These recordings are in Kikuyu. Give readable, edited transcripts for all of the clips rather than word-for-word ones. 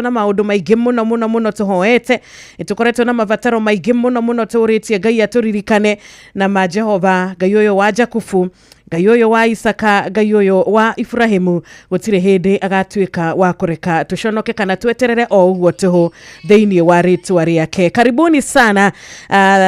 Na maundu maingi muno muno muno tuhoete, tukoretwo na mabataro maingi muno muno turitie Ngai aturirikane na ma Jehova Ngai uyu wa Jakubu, Ngai uyu wa Isaka, Ngai uyu wa Ibrahimu, gutire hindi agatuika wa kureka tuconoke kana tweterere o uguo tuhu thiini wa ritwa riake. Karibuni sana,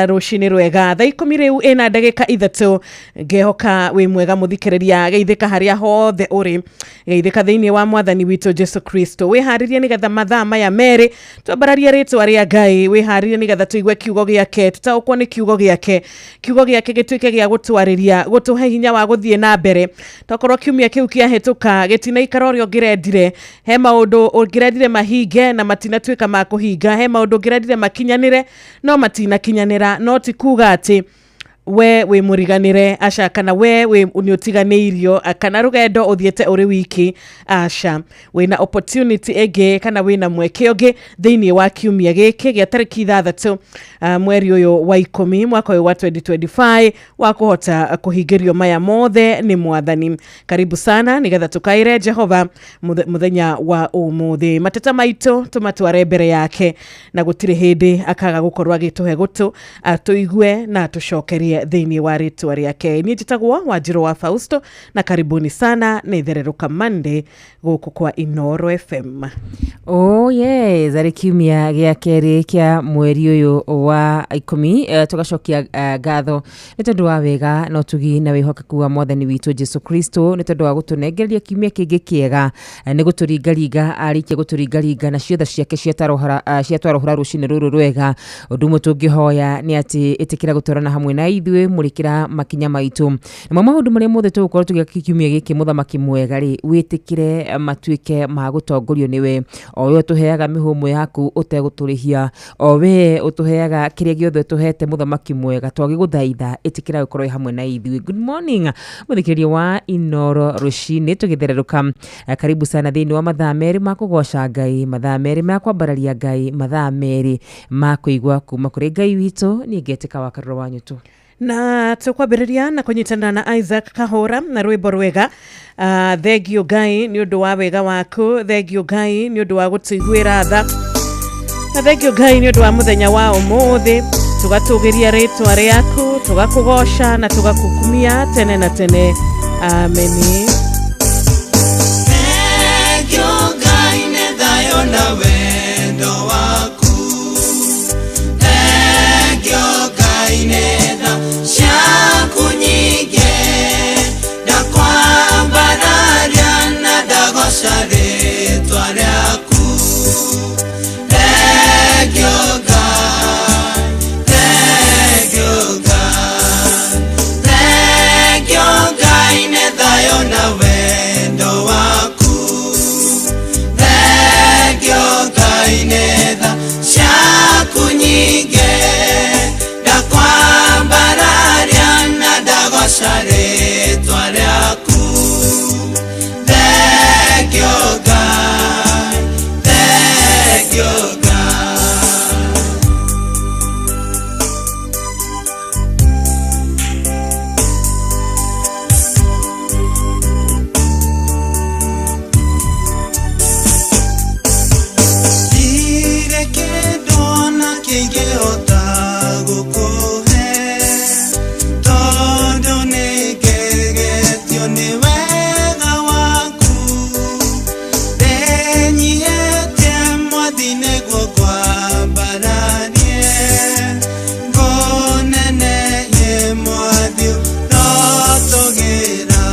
rucini rwega, thaa 10 riu ina ndagika 3. Ngehoka wi mwega muthikiriria, geithika haria hothe uri, geithika thiini wa mwathani witũ Jesu Kristo. Wiharirie nigetha mathaa maya meri twambararie ritwa ria Ngai. Wiharirie nigetha tuigue kiugo giake, tutaũkwo nĩ kiugo giake, kiugo giake gĩtuĩke gĩa gũtwarĩria, gũtũhe hinya wa gũthiĩ na mbere. Tokorwo kiumia kĩu kĩahĩtũka gĩtinaikara ũrĩa ũngĩrendire, he maũndũ ũngĩrendire mahinge na matinatuĩka ma kũhinga, he maũndũ ũngĩrendire makinyanĩre no matinakinyanĩra. No ti kuga atĩ we wĩ mũriganĩre, aca, kana we wĩ nĩ ũtiganĩirio, kana rũgendo ũthiĩte ũrĩ wiki, aca. Wĩna opportunity ĩngĩ kana wĩna mweke ũngĩ thĩinĩ wa kiumia gĩkĩ gĩa tarĩki 6 mweri ũyũ wa 10 mwaka ũyũ wa 2025 wa kũhota kũhingĩrio maya mothe nĩ mwathani. Karibu sana nĩgetha tũkaĩre Jehova mũthenya wa ũmũthĩ. Mateta maitũ tũmatware mbere yake na gũtirĩ hĩndĩ akaga gũkorwo agĩtũhe gũtũ atũigue na atũcokerie thĩinĩ wa rĩtwa rĩake. Niĩ njĩtagwo Wanjirũ wa Fausto na karibuni sana nĩ Thererũka Monday gũkũ kwa Inoro FM. Oh yes, arĩ kiumia gĩa kerĩ kĩa mweri ũyũ wa 10, tũgacokia ngatho nĩ tondũ wa wega na ũtugi na wĩhokeku wa mwathani witũ Jesu Kristo, nĩ tondũ wa gũtũnengereria kiumia kĩngĩ kĩega, nĩ gũtũringaringa arĩkia gũtũringaringa na ciothe ciake ciatwarũhũra rũcinĩ rũrũ rwega. Ũndũ ũmwe tũngĩhoya nĩ atĩ ĩtĩkĩra gũtwarana hamwe na ithuĩ, mũrĩkĩra makinya maitũ namo maũndũ marĩa mothe tũgũkorwo tũgĩka kiumia gĩkĩ. Mũthamaki mwega rĩ, wĩtĩkĩre matuĩke ma gũtongorio nĩwe, o we ũtũheaga mĩhũmũ yaku ũtegũtũrĩhia, o we ũtũheaga kĩrĩa gĩothe ũtũhete. Mũthamaki mwega, twagĩgũthaitha ĩtĩkĩra gũkorwo hamwe na ithuĩ. Good morning, mũthikĩrĩria wa Inoro rũcinĩ tũgĩthererũka. Karibu sana thĩinĩ wa mathaa 2 ma kũgoca Ngai, mathaa 2 ma kwambararia Ngai, mathaa 2 ma kũigua kuma kũrĩ Ngai witũ. Niĩ ngetĩka wa Karũra wa Nyũtũ. Na tukwambĩrĩria na kũnyitanĩra na Isaac Kahũra na rwĩmbo rwega, thengio Ngai nĩ ũndũ wa wega waku, thengio Ngai nĩ ũndũ wa gũtũiguĩra tha, na thengio Ngai nĩ ũndũ wa mũthenya wa ũmũthĩ. Tũgatũgĩria rĩtwa rĩaku, tũgakũgoca na tũgakũkumia tene na tene. Ameni. Thengio Ngai nĩ thayũ na wendo waku. Thengio Ngai nĩ tha ciaku nyingĩ. Ndakwambararia na ndagoca rĩtwa rĩaku. Thengio Ngai, thengio Ngai. Thengio Ngai nĩ thayũ na wendo waku. Thengio Ngai nĩ tha ciaku nyingĩ. Ndakwambararia na ndagoca rĩtwa rĩaku. Thengio Ngai, thengio Ngai. Ndirĩ kĩndũ ona kĩngĩhota gũkũhe, tondũ nĩngegetio nĩ wega waku. Ndĩnyihĩtie mwathi nĩguo ngwambararie, ngũnenehie mwathi ũrotũgĩra.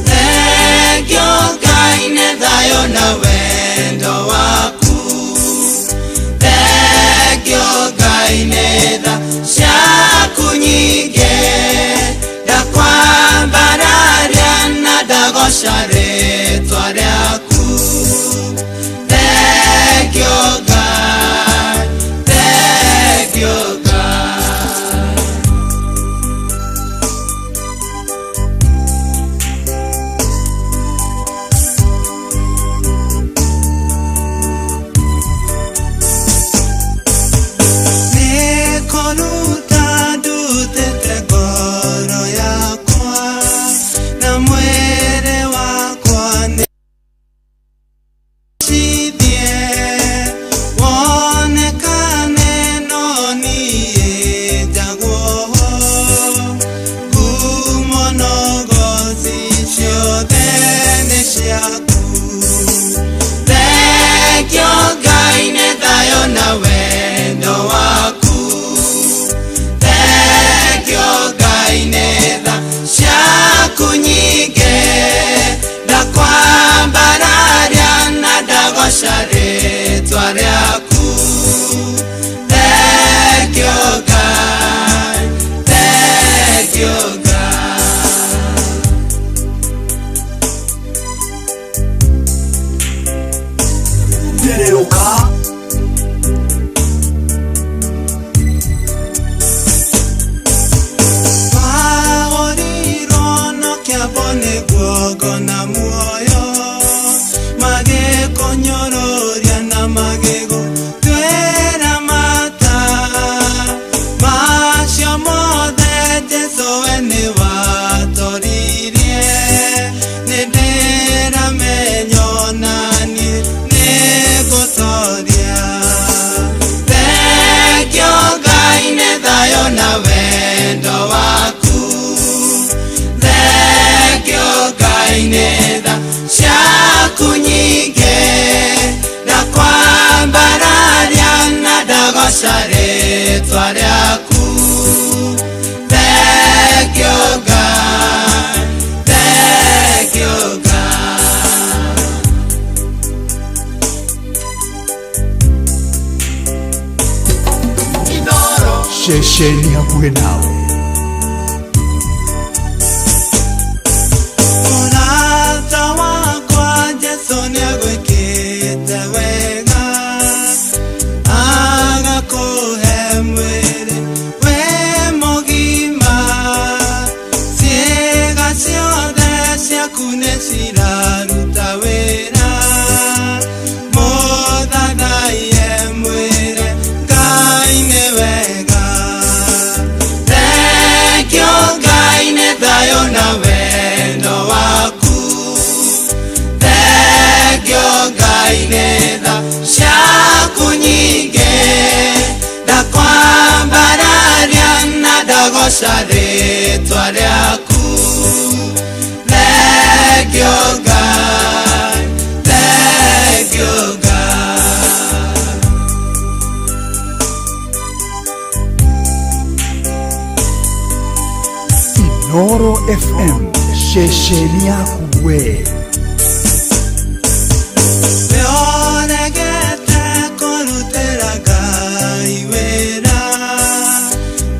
Thengio Ngai nĩ thayũ na wendo waku. Thengio Ngai nĩ tha ciaku nyingĩ. Ndakwambararia na ndagoca rĩtwa rĩaku. Thengio Ngai, thengio Ngai. Nĩkũruta ndutĩte ngoro yakwa na mwĩrĩ. Tĩrĩrũka. Twagũrirwo no kĩambo nĩguo ngona muoyo, magĩkũnyũrũria na magĩgũtuĩra mata. Macio mothe Jesũ we nĩwatoririe, nĩndĩramenya ona niĩ nĩngũtoria. Thengio Ngai nĩ thayũ na wendo waku, thengio Ngai nĩ tha ciaku nyingĩ, ndakwambararia na ndagoca rĩtwa rĩaku. Thengio Ngai, thengio Ngai. Ceceni hakuhĩ nawe. Mũrata wakwa Jesũ nĩagwĩkĩte wega, agakũhe mwĩrĩ wĩ mũgima, ciĩga ciothe ciaku nĩciraruta wĩra, mũthathaiye mwĩre Ngai nĩ wega. Thengio Ngai nĩ thayũ na wendo waku, thengio Ngai nĩ tha ciaku nyingĩ, ndakwambararia na ndagoca rĩtwa rĩaku. Thengio Ngai, thengio Ngai. Inoro FM, ceceni yaku we. Wĩoregete kũrutĩra Ngai wĩra,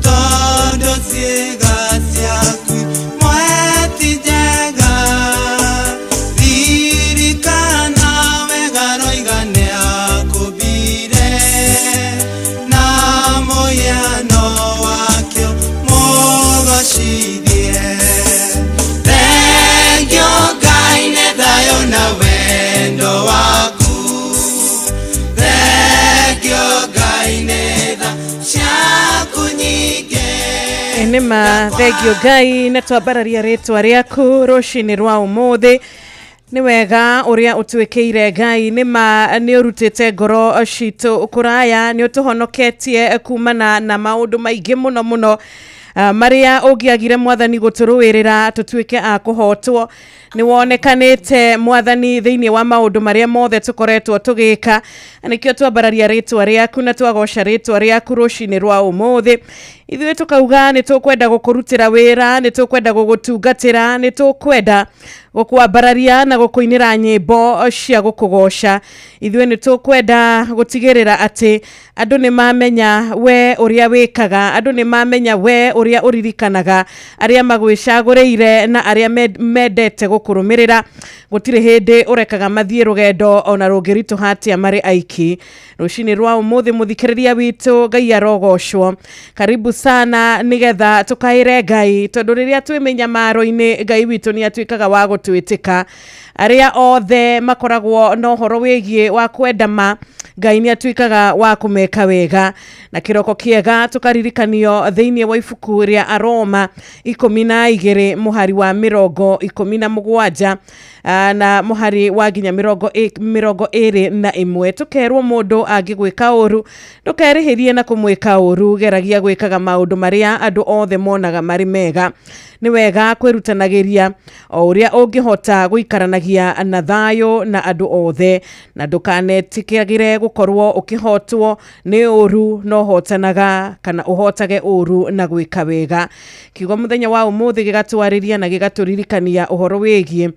tondũ ciĩga ciaku imwe ti njega. Ririkana wega roiga nĩakũmbire, na mũhiano wakĩo mũgocithie. Thengio Ngai nĩ thayũ na wendo waku, thengio Ngai nĩ tha ciaku nyingĩ. Nĩma thengio Ngai na twambararia rĩtwa rĩaku rũcinĩ rwa ũmũthĩ. Nĩ wega ũrĩa ũtwĩkĩire Ngai, nĩma nĩ ũrutĩte ngoro citũ kũraya, nĩ ũtũhonoketie kumana na maũndũ maingĩ mũno mũno, marĩa ũngĩagire mwathani gũtũrũĩrĩra tũtuĩke a kũhotwo. Nĩ wonekanĩte mwathani thĩinĩ wa maũndũ marĩa mothe tũkoretwo tũgĩka, na nĩkĩo twambararia rĩtwa rĩaku na twagoca rĩtwa rĩaku rũcinĩ rwa ũmũthĩ. Ithuĩ tũkauga nĩ tũkwenda gũkũrutĩra wĩra, nĩ tũkwenda gũgũtungatĩra, nĩ tũkwenda gũkwambararia na gũkũinĩra nyĩmbo cia gũkũgoca. Ithuĩ nĩ tũkwenda gũtigĩrĩra atĩ andũ nĩ mamenya we ũrĩa wĩkaga, andũ nĩ mamenya we ũrĩa ũririkanaga arĩa magwĩcagũrĩire na arĩa mendete gũkũrũmĩrĩra. Gũtirĩ hĩndĩ ũrekaga mathiĩ rũgendo ona rũngĩritũha atĩa marĩ aiki. Rũcinĩ rwa ũmũthĩ mũthikĩrĩria witũ, Ngai arogocwo. Karibu sana nĩgetha tũkaĩre Ngai, tondũ rĩrĩa twĩ mĩnyamaro-inĩ Ngai witũ nĩ atuĩkaga wa gũtwĩtĩka. Arĩa othe makoragwo na ũhoro wĩgiĩ wa kwenda ma, Ngai nĩ atuĩkaga wa kũmeka wega. Na kĩroko kĩega tũkaririkanio thĩinĩ wa ibuku rĩa Aroma 12 mũhari wa 17 na mũhari wa nginya 21, tũkerwo mũndũ angĩgwĩka ũru ndũkerĩhĩrie na kũmwĩka ũru, geragia gwĩkaga maũndũ marĩa andũ othe monaga marĩ mega. Nĩ wega kwĩrutanagĩria o ũrĩa ũngĩhota gũikaranagia na thayũ na andũ othe, na ndũkanetĩkagĩre gũkorwo ũkĩhotwo nĩ ũru, no hotanaga kana ũhotage ũru na gwĩka wega. Kiugo mũthenya wa ũmũthĩ gĩgatwarĩria na gĩgatũririkania ũhoro wĩgiĩ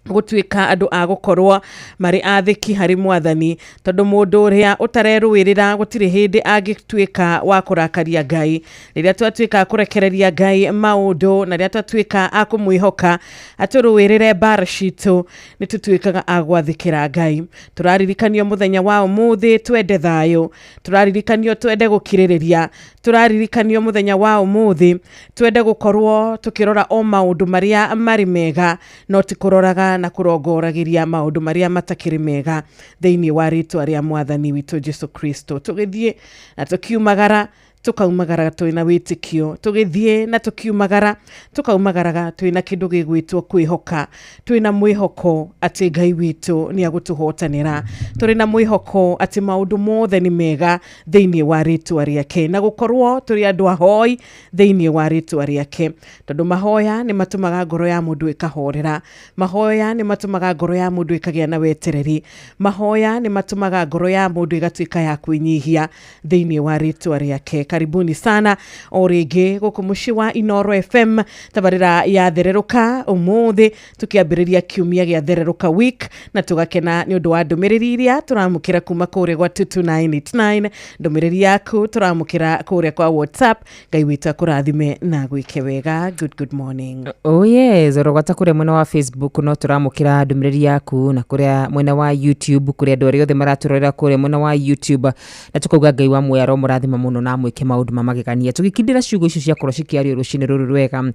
Gũtuĩka andũ a gũkorwo marĩ athĩki harĩ mwathani, tondũ mũndũ ũrĩa ũtarerũĩrĩra gũtirĩ hĩndĩ angĩtuĩka wa kũrakaria Ngai. Rĩrĩa twatuĩka a kũrekereria Ngai maũndũ na rĩrĩa twatuĩka a kũmwĩhoka atũrũĩrĩre mbara citũ, nĩ tũtuĩkaga a gwathĩkĩra Ngai. Tũraririkanio mũthenya wa ũmũthĩ twende thayũ, tũraririkanio twende gũkirĩrĩria, tũraririkanio mũthenya wa ũmũthĩ twende gũkorwo tũkĩrora o maũndũ marĩa marĩ mega, no ti kũroraga na kũrongoragĩria maũndũ marĩa matakĩrĩ mega thĩinĩ wa rĩtwa rĩa mwathani witũ Jesu Kristo. Tũgĩthiĩ na tũkiumagara, tũkaumagara twĩna wĩtĩkio, tũgĩthiĩ na tũkiumagara, tũkaumagaraga twĩna kĩndũ gĩgwĩtwo kwĩhoka, twĩna mwĩhoko atĩ Ngai witũ nĩ agũtũhotanĩra, tũrĩ na mwĩhoko atĩ maũndũ mothe nĩ mega thĩinĩ wa rĩtwa rĩake, na gũkorwo tũrĩ andũ ahoi thĩinĩ wa rĩtwa rĩake, tondũ mahoya nĩ matũmaga ngoro ya mũndũ ĩkahorera, mahoya nĩ matũmaga ngoro ya mũndũ ĩkagĩa na wetereri, mahoya nĩ matũmaga ngoro ya mũndũ ĩgatuĩka ya kwĩnyihia thĩinĩ wa rĩtwa rĩake. Karibuni sana o rĩngĩ gũkũ mũciĩ wa Inoro FM, tabarĩra ya Thererũka ũmũthĩ tũkĩambĩrĩria kiumia gĩa Thererũka week, na tũgakena nĩ ũndũ wa ndũmĩrĩri iria tũramũkĩra kuma kũrĩa gwa 22989, ndũmĩrĩri yaku tũramũkĩra kũrĩa kwa WhatsApp. Ngai witũ akũrathime na gwĩke wega. Good good morning. Oh yes, orogota kũrĩa mwena wa Facebook no tũramũkĩra ndũmĩrĩri yaku, na kũrĩa mwena wa YouTube, kũrĩa andũ arĩa othe maratũrorera kũrĩa mwena wa YouTube, na tũkauga Ngai wa muoyo aromũrathima mũno na amwĩke maũndũ ma magegania. Tũgĩkindĩra ciugo icio ciakorwo cikĩario rũcinĩ rũrũ rwega,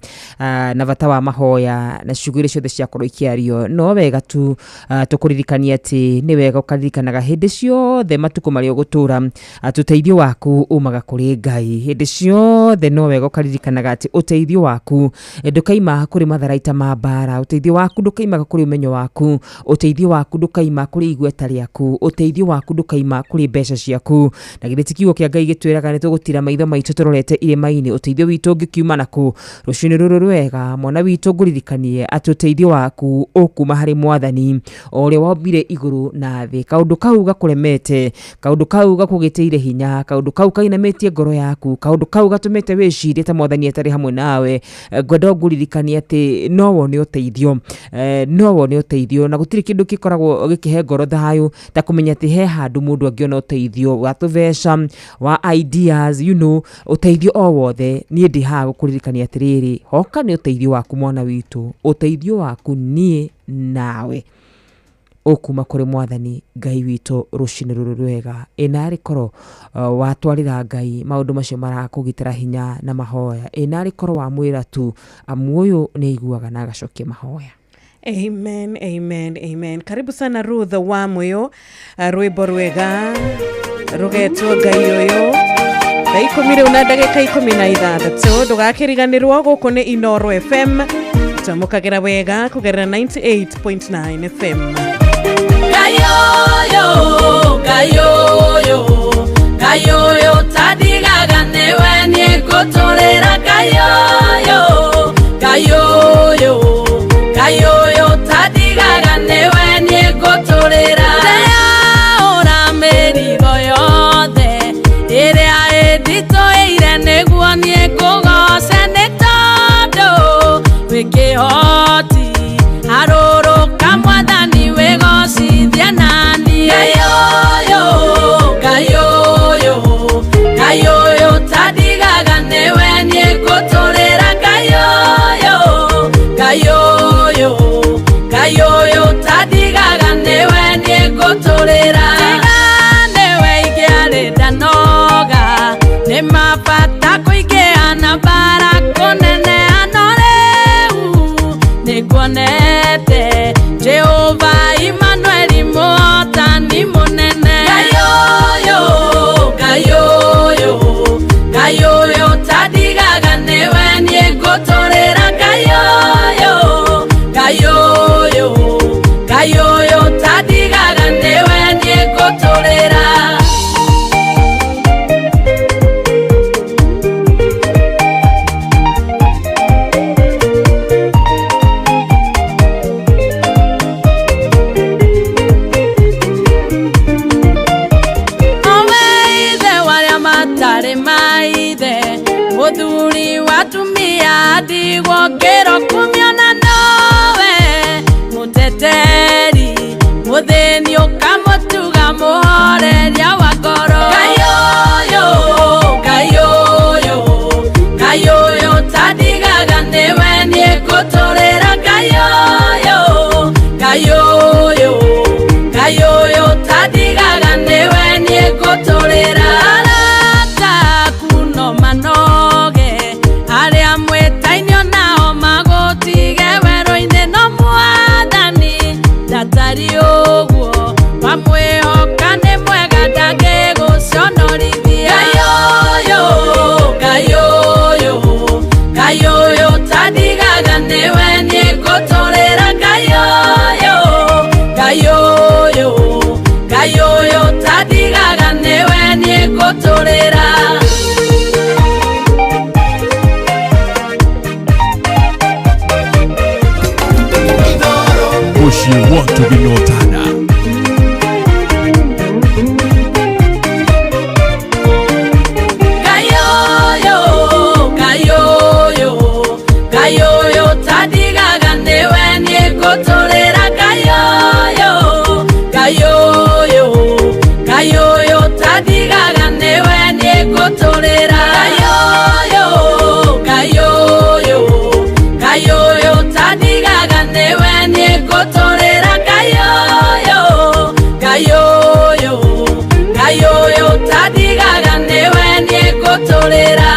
na bata wa mahoya na ciugo iria ciothe ciakorwo ikĩario, no wega tu tũkũririkania atĩ nĩ wega ũkaririkanaga hĩndĩ ciothe matukũ marĩa ũgũtũra atĩ ũteithio waku umaga kũrĩ Ngai. Hĩndĩ ciothe no wega ũkaririkanaga atĩ ũteithio waku ndũkaima kũrĩ matharaita ma mbara, ũteithio waku ndũkaimaga kũrĩ ũmenyo waku, ũteithio waku ndũkaima kũrĩ igweta rĩaku, ũteithio waku ndũkaima kũrĩ mbeca ciaku. Na githĩ ti kiugo kĩa Ngai gĩtwĩraga nĩ tũgũtira maitho maitũ tũrorete irĩma-inĩ, ũteithio witũ ũngĩkiuma nakũ? Rũcinĩ rũrũ rwega mwana witũ ngũririkanie atĩ ũteithio waku ũkuma harĩ mwathani o ũrĩa wombire igũrũ na thĩ. Kaũndũ kau gakũremete, kaũndũ kau gakũgĩtĩire hinya, kaũndũ kau kainamĩtie ngoro yaku, kaũndũ kau gatũmĩte wĩcirie ta mwathani atarĩ hamwe nawe, ngwenda ngũririkanie atĩ no wone ũteithio, no wone ũteithio, na gũtirĩ kĩndũ gĩkoragwo gĩkĩhe ngoro thayũ ta kũmenya atĩ he handũ mũndũ angĩona ũteithio wa tũbeca, wa ideas, you know, ũteithio o wothe. Niĩ ndĩ haha gũkũririkania atĩrĩrĩ, hoka nĩ ũteithio waku mwana witũ, ũteithio waku niĩ nawe ũkuma kũrĩ mwathani Ngai witũ rũcinĩ rũrũ rwega. Ĩ narĩ korwo watwarĩra Ngai maũndũ macio marakũgitĩra hinya na mahoya, ĩ narĩ korwo wamwĩra tu amu ũyũ nĩ aiguaga na agacokia mahoya. Amen, amen, amen. Karibu sana Ruth wa Moyo, rwĩmbo rwega rũgetwo Ngai ũyũ. Thaa ikũmi rĩu na ndagĩka 16, ndũgakĩriganĩrwo gũkũ nĩ Inoro FM, twamũkagĩra wega kũgerera 98.9 FM. Gayoyo, gayoyo, gayoyo tadigaga newe niegũtũrĩra gayoyo, gayoyo, gayoyo tadigaga newe niegũtũrĩra. Ndĩraũra mĩrigo yothe ĩrĩa ĩnditũhĩire nĩguo niĩ ngũgoce, nĩ tondũ wĩ kĩhoti arũrũka mwathani wĩgocithie naniĩ. Gayoyo, gayoyo, gayoyo tandigaga nĩwe niĩ ngũtũrĩra gayoyo, gayoyo, gayoyo tandigaga nĩwe niĩ ngũtũrĩra. Tiga nĩwe ingĩarĩ ndanoga, nĩ mabata kũingĩha na mbara kũneneha, no rĩu nĩnguonete Jehova Imanueli mũhotani mũnene. Gayoyo, gayoyo, gayoyo tandigaga nĩwe niĩ ngũtũrĩra gayoyo, gayoyo, gayoyo tandigaga nĩwe niĩ ngũtũrĩra. Mũthuri wa atumia ndigwo ngĩro kumio na nowe, mũteti Ngai ũyũ ũtandigaga nĩwe niĩ ngũtũrĩra. Mũciĩ wa ũtugi na ũtana. Ngai ũyũ, Ngai ũyũ, Ngai ũyũ ũtandigaga nĩwe niĩ ngũtũrĩra. Ngai ũyũ, Ngai ũyũ, Ngai ũyũ ũtandigaga nĩwe niĩ ngũtũrĩra. Ngai ũyũ, Ngai ũyũ, Ngai ũyũ ũtandigaga nĩwe niĩ ngũtũrĩra. Ngai ũyũ, Ngai ũyũ, Ngai ũyũ ũtandigaga nĩwe niĩ ngũtũrĩra.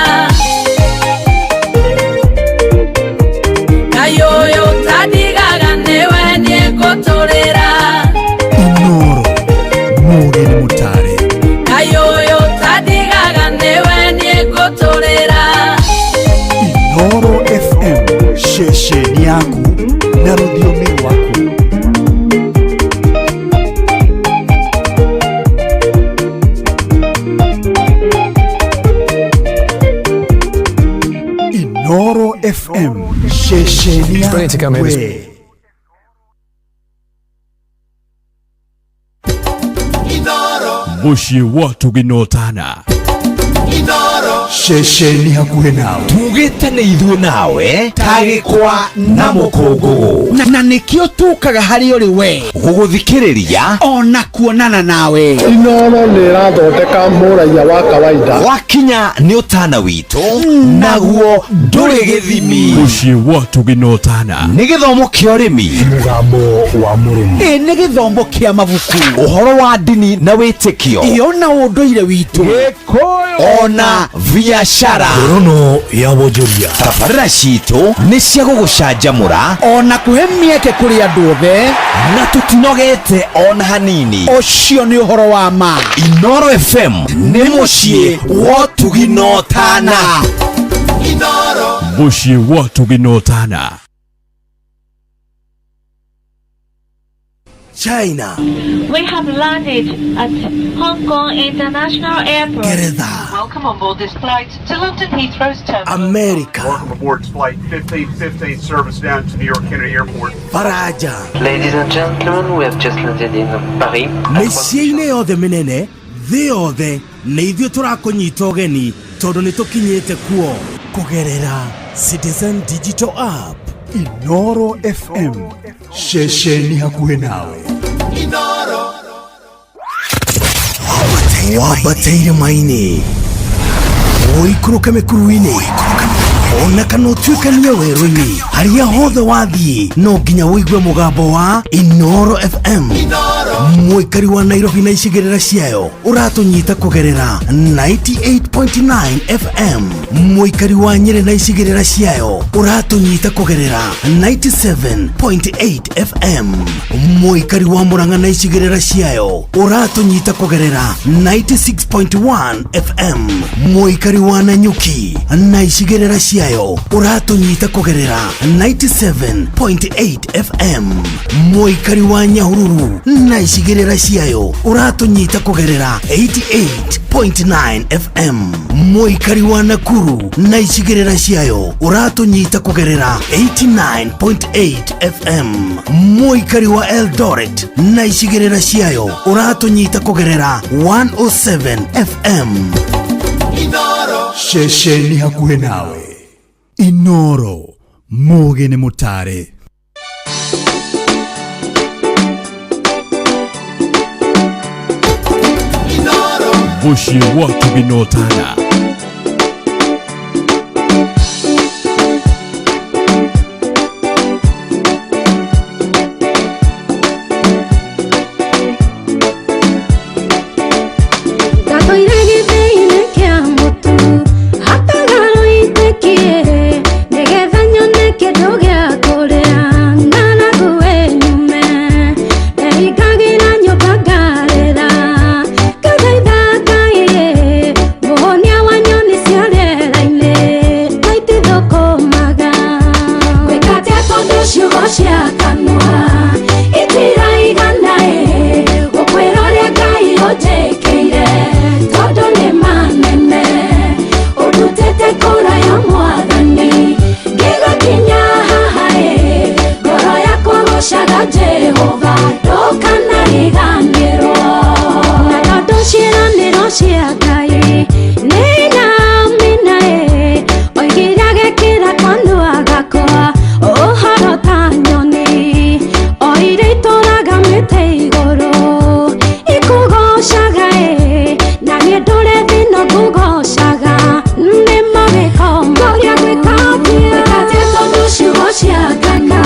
Ngai ũyũ ũtandigaga nĩwe niĩ ngũtũrĩra. Inoro mũgĩ nĩ mũtare. Ngai ũyũ ũtandigaga nĩwe niĩ ngũtũrĩra. Inoro FM, ceceni yaku na rũthiomi rwaku. Inoro FM, ceceni Brilliant to come yaku here this we. Mũciĩ wa ũtugi na ũtana. Ceceni hakuhĩ nawe. Tugĩte nĩ ithuĩ nawe tagĩkwa na mũkũngũgũ, na nĩkĩo tũkaga harĩ ũrĩ we gũgũthikĩrĩria ona kuonana nawe. Inoro nĩ ĩrathondeka mũraiya wa kawaida. Wakinya nĩ ũtana witũ, naguo ndũrĩ gĩthimi. Mũciĩ wa ũtugi na ũtana. Nĩ gĩthomo kĩa ũrĩmi, Mũgambo wa mũrĩmi. Ĩ nĩ gĩthomo kĩa mabuku, ũhoro wa ndini na wĩtĩkio, ĩyo na ũndũire witũ, ona biacara. Ngorono ya wonjoria. Tabarĩra citũ nĩ cia gũgũcanjamũra ona kũhe mĩeke kũrĩ andũ othe, na tũtinogete ona hanini. Ũcio nĩ ũhoro wa ma. Inoro FM nĩ mũciĩ wa ũtugi na ũtana. Mũciĩ wa ũtugi na ũtana. China, We have landed at Hong Kong International Airport. Ngeretha, Welcome on board this flight to London Heathrow's terminal. America, Welcome aboard flight 1515 service down to New York Kennedy Airport. Faraja, Ladies and gentlemen, we have just landed in Paris. Mĩciĩ-inĩ yothe mĩnene thĩ yothe nĩ ithuĩ tũrakũnyita ũgeni tondũ nĩ tũkinyĩte kuo kũgerera Citizen Digital App. Inoro FM, ceceni hakuhĩ nawe. Wambate irĩma-inĩ, ũikũrũke mĩkuru-inĩ, ona kana ũtuĩkanie werũ-inĩ, harĩa hothe wathiĩ no nginya ũigue mũgambo wa Inoro FM. Mũikari wa Nairobi na icigĩrĩra ciayo ũratũnyita kũgerera 98.9 FM. Mũikari wa Nyĩrĩ na icigĩrĩra ciayo ũratũnyita kũgerera 97.8 FM. Mũikari wa Murang'a na icigĩrĩra ciayo ũratũnyita kũgerera 96.1 FM. Mũikari wa Nanyuki na icigĩrĩra ciayo ũratũnyita kũgerera 97.8 FM. Mũikari wa Nyahururu na icigĩrĩra ciayo ũratũnyita kũgerera 88.9 FM. Mũikari wa Nakuru na icigĩrĩra ciayo ũratũnyita kũgerera 89.8 FM. Mũikari wa Eldoret na icigĩrĩra ciayo ũratũnyita kũgerera 107 FM. Ceceni hakuhĩ nawe. Inoro mũgĩ nĩ mũtare. Mũciĩ wa ũtugi na ũtana. Ndatũire gĩthĩinĩ kĩa mũtu hatagarũitĩkie nĩgetha nyone kĩndũ gĩa kũrĩa ng'aragu ĩnyume ndehingagĩra nyũmba ngarĩra ngathaitha Ngai mũhonia wa nyoni cia rĩera-inĩ na itithũkũmaga wĩkate tondũ ciugo cia kanua itiraigana ĩ gũkwĩra ũrĩa Ngai cia Ngai nĩinaminaĩ oigire agekĩra kanua gakwa ũhoro ta nyoni o iria itũraga mĩtĩ igũrũ ikũgocaga ĩ na niĩ ndũre thĩna ngũgocaga nĩ mawĩko ngũria gwĩka atĩa tondũ ciugo cia kanua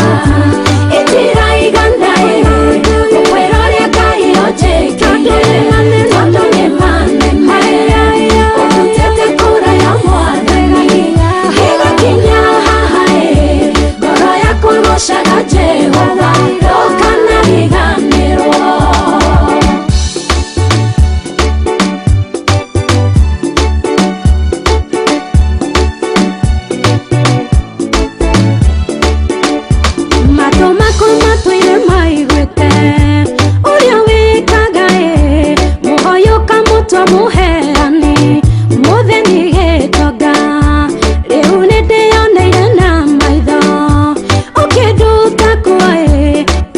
itiraigana ĩ gũkwĩra ũrĩa Ngai ũnjĩkĩire tondũ nĩ manene ũndutĩte kũraya Mwathani gĩgakinya haha ĩ ngoro yakwa ĩgocaga Jehova ndũkanariganĩrwo. Matũ makwa matũire maiguĩte ũrĩa wĩkaga ĩ mũhoyo ũkamũtua mũheani mũthĩni gĩtonga rĩu nĩndĩyoneire na maitho ũkĩnduta kuo ĩ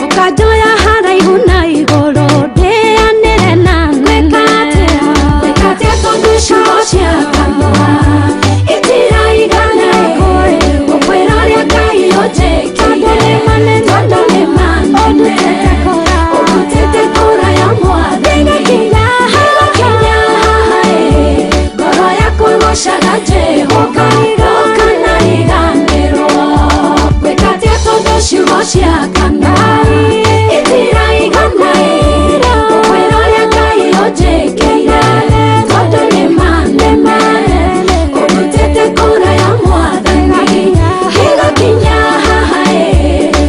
ũkanjoya haraihu na igũrũ ndĩanĩre na nene gwĩka atĩa tondũ ciugo cia kanua itiraigana ĩ gũkwĩra ũrĩa Ngai ũnjĩkĩire tondũ nĩ manene ũndutĩte kũraya Mwathani gĩgakinya haha ĩ ngoro yakwa ĩgocaga Jehova ndũkanariganĩrwo gwĩka atĩa tondũ ciugo cia kanua itiraigana ĩ gũkwĩra ũrĩa Ngai ũnjĩkĩire tondũ nĩ manene ũndutĩte kũraya Mwathani gĩgakinya haha ĩ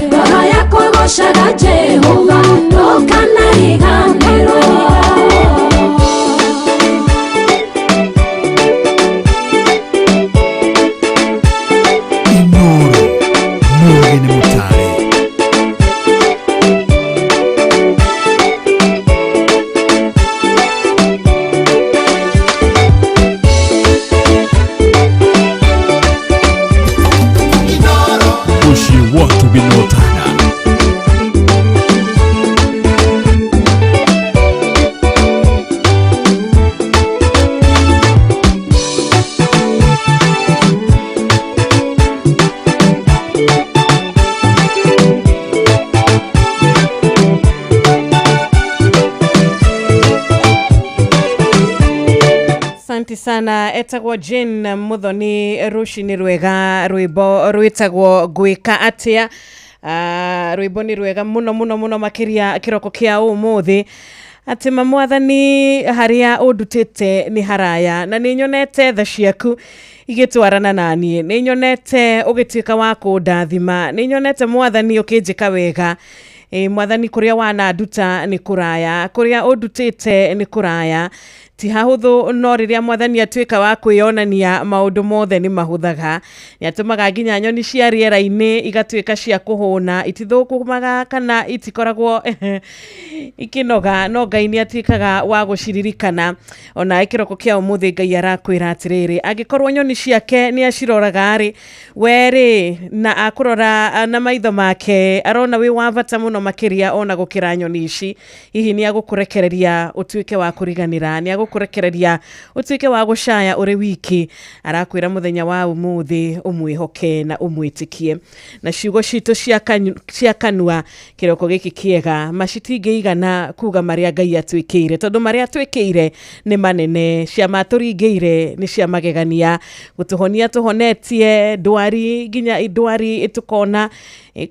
ngoro yakwa ĩgocaga Jehova ndũkanariganĩrwo. Inoro mũũgĩ nĩ mũtare. Mũciĩ wa Tũgĩnotana. Asante sana etagwo Jane Muthoni rũcinĩ rwega rwĩmbo rwĩtagwo ngwĩka atĩa. Rwĩmbo nĩ rwega mũno mũno mũno makĩria kĩroko kĩa ũmũthĩ atĩ ma Mwathani harĩa ũndutĩte nĩ haraya na nĩ nyonete tha ciaku igĩtwarana na niĩ nĩ nyonete ũgĩtuĩka wa kũndathima nĩ nyonete Mwathani ũkĩnjĩka wega. Ĩ Mwathani kũrĩa wananduta nĩ kũraya kũrĩa ũndutĩte nĩ kũraya ti hahũthũ no rĩrĩa Mwathani atuĩka wa kwĩyonania maũndũ mothe nĩ mahũthaga nĩ atũmaga nginya nyoni cia rĩera-inĩ igatuĩka cia kũhũna itithũkũmaga kana itikoragwo ikĩnoga no Ngai nĩ atuĩkaga wa gũciririkana ona kĩroko kĩa ũmũthĩ Ngai arakwĩra atĩrĩrĩ angĩkorwo nyoni ciake nĩ aciroraga rĩ we rĩ na akũrora na maitho make arona wĩ wa bata mũno makĩria ona gũkĩra nyoni ici hihi nĩ agũkũrekereria ũtuĩke wa kũriganĩra nĩ agũkũrekereria ũtuĩke wa gũcaya ũrĩ wiki arakwĩra mũthenya wa ũmũthĩ ũmwĩhoke na ũmwĩtĩkie na ciugo citũ cia kanua kĩroko gĩkĩ kĩega macitingĩigana kuga marĩa Ngai atwĩkĩire tondũ marĩa atwĩkĩire nĩ manene ciama atũringĩire nĩ cia magegania gũtũhonia tũhonetie ndwari nginya ndwari tũkona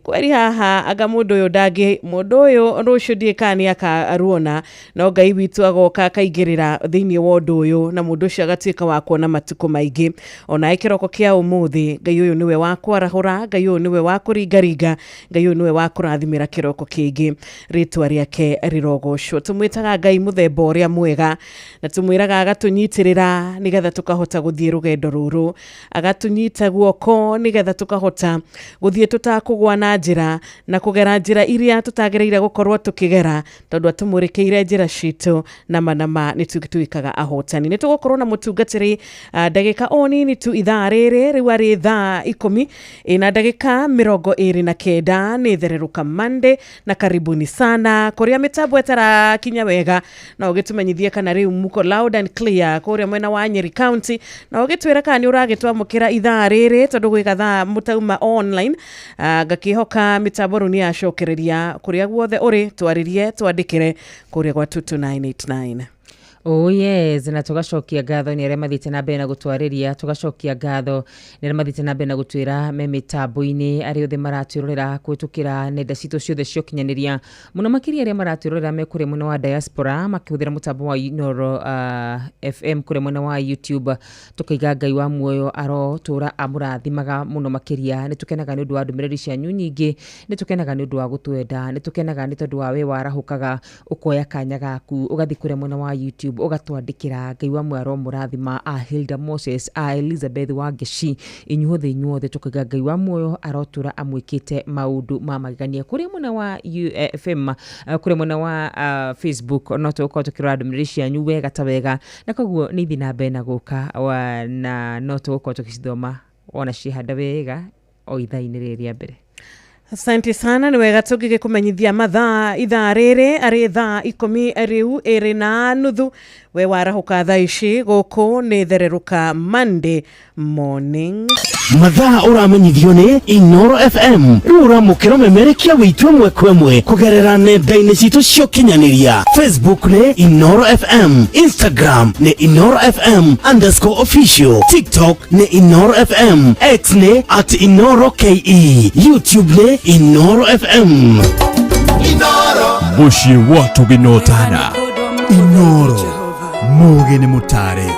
kweri haha anga mũndũ ũyũ ndangĩ mũndũ ũyũ rũciũ ndiĩ kana nĩ akaruona no Ngai witũ agoka akaingĩrĩra thĩinĩ wa ũndũ ũyũ na mũndũ ũcio agatuĩka wa kuona matukũ maingĩ ona kĩroko kĩa ũmũthĩ Ngai ũyũ nĩwe wa kwarahũra Ngai ũyũ nĩwe wa kũringaringa Ngai ũyũ nĩwe wa kũrathimĩra kĩroko kĩngĩ rĩtwa rĩake rĩrogocwo tũmwĩtaga Ngai mũthemba ũrĩa mwega na tũmwĩraga agatũnyitĩrĩra nĩgetha tũkahota gũthiĩ rũgendo rũrũ agatũnyita guoko nĩgetha tũkahota gũthiĩ tũtakũgwa Jehova na njĩra na kũgera njĩra iria tũtagĩrĩire gũkorwo tũkĩgera, tondũ atũmũrĩkĩire njĩra citũ na manama nĩ tuĩkaga ahotani. Nĩ tũgũkorwo na mũtungatĩri ndagĩka o nini tu ithaa rĩrĩ rĩu arĩ thaa 10 na ndagĩka 29. Nĩ Thererũka Monday na karibuni sana kũrĩa mĩtambo ĩtarakinya wega, na ũgĩtũmenyithie kana rĩu muko loud and clear kũrĩa mwena wa Nyeri County, na ũgĩtwĩra kana nĩ ũragĩtwamũkĩra ithaa rĩrĩ, tondũ gwĩ gathaa mũtauma online. Ngakĩhoka mĩtambo rĩu nĩ yacokereria kũrĩa guothe ũrĩ, twarĩrie twandĩkĩre kũrĩa gwa 22989. Oh yes, na tugacokia ngatho nĩ arĩa mathiĩte na mbere na gũtwarĩria, tugacokia ngatho nĩ arĩa mathiĩte na mbere na gũtwĩra me mĩtambo-inĩ, arĩa othe maratwĩrorera kũhĩtũkĩra nenda citũ ciothe cia ũkinyanĩria, mũno makĩria arĩa maratwĩrorera me kũrĩa mwena wa diaspora makĩhũthĩra mũtambo wa Inooro FM kũrĩa mwena wa YouTube. Tũkaiga Ngai wa muoyo arotũra amũrathimaga mũno makĩria. Nĩ tũkenaga nĩ ũndũ wa ndũmĩrĩri cianyu nyingĩ, nĩ tũkenaga nĩ ũndũ wa gũtwenda, nĩ tũkenaga nĩ tondũ wa we warahũkaga ũkoya kanya gaku ũgathiĩ kũrĩa mwena wa YouTube ũgatwandĩkĩra. Ngai wa muoyo aromũrathima, a Hilda Moses, a Elizabeth Wangeci, inyuothe inyuothe tũkaiga Ngai wa muoyo arotũra amwĩkĩte maũndũ ma magegania. Kũrĩa mwena wa UFM, kũrĩa mwena wa Facebook no tũgũkorwo tũkĩrora ndũmĩrĩri cianyu wega ta wega, na koguo nĩ ithiĩ na mbere na gũka na no tũgũkorwo tũgĩcithoma ona ciĩhanda wega o ithaa-inĩ rĩrĩ rĩa mbere. Asante sana, nĩ wega tũngĩgĩkũmenyithia mathaa ithaa rĩrĩ arĩ thaa 10 rĩu 2:30. We warahũka thaa ici, gũkũ nĩ Thererũka Monday morning. Mathaa ũramenyithio nĩ Inooro FM. Rĩu ũramũkĩra ũmemerekia witũ ĩmwe kwa ĩmwe kũgerera nenda-inĩ citũ cia ũkinyanĩria. Facebook nĩ Inooro FM, Instagram nĩ Inooro FM underscore official, TikTok nĩ Inooro FM, X nĩ at Inooro KE, YouTube nĩ Inooro FM. Mũciĩ wa Tũgĩnotana. Inooro mũgĩ nĩ mũtare.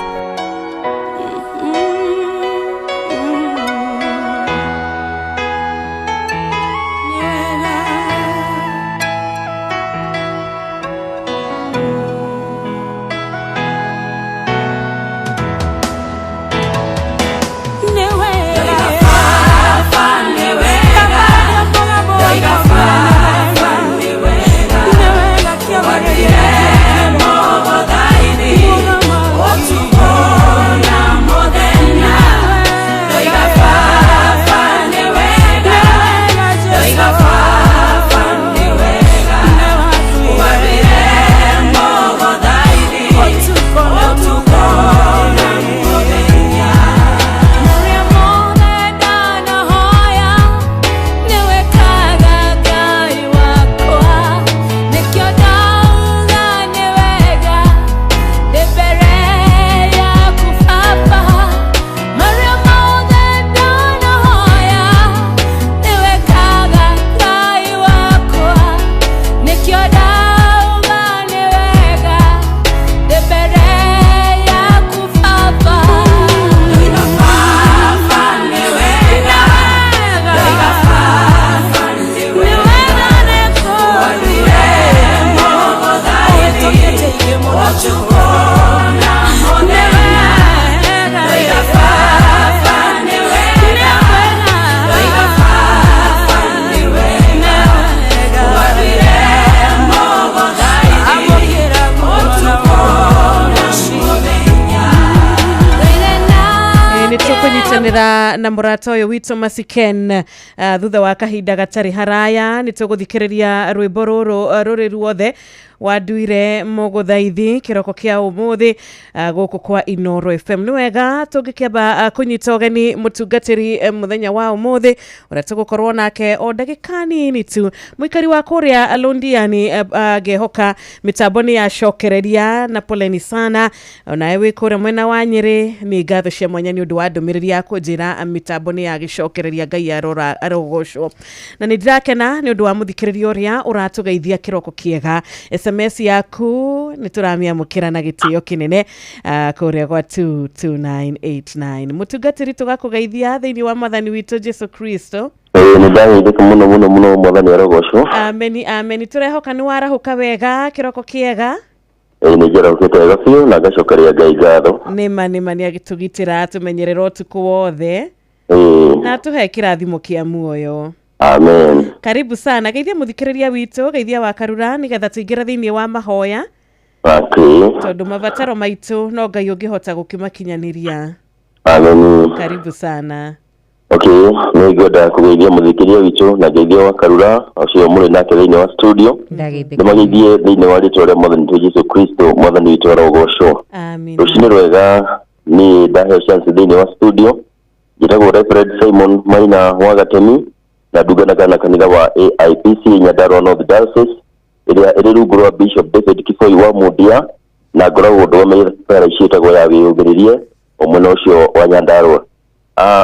Na mũrata ũyũ witũ Masiken, thutha wa kahinda gatarĩ haraya nĩ tũgũthikĩrĩria rwĩmbo rũrũ rũrĩ ruothe wanduire mũgũthaithi kĩroko kĩa ũmũthĩ gũkũ kwa Inooro FM. Nĩ wega tũngĩkĩamba kũnyita ũgeni mũtungatĩri mũthenya wa ũmũthĩ ũrĩa tũgũkorwo nake o ndagĩka nini tu, mũikari wa kũrĩa Londiani. Ngehoka mĩtambo nĩ yacokereria na poleni sana, onawe wĩ kũrĩa mwena wa Nyĩrĩ, nĩ ngatho cia mwanya nĩ ũndũ wa ndũmĩrĩri ya kũnjĩra mĩtambo nĩ yagĩcokereria. Ngai arogocwo, na nĩ ndĩrakena nĩ ũndũ wa mũthikĩrĩria ũrĩa ũratũgeithia kĩroko kĩega. SMS yaku nĩ tũramĩamũkĩra na gĩtĩo kĩnene kũrĩa gwa 22989. Mũtungatĩri, tũgakũgeithia thĩinĩ wa mwathani witũ Jesu Kristo. Nĩ ndageithĩka mũno mũno mũno, mwathani arogocwo. Ameni, ameni. Tũrehoka nĩ warahũka wega, kĩroko kĩega. Nĩ njarahũkĩte wega biũ na ngacokeria Ngai ngatho. Nĩma nĩma, nĩ agĩtũgitĩra atũmenyerera ũtukũ wothe na atũhe kĩrathimo kĩa muoyo. Amen. Karibu sana. Geithia muthikiriria witu, geithia wa Karura nigetha tuingire thiini wa mahoya. Okay. Tondu mabataro maitu no Ngai ungihota gukimakinyaniria. Amen. Karibu sana. Okay, nĩ ngwenda kũgeithia mũthikĩria witũ na ngeithia wa Karura ũcio mũrĩ nake thĩinĩ wa studio. Ndĩmageithie thĩinĩ wa rĩtwa rĩa Mwathani witũ Jesu Kristo, Mwathani witũ arogocwo. Amen. Rũcinĩ rwega, niĩ ndaheo chance thĩinĩ wa studio. Njĩtagwo Reverend Simon Maina wa Gatemi na ndunganaga na kanitha wa AIPC Nyandarua North Diocese ĩrĩa ĩrĩ rungu rwa Bishop David Kiboi wa Mundia, na ngoragwo ndũgamĩrĩire parish ĩtagwo ya Wĩyũmĩrĩrie o mwena ũcio wa Nyandarua.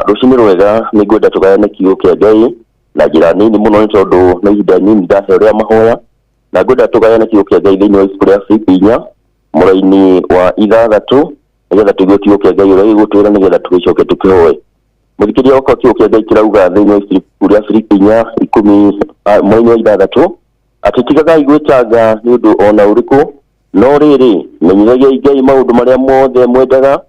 Rũcinĩ rwega, nĩ ngwenda tũgayane kiugo kĩa Ngai na njĩra nini mũno nĩ tondũ nĩ ihinda nini ndaheo rĩa mahoya, na ngwenda tũgayane kiugo kĩa Ngai thĩinĩ wa ibuku rĩa Filipi 4 mũraini wa 6 nĩgetha tũigue kiugo kĩa Ngai ũrĩa gĩgũtwĩra nĩgetha tũgĩcoke tũkĩhoe. Mũthikĩria wakwa, kiugo kĩa Ngai kĩrauga thĩinĩ wa ibuku rĩa Filipi 4 10 mũraini wa 6 atĩ tigagai gwĩtanga nĩ ũndũ ona ũrĩkũ, no rĩrĩ menyithagiai Ngai maũndũ marĩa mothe mwendaga,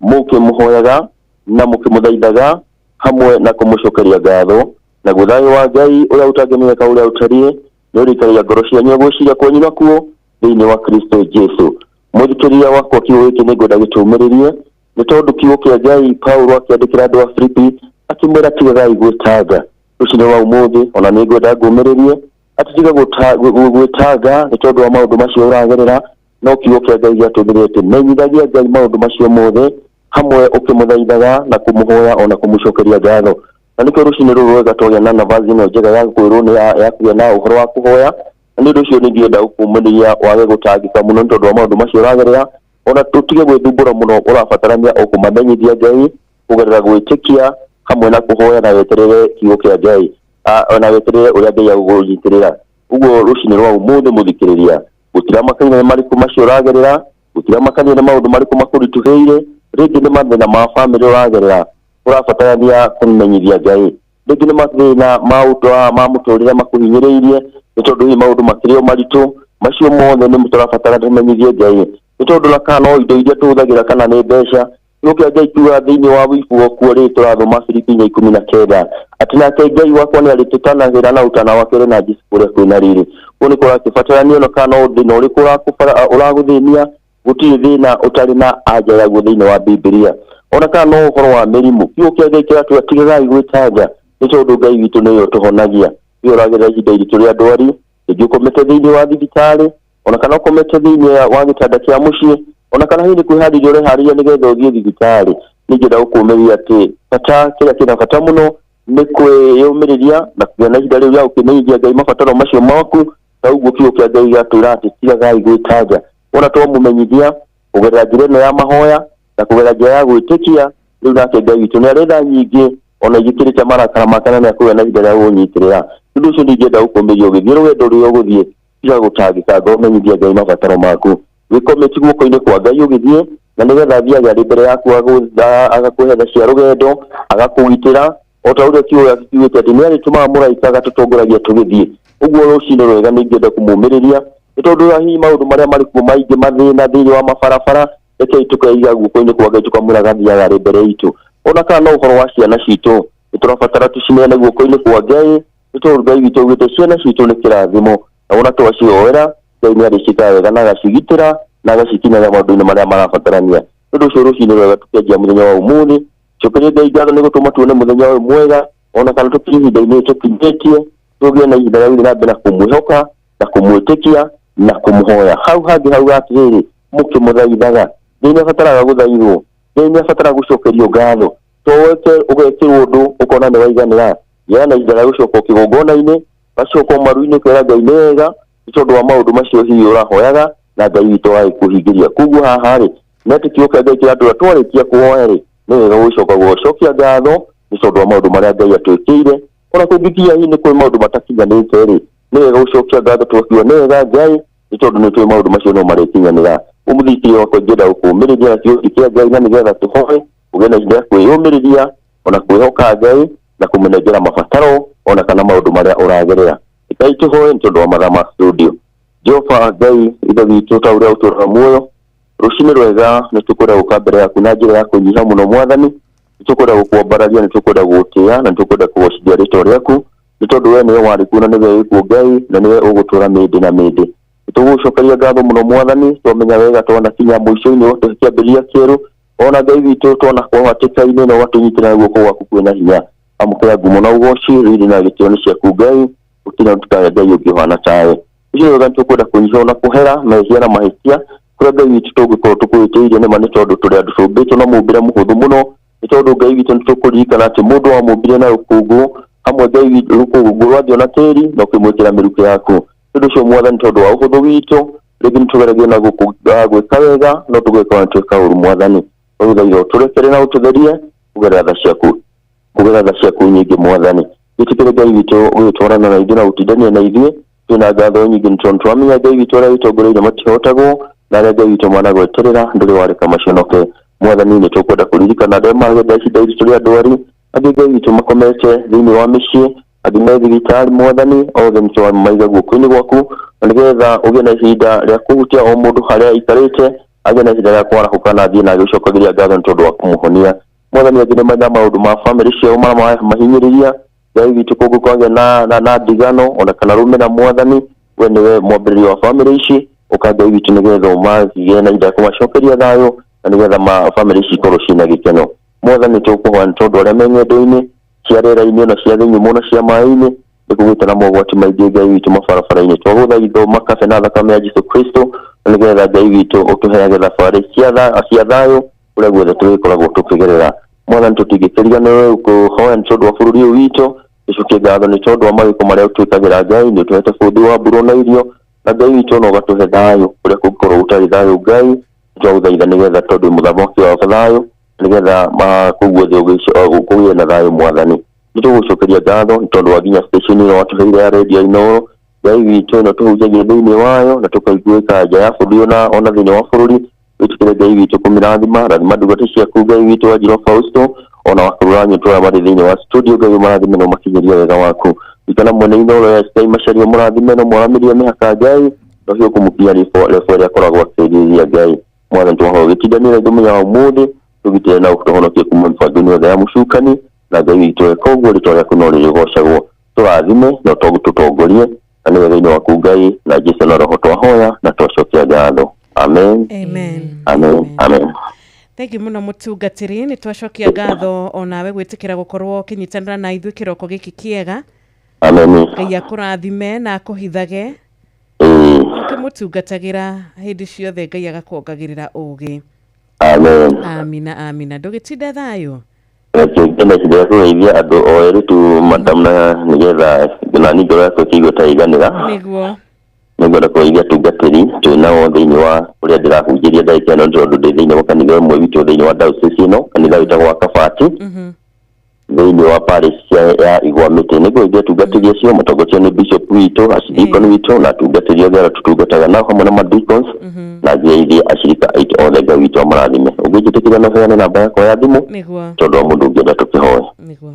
mũkĩmũhoyaga na mũkĩmũthaithaga hamwe na kũmũcokeria ngatho, naguo thayũ wa Ngai ũrĩa ũtangĩmenyeka ũrĩa ũtariĩ nĩ ũrĩikaragia ngoro cianyu gwĩciria kwanyu nakuo thĩinĩ wa Kristo Jesu. Mũthikĩria wakwa, kiugo gĩkĩ nĩ ngwenda gĩtũmĩrĩrie nĩ tondũ kiugo kĩa Ngai Paulo akĩandĩkĩra andũ a Filipi akĩmwĩra tigagai gwĩtanga. Rũcinĩ rwa ũmũthĩ ona nĩ ngwenda ngũmĩrĩrie atĩ tiga gwĩtanga nĩ tondũ wa maũndũ macio ũragerera, no kiugo kĩa Ngai gĩatũmĩrĩrie atĩ menyithagia Ngai maũndũ macio mothe hamwe ũkĩmũthaithaga na kũmũhoya ona kũmũcokeria ngatho. Na nĩkĩo rũcinĩ rũrũ rwega twagĩa na navazi ĩno njega ya kwĩrwo nĩ ya kũgĩa na ũhoro wa kũhoya, na nĩ ũndũ ũcio nĩngĩenda gũkũmĩrĩria wage gũtangĩka mũno nĩ tondũ wa maũndũ macio ũragerera, ona tũtige gwĩthumbũra mũno, ũrabatarania o kũmamenyithia Ngai kũgerera gwĩtĩkia hamwe na kũhoya na weterere kiugo kĩa Ngai, ona weterere ũrĩa Ngai agũkũnyitĩrĩra. Ũguo rũcinĩ rwa ũmũthĩ mũthikĩrĩria, gũtiramakania nĩ marĩkũ macio ũragerera, gũtiramakania nĩ maũndũ marĩkũ makũritũhĩire, rĩngĩ nĩ mathĩna ma bamĩrĩ ũragerera, ũrabatarania kũmenyithia Ngai, rĩngĩ nĩ mathĩna ma mũtũrĩre makũhinyĩrĩirie nĩ tondũ hihi maũndũ makĩrĩ o maritũ, macio mothe nĩ tũrabatara tũmenyithie Ngai, nĩ tondũ na kana no indo iria tũhũthagĩra kana nĩ mbeca. Kiugo kĩa Ngai kiugaga thĩinĩ wa wibu okuo rĩ tũrathoma Filipi 4:19 atĩ nake Ngai wakwa nĩ arĩtũtanagĩra na ũtana wake ũrĩ na Jesũ kũrĩa kwĩna riri. Ũguo nĩ kũrakĩbatarania ona kana no thĩna ũrĩkũ ũragũthĩnia, gũtirĩ thĩna ũtarĩ na anja yaguo thĩinĩ wa Bibilia. Ona kana no ũhoro wa mĩrimũ, kiugo kĩa Ngai kĩratwĩra tigagai gwĩtanga nĩ tondũ Ngai witũ nĩwe ũtũhonagia. Ũyũ ũragerera ihinda iritũ rĩa ndwari, rĩngĩ ũkomete thĩinĩ wa thibitarĩ, ona kana ũkomete thĩinĩ wa gĩtanda kĩa mũciĩ, ona kana hihi nĩ kwĩharĩria ũreharĩria nĩgetha ũthiĩ thibitarĩ, nĩngĩenda gũkũmĩrĩria atĩ bata kĩrĩa kĩna bata mũno nĩ kwĩyũmĩrĩria na kũgĩa na ihinda rĩu rĩa gũkĩmenyithia Ngai mabataro macio maku. Na ũguo kiugo kĩa Ngai gĩatwĩra atĩ tigagai gwĩtanga. Wona twamũmenyithia kũgerera njĩra ĩno ya mahoya na kũgerera njĩra ya gwĩtĩkia, rĩu nake Ngai witũ nĩ arĩ tha nyingĩ ona igĩkĩrĩte marakara make na nĩ akũgĩa na ihinda rĩa gũgũnyitĩrĩra. Nĩ ũndũ ũcio ningĩenda gũkũmĩria ũgĩthiĩ rũgendo rũrĩa ũgũthiĩ, tiga gũtangĩka ngoro, menyithia Ngai mabataro maku, wĩkometi guoko-inĩ kwa Ngai ũgĩthiĩ, na nĩgetha athiage arĩ mbere yaku agakũhe tha cia rũgendo, agakũgitĩra o ta ũrĩa kiugo gĩake kiugĩte atĩ nĩ arĩtũmaga mũraika agatũtongoragia tũgĩthiĩ. Ũguo rũcinĩ rwega nĩ ingĩenda kũmũmĩrĩria nĩ tondũ hihi maũndũ marĩa marĩ kuo maingĩ mathĩna thĩinĩ wa mabarabara, rekei tũkeiga guoko-inĩ kwa Ngai tũkamwĩra agathiaga arĩ mbere itũ. Ona kana no ũhoro wa ciana citũ, nĩ tũrabatara tũcineane guoko-inĩ kwa Ngai nĩ tondũ Ngai witũ augĩte ciana citũ nĩ kĩrathimo, na wona twacioera Ngai nĩ arĩciĩkaga wega na agacigitĩra na agacikinyaga maũndũ-inĩ marĩa marabatarania. Nĩ ũndũ ũcio rũcinĩ rwega tũkĩanjia mũthenya wa ũmũthĩ, cokeria Ngai ngatho nĩ gũtũma tuone mũthenya ũyũ mwega, ona kana tũkinye ihinda-inĩ tũkinyĩtie, tũgĩe na ihinda rĩa gũthiĩ na mbere na kũmwĩhoka na kũmwĩtĩkia na kũmũhoya. Hau hangĩ hauga atĩrĩrĩ, mũkĩmũthaithaga. Ngai nĩ abataraga gũthaithwo, Ngai nĩ abataraga gũcokerio ngatho. To weke ũgekĩrwo ũndũ ũkona nĩ waiganĩra, gĩa na ihinda rĩa gũcoka kĩgongona-inĩ, gacoka maru-inĩ kwĩra Ngai nĩ wega nĩ tondũ wa maũndũ macio hihi ũrahoyaga na Ngai witũ agĩkũhingĩria. Koguo haha rĩ, nĩ atĩ kiugo kĩa Ngai kĩratwĩra twarĩkia kũhoya rĩ, nĩ wega gũcoka gũcokia ngatho nĩ tondũ wa maũndũ marĩa Ngai atwĩkĩire. Ona kũngĩkinya hihi nĩ kũrĩ maũndũ matakinyanĩte rĩ, nĩ wega gũcokia ngatho tũgakiuga nĩ wega Ngai nĩ tondũ nĩ tũĩ maũndũ macio no marĩkinyanĩra. Ũmũthikĩria wakwa ingĩenda gũkũũmĩrĩria na kiugo kĩa Ngai na nĩgetha tũhoe ũgĩe na ihinda rĩa kwĩyũmĩrĩria ona kwĩhoka Ngai na kũmũnengera mabataro ona kana maũndũ marĩa ũragerera. Ngai tũhoe nĩ tondũ wa mathaa ma studio. Jehova Ngai ithe witũ ta ũrĩa ũtũũraga muoyo, rũcinĩ rwega nĩ tũkwenda gũka mbere yaku na njĩra ya kũnyiha mũno Mwathani, nĩ tũkwenda gũkwambararia, nĩ tũkwenda gũgũtĩĩa na nĩ tũkwenda kũgocithia rĩtwa rĩaku. Nĩ tondũ we nĩwe warĩ kuo na nĩwe wĩkuo Ngai, na nĩwe ũgũtũũra mĩndĩ na mĩndĩ. Tũgũcokeria ngatho mũno Mwathani, twamenya wega twanakinya mũico-inĩ wa kĩambĩrĩria kĩerũ, ona Ngai witũ twanakorwo hatĩka-inĩ na ũgatũnyitĩra guoko gwaku kwĩna hinya. Amũkĩra ngumo na ũgoci, riri na gĩtĩo nĩ ciaku Ngai, gũtirĩ tũkaya Ngai ũngĩ ũhana tawe. Ũcio wega nĩtũkwenda kũnyihia na kũhera mehia na mahĩtia kũrĩa Ngai witũ tũngĩkorwo tũkũhĩtĩirie nĩma, nĩ tondũ tũrĩ andũ tũmbĩtwo na mũmbĩre mũhũthũ mũno. Nĩ tondũ Ngai witũ nĩtũkũririkana atĩ mũndũ wamũmbire na rũkũngũ hamwe, Ngai witũ rũkũngũ rwathiĩ na tĩri na ũkĩmwĩkĩra mĩrukĩ yaku. Nĩ ũndũ ũcio Mwathani, tondũ wa ũhũthũ witũ rĩngĩ nĩtũgeragia na gwĩka wega no tũgĩkorwo nĩtwĩka ũru. Mwathani, ũgũthaitha ũtũrekere na ũtũtherie kũgerera tha ciaku, kũgerera tha ciaku nyingĩ. Mwathani, wĩtĩkĩre Ngai witũ ũgĩtwarana na ithuĩ na gũtindania na ithuĩ. Twĩna ngatho nyingĩ nĩ tondũ twamenya Ngai witũ arĩa wĩtongoreirie matihotagwo, na arĩa Ngai witũ managweterera ndũrĩ wareka maconoke. Mwathani, nĩ tũkwenda kũririkana arĩa magenda ihinda iritũ tũrĩ andũ ari angĩ Ngai witũ makomete thĩinĩ wa mĩciĩ, angĩ me thibitarĩ. Mwathani, othe nĩ twamaiga guoko-inĩ gwaku, na nĩgetha ũgĩe na ihinda rĩa kũhutia o mũndũ harĩa aikarĩte, agĩe na ihinda rĩa kwarahũka na athiĩ na agĩcokagĩria ngatho nĩ tondũ wa kũmũhonia. Mwathani, angĩ nĩ mena maũndũ ma bamĩrĩ ciao maramahinyĩrĩria Ngai witũ, kũngĩ kwagĩa na ndigano ona kana rũmena. Mwathani, we nĩwe mwambĩrĩria wa bamĩrĩ ici, ũka Ngai witũ nĩgetha ũmagĩe na ihinda rĩa kũmacokeria thayũ, na nĩgetha bamĩrĩ ici ikorwo ciĩna gĩkeno. Mwathani, tũkũhoya nĩ tondũ arĩa me ng'endo-inĩ cia rĩera-inĩ ona cia thĩ nyũmũ na cia maĩ-inĩ, nĩ kũgĩte na mogwati maingĩ Ngai witũ mabarabara-inĩ. Twagũthaitha makabe na thakame ya Jesu Kristo, na nĩgetha Ngai witũ ũtũheage thabarĩ cia thayũ kũrĩa guothe tũrĩkoragwo tũkĩgerera. Mwathani, tũtingĩkĩriganĩrwo kũhoya nĩ tondũ wa bũrũri ũyũ witũ. Tũcokie ngatho nĩ tondũ wa mawĩko marĩa ũtwĩkagĩra Ngai, nĩ ũtũhete bũthi wa mbura na irio, na Ngai witũ no ũgatũhe thayũ kũrĩa kũngĩkorwo gũtarĩ thayũ. Ngai, twagũthaitha nĩgetha tondũ mũthamaki wa thayũ, nĩgetha kũu guothe kũgĩe na thayũ. Mwathani, nĩ tũgũcokeria ngatho nĩ tondũ wa nginya station ĩno watũheire ya radio Inooro. Ngai witũ, ĩno tũhunjagia thĩinĩ wayo na tũkaiguĩka nja ya bũrũri ona thĩinĩ wa bũrũri. Wĩtĩkĩre Ngai witũ kũmĩrathima, rathima ndungata ciaku Ngai witũ wa Njirũ Fausto ona wakũrũra nyũtũ arĩa marĩ thĩinĩ wa studio. Ngai, ũmarathime na ũmakinyĩrie wega waku. Ikana mwene Inooro ya Ngai Macharia, mũrathime na mwaramĩrie mĩhaka Ngai, na ũcio kũmũkinya level ĩrĩa akoragwo akĩrirĩria Ngai. Mwathani, twahoya ũgĩtindanĩra ithuĩ mũthenya wa ũmũthĩ, tũgitĩre na ũtũhonokie kuma mĩbango-inĩ yothe ya mũcukani. Na Ngai witũ, eka ũguo, rĩtwa rĩaku no rĩrĩgocagwo. Tũrathime na tũtongorie, na nĩ wega-inĩ waku Ngai na Jesu na Roho twahoya na twacokia ngatho. Amen. Amen. Amen, amen. Thengiũ mũno mũtungatĩri, nĩ twacokia ngatho onawe gwĩtĩkĩra gũkorwo ũkĩnyitanĩra na ithuĩ kĩroko gĩkĩ kĩega. Amen. Ngai akũrathime na akũhithage ũkĩmũtungatagĩra hĩndĩ ciothe. Ngai agakuongagĩrĩra ũgĩ. Amen. Amina, amina. Ndũgĩtinde thayũ. Reke ngene ihinda rĩa kũgeithia andũ o erĩ tu madam, na nĩgetha nani ngoro yakwa ĩkĩigue ta ĩiganĩra. Nĩguo. Nĩngwenda kũgeithia atungatĩri twĩ nao thĩinĩ wa kũrĩa ndĩrahunjĩria ndagĩka ĩno, tondũ ndĩ thĩinĩ wa kanitha ũmwe witũ thĩinĩ wa diocese ĩno, kanitha wĩtagwo wa Kabati thĩinĩ wa parish ya Igwa Mĩtĩ. Nĩngũgeithia atungatĩri acio matongoretio nĩ bishop witũ, archdeacon witũ, na atungatĩri othe arĩa tũtungataga nao hamwe na madeacons, na ngeithie acirika aitũ othe. Ngai witũ amarathime. Ũngĩnjĩtĩkĩria no heane namba yakwa ya thimũ tondũ wa mũndũ ũngĩenda tũkĩhoe. Nĩguo.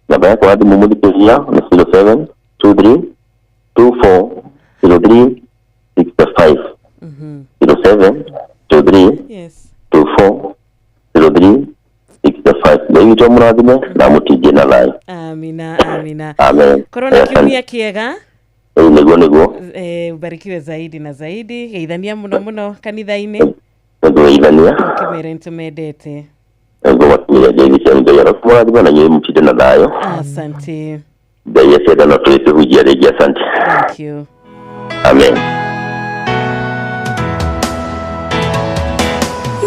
Namba yakwa ya thimũ, mũthikĩrĩria, nĩ 0723 24 03 65, 0723 24 03 65. Ngai witũ amũrathime na amũtingie na thayũ. Amina, amina. Amen. Korwo na kiumia kĩega. Ĩĩ, nĩguo nĩguo. Ubarikiwe zaidi na zaidi. Geithania mũno mũno kanitha-inĩ. Nĩngũgeithania. Ũkĩmere nĩtũmendete. Nĩngũmakinyĩria ngeithi cia Ngai arokũmũrathima na inyuĩ mũtinde na thayũ. Asante. Ngai akĩenda no tũrĩkĩhunjia rĩngĩ. Asante. Thank you. Amen.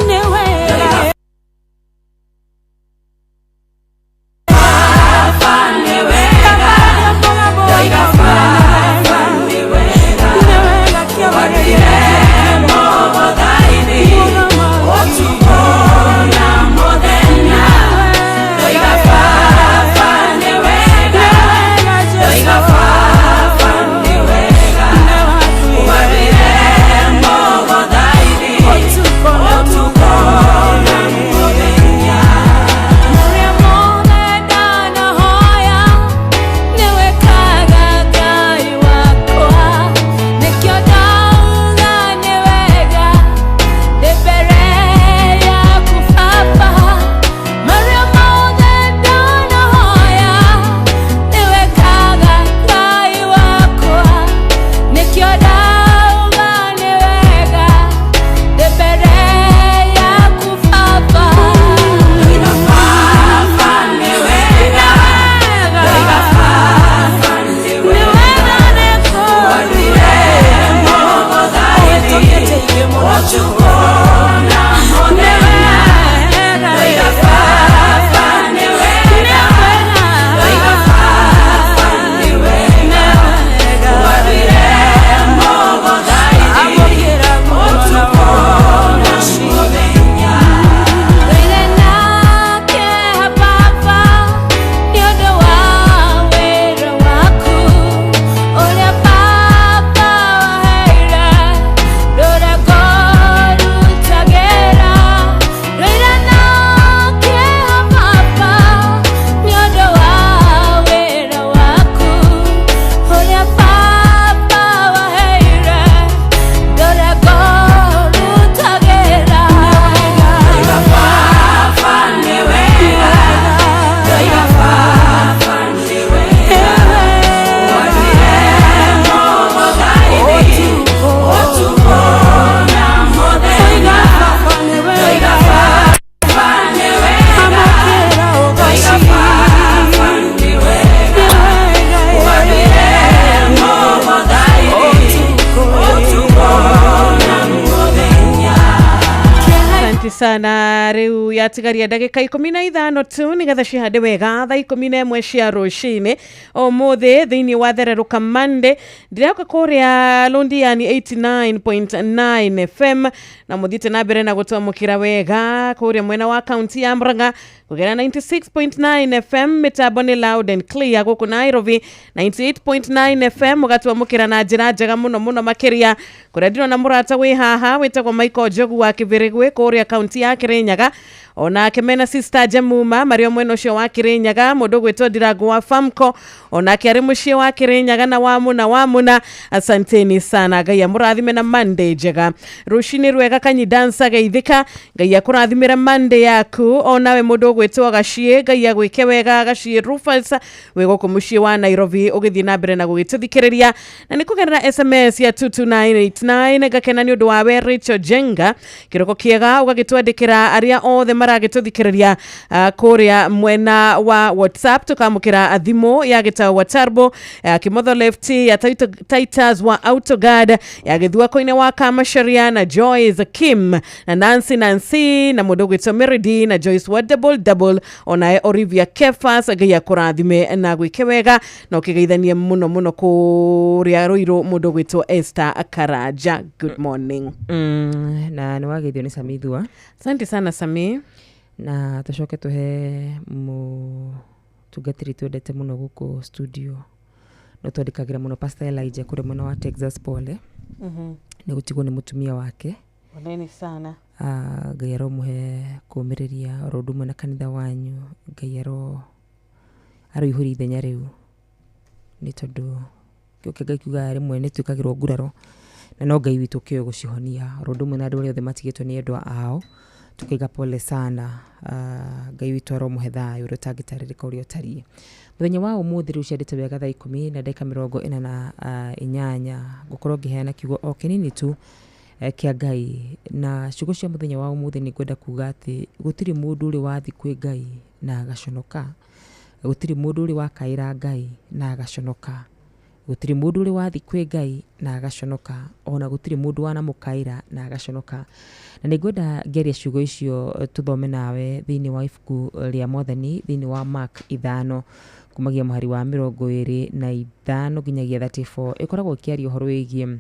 Nĩ wega. Asante sana. Rĩu yatigaria ndagĩka 15 tu nĩgetha cihande wega thaa 11 cia rũcinĩ ũmũthĩ thĩinĩ wa Thererũka Monday. Ndĩroka kũrĩa Londiani 89.9 FM na mũthiĩte na mbere na gũtwamũkĩra wega kũrĩa mwena wa kaunti ya Murang'a kũgera 96.9 FM, mĩtambo nĩ loud and clear gũkũ Nairobi 98.9 FM, mũgatwamũkĩra na njĩra njega mũno mũno makĩria. Kũrĩa ndĩrona mũrata wĩ haha wĩtagwo Michael Njogu wa Kĩbĩrĩgwĩ kũrĩa kaunti ya Kĩrĩnyaga, onake mena sister Jemuma marĩ o mwena ũcio wa Kĩrĩnyaga, mũndũ ũgwĩtwo Ndirango wa Famco onake arĩ mũciĩ wa Kĩrĩnyaga na Wamuna Wamuna. Asanteni sana, Ngai amũrathime na Monday njega, rũcinĩ rwega. Kanyi dansa geithĩka, Ngai akũrathimĩre Monday yaku. Onawe mũndũ ũgwĩtwo Gaciĩ, Ngai agwĩke wega. Gaciĩ Rufus wĩ gũkũ mũciĩ wa Nairobi ũgĩthiĩ na mbere na gũgĩtũthikĩrĩria na nĩ kũgerera SMS ya 22989. Ngakena nĩ ũndũ wawe Rachel Jenga, kĩroko kĩega, ũgagĩtwandĩkĩra arĩa othe maragĩtũthikĩrĩria kũrĩa mwena wa WhatsApp. Tũkamũkĩra thimũ ya gĩtau wa Tarbo ya Kimotho Left ya Titus wa Autoguard ya Gĩthuako-inĩ wa Kamasharia na Joyce Kim na Nancy Nancy na mũndũ ũgwĩtwo Mary na Joyce wa double double, onaye Olivia Kefas. Ngai akũrathime na gwĩke wega na ũkĩgeithanie mũno mũno kũrĩa Rũirũ mũndũ ũgwĩtwo Esther Karaja. Good morning. Na nĩ wageithio nĩ Samithua. Asante sana Sami. Na tũcoke tũhe mũtungatĩri twendete mũno gũkũ studio no twandĩkagĩra mũno, Pastor Elijah kũrĩa mwena wa Texas, pole nĩ gũtigwo nĩ mũtumia wake. Poleni sana. Ah, Ngai aromũhe kũũmĩrĩria oro ũndũ ũmwe na kanitha wanyu. Ngai aroihũria ithenya rĩu, nĩ tondũ kĩo kĩa Ngai kiugaga rĩmwe nĩ twĩkagĩrwo nguraro na no Ngai witũ ũkĩũĩ gũcihonia, oro ũndũ ũmwe na andũ arĩa othe matigĩtwo nĩ endwa ao, tukaiga pole sana. Ngai witũ aromũhe thayũ ũrĩa ũtangĩtarĩrĩka ũrĩa ũtariĩ. Mũthenya wa ũmũthĩ rĩu ciandĩte wega thaa 10:48, ngũkorwo ngĩheana kiugo o kĩnini tu kĩa Ngai, na ciugo cia mũthenya wa ũmũthĩ nĩ ngwenda kuga atĩ gũtirĩ mũndũ ũrĩ wathi kwĩ Ngai na agaconoka, gũtirĩ mũndũ ũrĩ wakaĩra Ngai na agaconoka, gũtirĩ mũndũ ũrĩ wathi kwĩ Ngai na agaconoka, ona gũtirĩ mũndũ wanamũkaĩra na agaconoka. Na nĩ ngwenda ngĩaria ciugo icio tũthome nawe thĩinĩ wa ibuku rĩa Mwathani, thĩinĩ wa Mark 5 kumagia mũhari wa 25 nginyagia 34. Ĩkoragwo ĩkĩaria ũhoro wĩgiĩ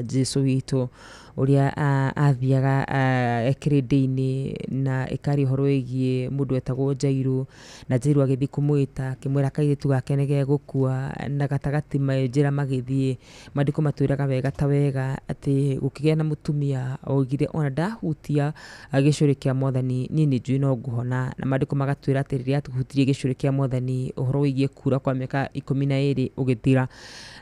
Jesu witũ ũrĩa athiaga kĩrĩndĩ-inĩ, na ĩkaria ũhoro wĩgiĩ mũndũ wetagwo Jairũ, na Jairũ agĩthiĩ kũmwĩta akĩmwĩra kairĩtu gake nĩ gegũkua, na gatagatĩ me njĩra magĩthiĩ, maandĩko matwĩraga wega ta wega atĩ gũkĩgĩa na mũtumia oigire ona ndahutia gĩcũrĩ kĩa Mwathani niĩ nĩ njũĩ no ngũhona, na maandĩko magatwĩra atĩ rĩrĩa ahutirie gĩcũrĩ kĩa Mwathani ũhoro wĩgiĩ kura kwa mĩaka 12 ũgĩthira.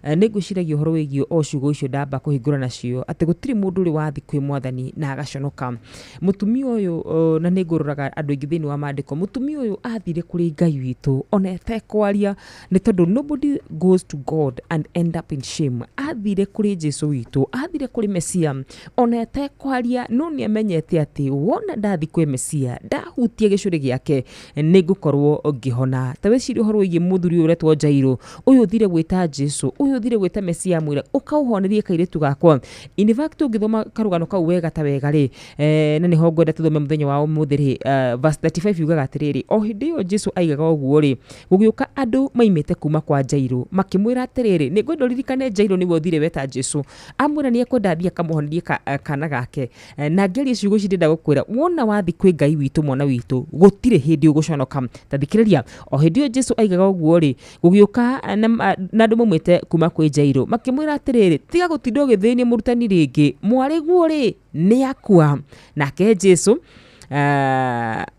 Nĩ ngwĩciragia ũhoro wĩgiĩ o ciugo icio ndamba kũhingũra nacio, atĩ gũtirĩ mũndũ ũrĩ wathi kwĩ Mwathani na agaconoka. Mũtumia ũyũ, na nĩ ngũroraga andũ aingĩ thĩinĩ wa maandĩko, mũtumia ũyũ athire kũrĩ Ngai witũ ona etekwaria, nĩ tondũ nobody goes to God and end up in shame. Athire kũrĩ Jesu witũ, athire kũrĩ Mesia ona etekwaria, no nĩ amenyete atĩ wona ndathi kwĩ Mesia ndahutia gĩcũrĩ gĩake nĩ ngũkorwo ngĩhona. Ta wĩcirie ũhoro wĩgiĩ mũthuri ũyũ ũretwo Jairũ, ũyũ ũthire gwĩta Jesu, ũyũ ũthire gwĩta Mesia amwĩre ũka ũhonerie kairĩtu gakwa. In fact ũngĩthoma karũgano kau wega ta wega rĩ, na nĩho ngwenda tũthome mũthenya wa ũmũthĩ rĩ, verse 35 yugaga atĩrĩrĩ, o hĩndĩ ĩyo Jesu aigaga ũguo rĩ, gũgĩũka andũ maimĩte kuma kwa Jairũ makĩmwĩra atĩrĩrĩ, nĩ ngwenda ũririkane Jairũ nĩwe ũthire weta Jesu, amwĩra nĩ ekwenda athiĩ akamũhonerie kana gake. Na ngĩaria ciugo ici ndĩrenda gũkwĩra, wona wathi kwĩ Ngai witũ mwana witũ gũtirĩ hĩndĩ ũgũconoka. Ta thikĩrĩria, o hĩndĩ ĩyo Jesu aigaga ũguo rĩ, gũgĩũka na andũ maumĩte kuma kwĩ Jairũ makĩmwĩra atĩrĩrĩ, tiga gũtinda ũgĩthĩnia mũrutani rĩngĩ, mwarĩguo rĩ nĩ akua. Nake Jesu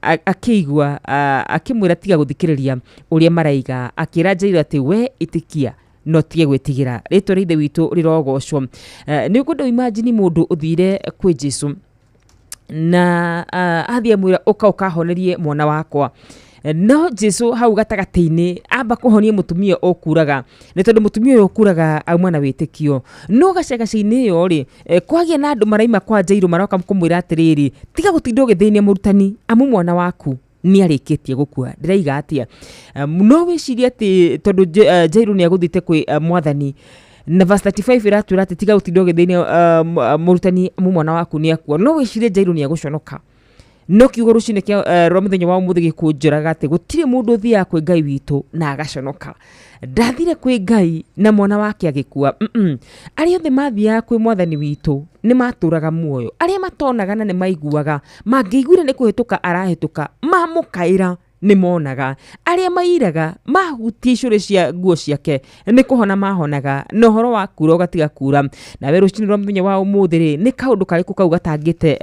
akĩigua, akĩmwĩra tiga gũthikĩrĩria ũrĩa maraiga, akĩra Jairũ atĩ we ĩtĩkia no tige gwĩtigĩra, rĩtwa rĩa Ithe witũ rĩrogocwo. Nĩ ũkwenda imagine mũndũ ũthire kwĩ Jesu na athiĩ amwĩra ũka ũkahonerie mwana wakwa, no Jesu hau gatagatĩ-inĩ amba kũhonia mũtumia ũkuraga, nĩ tondũ mũtumia ũyũ ũkuraga auma na wĩtĩkio. No gacagaca-inĩ ĩyo rĩ, kwagĩa na andũ maraima kwa Jairũ maroka kũmwĩra atĩrĩrĩ, tiga gũtinda ũgĩthĩnia mũrutani amu mwana waku nĩ arĩkĩtie gũkua. Ndĩraiga atĩa? No wĩcirie atĩ tondũ Jairũ nĩ agũthiĩte kwĩ Mwathani, Na verse 35 ĩratwĩra atĩ tiga gũtinda ũgĩthĩnia mũrutani mwana waku nĩ akua. No wĩcirie Jairũ nĩ agũconoka. No kiugo rũcinĩ kĩa rwa mũthenya wa ũmũthĩ gĩkũnjũraga atĩ gũtirĩ mũndũ ũthiaga kwĩ Ngai witũ na agaconoka. Ndathire kwĩ Ngai na mwana wake agĩkua. Arĩa othe mathiaga kwĩ mwathani witũ nĩ matũraga muoyo. Arĩa matonaga na nĩ maiguaga, mangĩiguire nĩ kũhĩtũka arahĩtũka, mamũkaĩra nĩ monaga. Arĩa mairaga mahutia icũrĩ cia nguo ciake nĩ kũhona mahonaga, na ũhoro wa kura ũgatiga kura. Nawe rũcinĩ rwa mũthenya wa ũmũthĩ rĩ, nĩ kaũndũ karĩkũ kau gatangĩte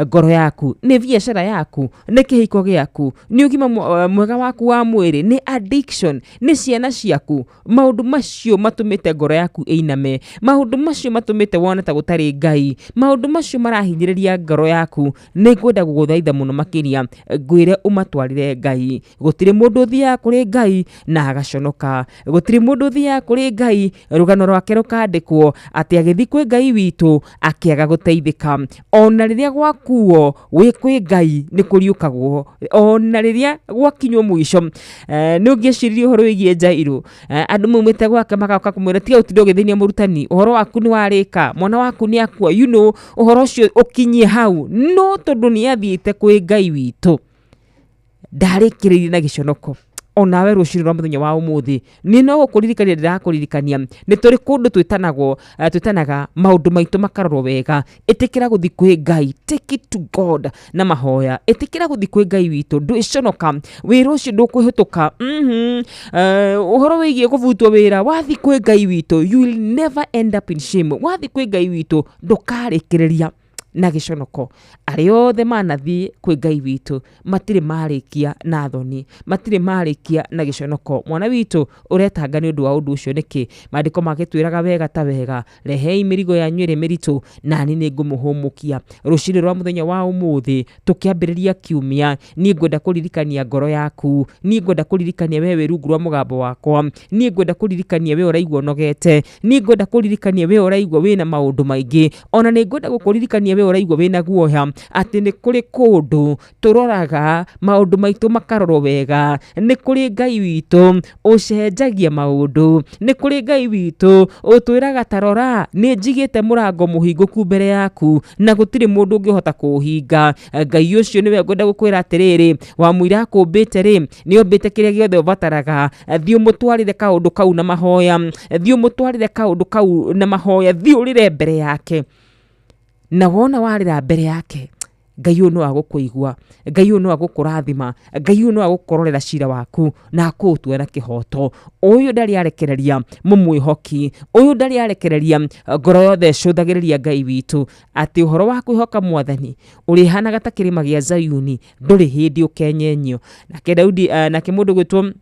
ngoro yaku? Nĩ biacara yaku? Nĩ kĩhiko gĩaku? Nĩ ũgima mwega waku wa mwĩrĩ? Nĩ addiction? Nĩ ciana ciaku? Maũndũ macio matũmĩte ngoro yaku ĩiname, maũndũ macio matũmĩte wone ta gũtarĩ Ngai, maũndũ macio marahinyĩrĩria ngoro yaku, nĩ ngwenda gũgũthaitha mũno makĩria ngwĩre ũmatwarĩre Ngai. Gũtirĩ mũndũ ũthiaga kũrĩ Ngai na agaconoka. Gũtirĩ mũndũ ũthiaga kũrĩ Ngai rũgano rwake rũkandĩkwo atĩ agĩthiĩ kwĩ Ngai witũ akĩaga gũteithĩka. Ona rĩrĩa gwakuo wĩ kwĩ Ngai nĩ kũriũkagwo, ona rĩrĩa gwakinywo mũico. Nĩ ũngĩeciririe ũhoro wĩgiĩ Jairũ, andũ maumĩte gwake magoka kũmwĩra tiga gũtinda ũgĩthĩnia mũrutani, ũhoro waku nĩ warĩka, mwana waku nĩ akua, you know, ũhoro ũcio ũkinyie hau. No tondũ nĩ athiĩte kwĩ Ngai witũ ndarĩkĩrĩirie na gĩconoko. Onawe rũcinĩ rwa mũthenya wa ũmũthĩ nĩ no gũkũririkania ndĩrakũririkania nĩ tũrĩ kũndũ twĩtanagwo, twĩtanaga maũndũ maitũ makarorwo wega. Ĩtĩkĩra gũthiĩ kwĩ Ngai, take it to God na mahoya. Ĩtĩkĩra gũthiĩ kwĩ Ngai witũ, ndwĩconoka, wĩra ũcio ndũkwĩhĩtũka. Ũhoro wĩgiĩ kũbutwo wĩra, wathiĩ kwĩ Ngai witũ you will never end up in shame. Wathiĩ kwĩ Ngai witũ ndũkarĩkĩrĩria na gĩconoko. Arĩa othe manathiĩ kwĩ Ngai witũ matirĩ marĩkia na thoni, matirĩ marĩkia na gĩconoko. Mwana witũ ũretanga nĩ ũndũ wa ũndũ ũcio nĩkĩ? Maandĩko magĩtwĩraga wega ta wega, rehei mĩrigo yanyu ĩrĩ mĩritũ nani nĩ ngũmũhũmũkia. Rũcinĩ rwa mũthenya wa ũmũthĩ tũkĩambĩrĩria kiumia, niĩ ngwenda kũririkania ngoro yaku, niĩ ngwenda kũririkania we wĩ rungu rwa mũgambo wakwa, niĩ ngwenda kũririkania we ũraigua ũnogete, niĩ ngwenda kũririkania we ũraigua wĩna maũndũ maingĩ, ona nĩ ngwenda gũkũririkania we ũraigua wĩna guoya atĩ nĩ kũrĩ kũndũ tũroraga maũndũ maitũ makarorwo wega. Nĩ kũrĩ Ngai witũ ũcenjagia maũndũ, nĩ kũrĩ Ngai witũ ũtwĩraga ta rora, nĩ njigĩte mũrango mũhingũku mbere yaku na gũtirĩ mũndũ ũngĩhota kũũhinga. Ngai ũcio nĩwe ngwenda gũkwĩra atĩrĩrĩ, wamũira akũmbĩte rĩ, nĩ ombĩte kĩrĩa gĩothe ũbataraga. Thiĩ ũmũtwarĩre kaũndũ kau na mahoya, thiĩ ũmũtwarĩre kaũndũ kau na mahoya, thiĩ ũrĩre mbere yake. Na wona warĩra mbere yake, Ngai ũyũ no agũkũigua, Ngai ũyũ no agũkũrathima, Ngai ũyũ no agũkũrorera cira waku na akũũtua na kĩhoto. Ũyũ ndarĩ arekereria mũmwĩhoki, ũyũ ndarĩ arekereria ngoro yothe ĩcũthagĩrĩria Ngai witũ atĩ ũhoro wa kwĩhoka mwathani ũrĩhanaga ta kĩrĩma gĩa Zayuni, ndũrĩ hĩndĩ ũkenyenyio. Nake Daudi, nake mũndũ gwĩtwo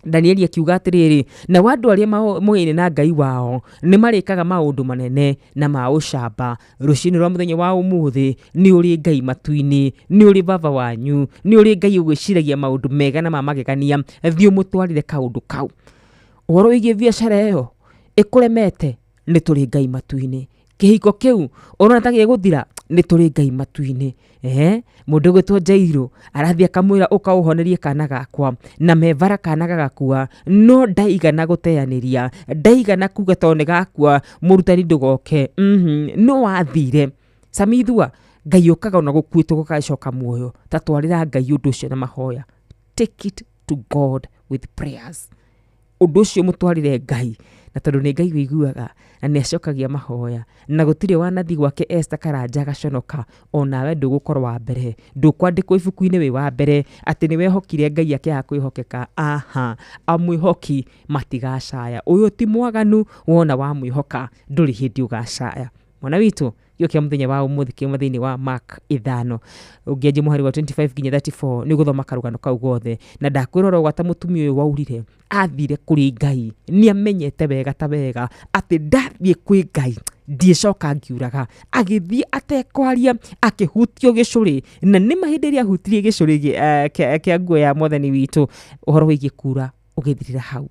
Danieli akiuga atĩrĩrĩ, nao andũ arĩa moyaine na Ngai wao nĩ marĩkaga maũndũ manene na ma ũcamba. Rũcinĩ rwa mũthenya wa ũmũthĩ nĩ ũrĩ Ngai matu-inĩ, nĩ ũrĩ baba wanyu, nĩ ũrĩ Ngai ũgwĩciragia maũndũ mega na ma magegania. Thiĩ ũmũtwarĩre kaũndũ kau. Ũhoro wĩgiĩ biacara ĩyo ĩkũremete, nĩ tũrĩ Ngai matu-inĩ. Kĩhiko kĩu ũrona ta gĩgũthira, nĩ tũrĩ Ngai matu-inĩ. Mũndũ ũgwĩtwo Jairũ arathiĩ akamwĩra ũka ũhonerie kana gakwa, na mebara kana gagakua, no ndaigana gũteanĩria, ndaigana kuga tondũ nĩ gakua mũrutani ndũgoke. No wathire Samithua, Ngai ũkaga ona gũkuĩtwo gũgacoka muoyo. Ta twarĩra Ngai ũndũ ũcio na mahoya. Take it to God with prayers. Ũndũ ũcio mũtwarĩre Ngai, na tondũ nĩ Ngai ũiguaga na nĩ acokagia mahoya, na gũtirĩ wanathi gwake Esther Karanja agaconoka, onawe ndũgũkorwo wa mbere, ndũkwandĩkwo ibuku-inĩ wĩ wa mbere atĩ nĩ wehokire Ngai akĩaga kwĩhokeka. Aha, amwĩhoki matigacaya. Ũyũ ti mwaganu, wona wamwĩhoka ndũrĩ hĩndĩ ũgacaya. Mwana witũ, gĩo kĩa mũthenya wa ũmũthĩ kĩuma thĩinĩ wa Mark 5, ũngĩanjia mũhari wa 25 nginya 34 nĩ ũgũthoma karũgano kau gothe. Na ndakwĩrora ũgwata mũtumia ũyũ waurire athire kũrĩ Ngai, nĩ amenyete wega ta wega atĩ ndathiĩ kwĩ Ngai ndiĩcoka ngiuraga. Agĩthiĩ atekwaria, akĩhutio gĩcũrĩ, na nĩ ma hĩndĩ ĩrĩa ahutirie gĩcũrĩ kĩa nguo ya mwathani witũ, ũhoro wĩgiĩ kura ũgĩthirĩra hau.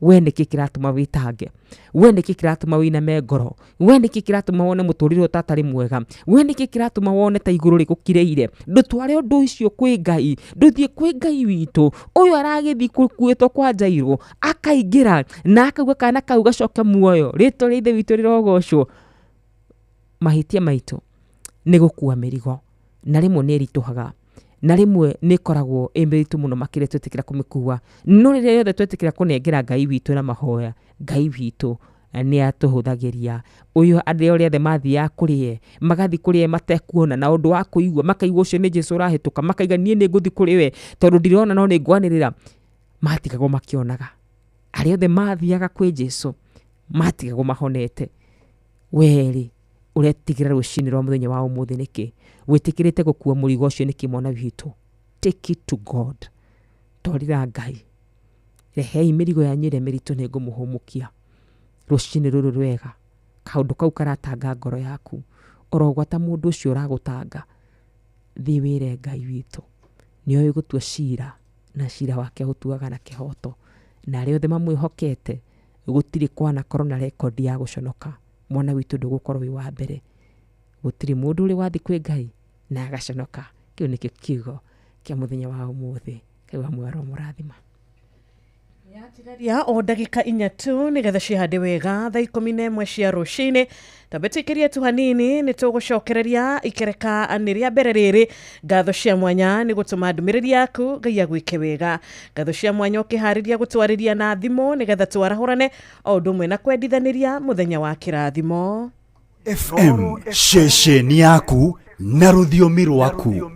We nĩkĩ kĩratũma wĩtange? We nĩkĩ kĩratũma wĩiname ngoro? We nĩkĩ kĩratũma wone mũtũrĩre ũtatarĩ mwega? We nĩkĩ kĩratũma wone ta igũrũ rĩgũkirĩire? Ndũtware ũndũ ũcio kwĩ Ngai, ndũthiĩ kwĩ Ngai witũ. Ũyũ aragĩthiĩ kũkuĩtwo kwa Jairũ, akaingĩra na akauga kana kau gacoke muoyo. Rĩtwa rĩa Ithe witũ rĩrogocwo. Mahĩtia maitũ nĩ gũkua mĩrigo, na rĩmwe nĩ ĩritũhaga, na rĩmwe nĩ ĩkoragwo ĩ mĩritũ mũno makĩria twetĩkĩra kũmĩkua. No rĩrĩa rĩothe twetĩkĩra kũnengera Ngai witũ na mahoya, Ngai witũ nĩ atũhũthagĩria. Ũyũ andũ arĩa othe mathiaga kũrĩ ye, magathiĩ kũrĩ ye matekuona na ũndũ wa kũigua, makaigua ũcio nĩ Jesũ ũrahĩtũka, makaiga niĩ nĩ ngũthiĩ kũrĩ we tondũ ndirona no nĩ ngwanĩrĩra, matigagwo makĩonaga. Arĩa othe mathiaga kwĩ Jesũ matigagwo mahonete. Werĩ ũretigĩra rũcinĩ rwa mũthenya wa ũmũthĩ nĩkĩ? Wĩtĩkĩrĩte gũkua mũrigo ũcio nĩkĩ mwana witũ? Take it to God. Twarĩra Ngai. Rehei mĩrigo yanyu ĩrĩa mĩritũ nĩ ngũmũhũmũkia. Rũcinĩ rũrũ rwega, kaũndũ kau karatanga ngoro yaku, orogwata mũndũ ũcio ũragũtanga, thiĩ wĩre Ngai witũ. Nĩoĩ gũtua cira, na cira wake ũtuaga na kĩhoto. Na arĩa othe mamwĩhokete, gũtirĩ kwanakorwo na rekondi ya gũconoka. Mwana witũ ndũgũkorwo wĩ wa mbere. Gũtirĩ mũndũ ũrĩ wathiĩ kwĩ Ngai na agaconoka. Kĩu nĩkĩo kiugo kĩa mũthenya wa ũmũthĩ. Ngai wa muoyo aromũrathima. Yatigaria o ndagĩka inya tu nĩgetha cihande wega thaa 11 cia rũcinĩ. Tambe tũikĩrie tu hanini nĩ tũgũcokereria ikereka nĩ rĩa mbere rĩrĩ. Ngatho cia mwanya nĩ gũtũma ndũmĩrĩri yaku, Ngai agwĩke wega. Ngatho cia mwanya ũkĩharĩria gũtwarĩria na thimũ nĩgetha twarahũrane o ũndũ ũmwe na kwendithanĩria mũthenya wa kĩrathimo. FM ceceni yaku na rũthiomi rwaku.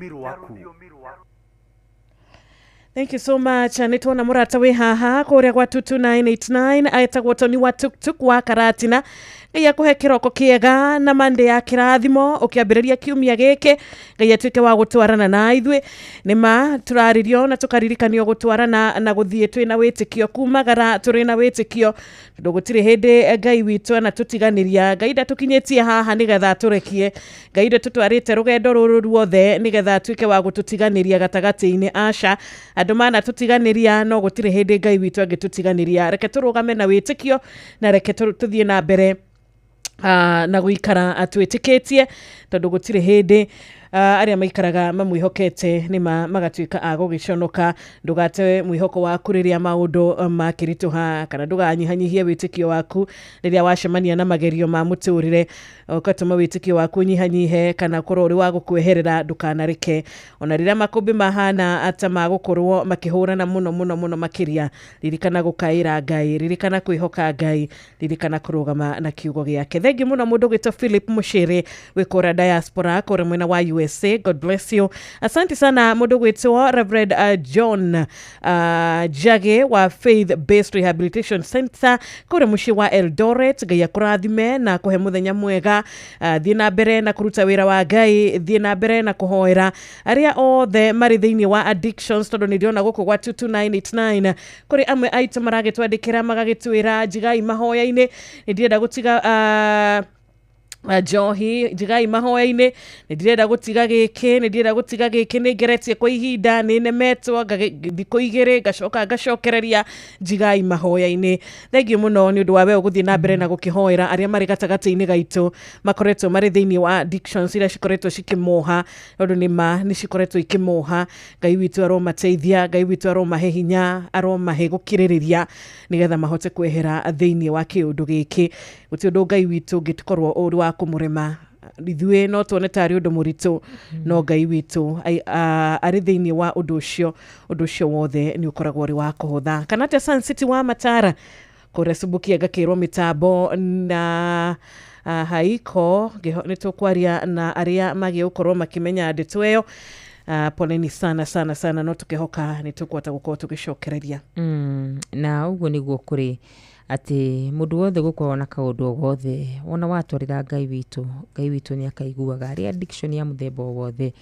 Thank you so much. Nĩ tuona mũrata wĩ haha kũrĩa gwa 22989 etagwo Tony wa tuktuk wa Karatina. Ngai akũhe kĩroko kĩega na mande ya kĩrathimo ũkĩambĩrĩria kiumia gĩkĩ. Ngai atuĩke wa gũtwarana na ithuĩ. Nĩ ma tũrarĩrio na tũkaririkanio gũtwarana na gũthiĩ twĩna wĩtĩkio, kumagara tũrĩ na wĩtĩkio, tondũ gũtirĩ hĩndĩ Ngai witũ anatũtiganĩria. Ngai ndatũkinyĩtie haha nĩgetha atũrekie. Ngai ndatũtwarĩte rũgendo rũrũ ruothe nĩgetha atuĩke wa gũtũtiganĩria gatagatĩ-inĩ. Aca, andũ manatũtiganĩria, no gũtirĩ hĩndĩ Ngai witũ angĩtũtiganĩria. Reke tũrũgame na wĩtĩkio na reke tũthiĩ na mbere na gũikara atwĩtĩkĩtie, tondũ gũtirĩ hĩndĩ arĩa maikaraga mamwĩhokete nĩ magatuĩka a gũgĩconoka. Ndũgate mwĩhoko waku rĩrĩa maũndũ makĩritũha, kana ndũganyihanyihie wĩtĩkio waku rĩrĩa wacemania na magerio ma mũtũrĩre, ũgatũma wĩtĩkio waku ũnyihanyihe kana ũkorwo ũrĩ wa gũkweherera. Ndũkanareke ona rĩrĩa makũmbĩ mahana ta magũkorwo makĩhũrana mũno mũno mũno makĩria, ririkana gũkaĩra Ngai, ririkana kwĩhoka Ngai, ririkana kũrũgama na kiugo gĩake. Thengiũ mũno mũndũ gwĩtwo Philip Mũcĩrĩ wĩ kũrĩa diaspora kũrĩa mwena wa USA. God bless you. Asante sana mũndũ gwĩtwo Reverend John Jage wa Faith Based Rehabilitation Center kũrĩa mũciĩ wa Eldoret. Ngai akũrathime na kũhe mũthenya mwega. Thiĩ na mbere na kũruta wĩra wa Ngai, thiĩ na mbere na kũhoera arĩa othe marĩ thĩinĩ wa addictions, tondũ nĩ ndĩrona gũkũ gwa 22989 kũrĩ amwe aitũ maragĩtwandĩkĩra magagĩtwĩra njigai mahoya-inĩ, nĩ ndĩrenda gũtiga njohi, njigai mahoya-inĩ, nĩ ndĩrenda gũtiga gĩkĩ, nĩ ndĩrenda gũtiga gĩkĩ, nĩ ngeretie kwa ihinda, nĩ nemetwo thikũ igĩrĩ ngacoka ngacokereria, njigai mahoya-inĩ. Thengiũ mũno nĩ ũndũ wa we ũgũthiĩ na mbere na gũkĩhoera arĩa marĩ gatagatĩ-inĩ gaitũ makoretwo marĩ thĩinĩ wa addictions iria cikoretwo cikĩmoha, tondũ nĩ ma nĩ cikoretwo ikĩmoha. Ngai witũ aromateithia, Ngai witũ aromahe hinya, aromahe gũkirĩrĩria nĩgetha mahote kwehera thĩinĩ wa kĩũndũ gĩkĩ. Gũtirĩ ũndũ Ngai witũ ũngĩkorwo ũrĩ wa kũmũrema. Ithuĩ no tuone tarĩ ũndũ mũritũ, no Ngai witũ arĩ thĩinĩ wa ũndũ ũcio, ũndũ ũcio wothe nĩ ũkoragwo ũrĩ wa kũhũtha. Kana atĩa Sun City wa Matara kũrĩa Subukia ngakĩrwo mĩtambo na haiko nĩ tũkwaria na arĩa magĩe gũkorwo makĩmenya ndeto ĩyo. Poleni sana sana sana, no tũkĩhoka nĩ tũkũhota gũkorwo tũgĩcokereria. Na ũguo nĩguo kũrĩ atĩ mũndũ wothe gũkorwo na kaũndũ o gothe wona watwarĩra Ngai witũ, Ngai witũ nĩ akaiguaga. Arĩ addiction ya mũthemba o wothe,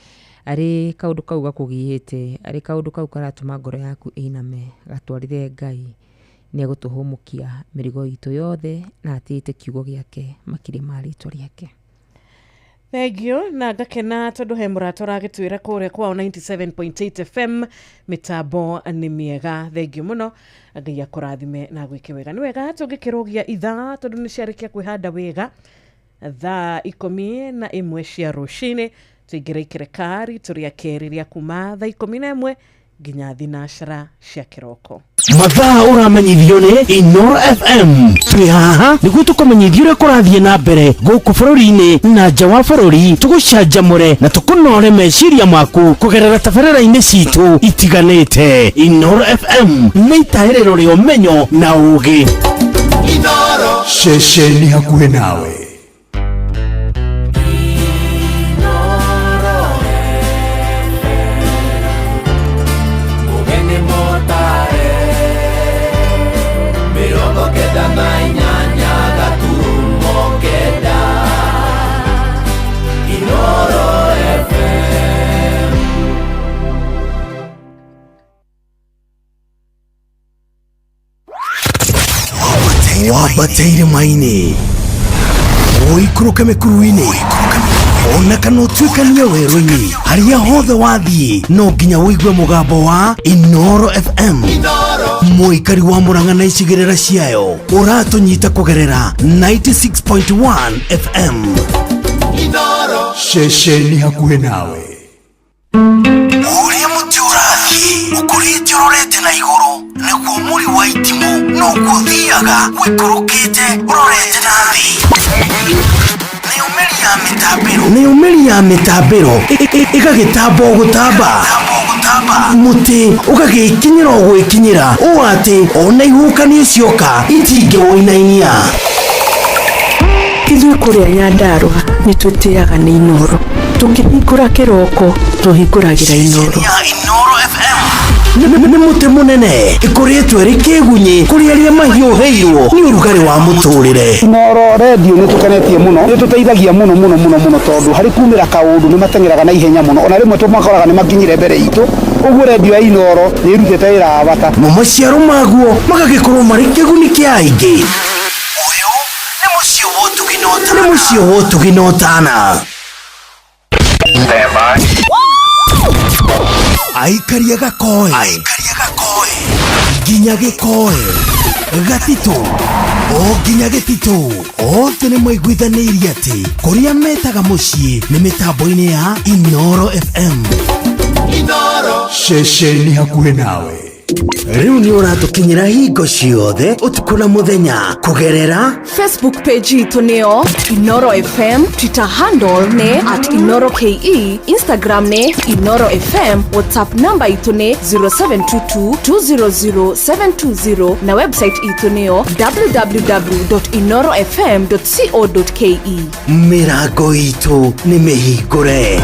arĩ kaũndũ kau gakũgiĩte, arĩ kaũndũ kau karatũma ngoro yaku ĩiname, gatwarĩre Ngai, nĩ egũtũhũmũkia mĩrigo itũ yothe na atĩĩte kiugo gĩake makĩria ma rĩtwa rĩake. Thengio na ngakena tondu he mũrata ũragĩtwĩra kũrĩa kwao 97.8 FM mĩtambo nĩ mĩega. Thengio mũno, Ngai akũrathime na gwĩke wega. Nĩ wega tũngĩkĩrũgia ithaa tondu nĩ ciarĩkia kwĩhanda wega thaa 11 cia rũcinĩ, tũingĩre ikĩreka ritũ rĩa kerĩ rĩa kuma thaa 11 nginya 12 cia kĩroko. Mathaa ũramenyithio nĩ Inoro FM. Twĩ haha nĩguo tũkũmenyithie ũrĩa kũrathiĩ na mbere gũkũ bũrũri-inĩ na nja wa bũrũri, tũgũcanjamũre na tũkũnore meciria maku kũgerera tabarĩra-inĩ citũ itiganĩte. Inoro FM nĩ itahĩrĩro rĩa ũmenyo na ũgĩ. Inoro ceceni hakuhĩ nawe. Mugeni motare 98.9 Inoro FM. Wambateire maini ũikũrũke mĩkuru-inĩ ona kana ũtuĩkanie werũ-inĩ, harĩa hothe wathiĩ no nginya ũigue mũgambo wa Inoro FM. Mũikari wa Murang'a na icigĩrĩra ciayo ũratũnyita kũgerera 96.1 FM. Ceceni hakuhĩ nawe. Ũrĩa mũtĩ ũrathiĩ ũkũrĩte ũrorete na igũrũ nĩguo mũri wa itimũ noguo ũthiaga ũikũrũkĩte ũrorete na thĩ. Nĩyo mĩri ya mĩtambĩro ĩgagĩtamba o gũtamba, mũtĩ ũgagĩkinyĩra o gwĩkinyĩra ũũ atĩ ona ihuhũkanio cioka itingĩwũinainia. Ithuĩ kũrĩa Nyandarũa nĩ twĩtĩaga nĩ Inoro, tũkĩhingũra kĩroko tũhingũragĩra Inoro. Nĩ mũtĩ mũnene ĩkũrĩtwo ĩrĩ kĩgunyĩ kũrĩ arĩa mahiũhĩirwo nĩ ũrugarĩ wa mũtũrĩre. Inoro redio nĩ tũkenetie mũno, nĩ tũteithagia mũno mũno mũno mũno tondũ harĩ kumĩra kaũndũ nĩ mateng'eraga na ihenya mũno, ona rĩmwe tũmakoraga nĩ makinyire mbere itũ. Ũguo redio ya Inoro nĩ ĩrutĩte wĩra wa bata. Mo maciaro maguo magagĩkorwo marĩ kĩguni kĩa aingĩ. Ũyũ nĩ mũciĩ wa ũtugi na ũtana. Nĩ mũciĩ wa ũtugi na ũtana. Aikaria gakoe nginya gĩkoe gatitũ o nginya gĩtitũ, othe nĩ maiguithanĩirie atĩ kũrĩa metaga mũciĩ nĩ mĩtambo-inĩ ya Inoro FM. Ceceni hakuhĩ nawe. Rĩu nĩ ũratũkinyĩra hingo ciothe ũtukũ na mũthenya kũgerera Facebook page itũ nĩyo Inoro FM, Twitter handle nĩ @InoroKE, Instagram nĩ Inoro FM, WhatsApp namba itũ nĩ 0722 200 720 na website itũ nĩyo www.inorofm.co.ke. Mĩrango itũ nĩ mĩhingũre,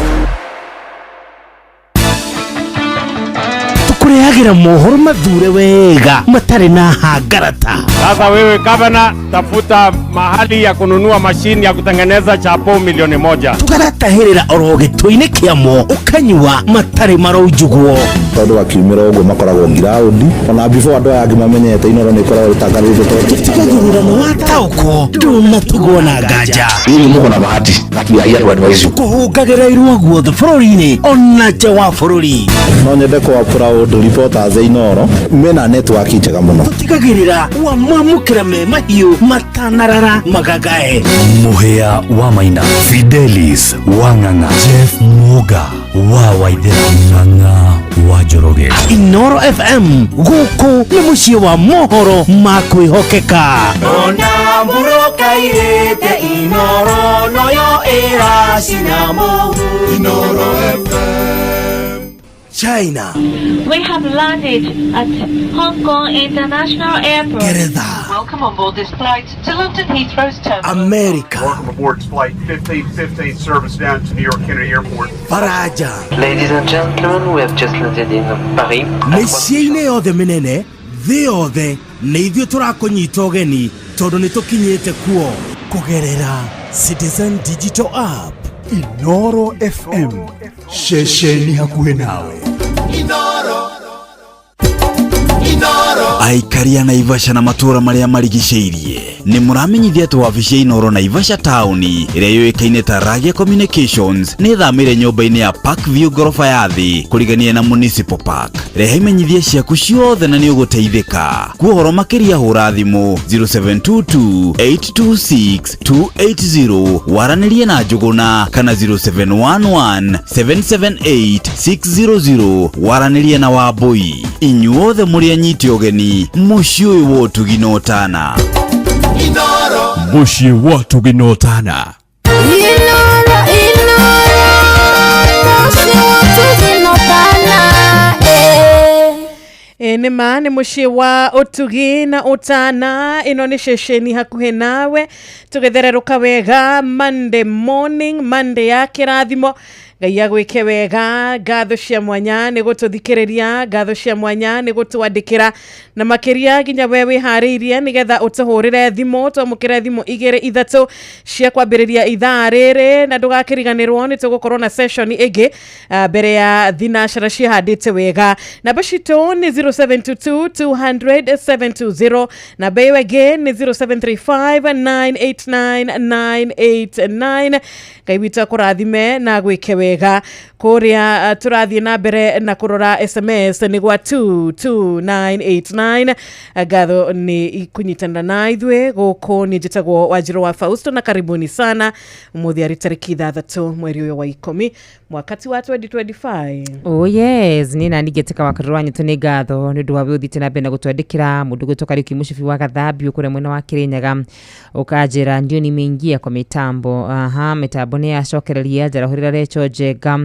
tũkũrehagĩra mohoro mathure wega matarĩ na hangarata. Sasa wewe gavana, tafuta mahali ya kununua mashini ya kutengeneza chapo 1,000,000. Tũgagatahĩrĩra oro gĩtũ-inĩ kĩamo ũkanyua matarĩ maraunjugwo. Tondũ wakiumĩra ũguo makoragwo ngiraũndi ona before andũ aya angĩ mamenyete Inoro nĩ ĩkoragwo ĩtangathĩtwo tondũ tũtigagĩrĩra nĩ wataũkwo ndũnatigwo na nganja. Nyinyi muko na bahati na kũhũngagĩra irua guothe bũrũri-inĩ ona nja wa bũrũri. No nyende kũ proud reporters a Inoro mena network njega mũno. Tũtigagĩrĩra wamamũkĩra me mahiũ matanarara magagae. Muhea wa Maina, Fidelis wa Ng'ang'a, Jeff Muga wa Waithera, Ng'ang'a wa Njoroge. Inoro FM gũkũ nĩ mũciĩ wa mohoro ma kwĩhokeka. Ona mũrũkairĩte Inoro noyo ĩracina mũhu. Inoro FM. China. We have landed at Hong Kong International Airport. Geretha. Welcome on board this flight to London Heathrow's terminal. America. Welcome aboard flight 1515 service down to New York Kennedy Airport. Faraja. Ladies and gentlemen, we have just landed in Paris. Mĩciĩ-inĩ yothe mĩnene thĩ yothe nĩ ithuĩ tũrakũnyita ũgeni tondũ nĩ tũkinyĩte kuo kũgerera Citizen Digital App. Inoro FM ceceni hakuhĩ nawe. Inoro. Aikari a Naivasha na matũũra marĩa marigicĩirie nĩ mũramenyithia atĩ wabici ya Inooro Naivasha taũni ĩrĩa yũĩkaine ta Ragia Communications nĩ ĩthamĩire nyũmba-inĩ ya Park View ngoroba ya thĩ kũrigania na Municipal Park. Rehe imenyithia ciaku ciothe na nĩ ũgũteithĩka. Kwa ũhoro makĩria hũra thimũ 0722 826 280 waranĩrie na Njũgũna kana 0711 778 600 waranĩrie na Wambũi. Inyuothe mũrĩ anyite ũgeni mũciĩ ũyũ wa ũtugi na ũtana. Mũciĩ wa ũtugi na ũtana. Inoro, Inoro, mũciĩ wa ũtugi na ũtana, eh. Ĩ nĩ ma nĩ mũciĩ wa ũtugi na ũtana ĩno nĩ ceceni hakuhĩ nawe tũgĩthererũka wega Monday morning, Monday ya kĩrathimo. Ngai agwĩke wega. Ngatho cia mwanya nĩ gũtũthikĩrĩria, ngatho cia mwanya nĩ gũtwandĩkĩra, na makĩria nginya we wĩharĩirie nĩgetha ũtũhũrĩre thimũ. Twamũkĩre thimũ igĩrĩ ithatũ cia kwambĩrĩria ithaa rĩrĩ, na ndũgakĩriganĩrwo nĩ tũgũkorwo na session ĩngĩ mbere ya thinacara ciĩhandĩte wega. Namba citũ nĩ 0722 200 720, namba ĩyo ĩngĩ nĩ 0735 989 989. Ngai witũ akũrathime na gwĩke wega. Kũrĩa tũrathiĩ na mbere na kũrora SMS nĩ gwa 22989. Ngatho nĩ kũnyitanĩra na ithuĩ gũkũ. Nĩ njĩtagwo Wanjirũ wa Fausto na karibuni sana. Ũmũthĩ arĩ tarĩki 6 mweri ũyũ wa 10 mwaka ti wa 2025. Oh yes, nĩ nani ngĩtĩka wa karũrũ wanyitũ nĩ ngatho nĩ ũndũ wa ũthiĩte na mbere na gũtwandĩkĩra. Mũndũ gwĩtwo Kariuki Mũcibi wa Gathambio kũrĩa mwena wa Kĩrĩnyaga, ũkanjĩra ndio nimeingia kwa mitambo. Aha, mitambo nĩ yacokereria. Njarahũrĩra Recho Njenga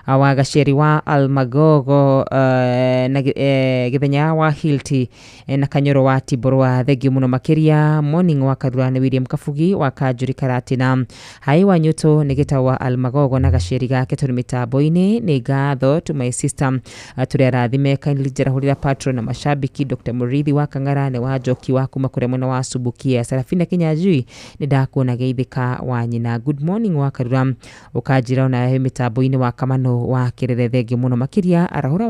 wa Gaceri wa Almagogo na Gĩthenya wa Hilti na Kanyoro wa Tiborwa, thengio mũno makĩria. Morning wa Karura, nĩ William Kabugi wa Kanjũri Karatina. Hai wa Nyũtũ nĩ Gĩtau wa Almagogo na gaceri gake tũrĩ mĩtambo-inĩ. Nĩ ngatho to my sister, tũrĩ arathime. Kindly njarahũrĩra patron na mashabiki Dr. Mũrithi wa Kang'ara, nĩ wa Njoki wa kuma kũrĩa mwena wa Subukia. Sarafina Kinyanjui, nĩ ndakuona geithĩka wa nyina. Good morning wa Karura, ũkanjĩra ona he mĩtambo-inĩ wa Kamano wa Kĩrere, thengio mũno makĩria. Arahũra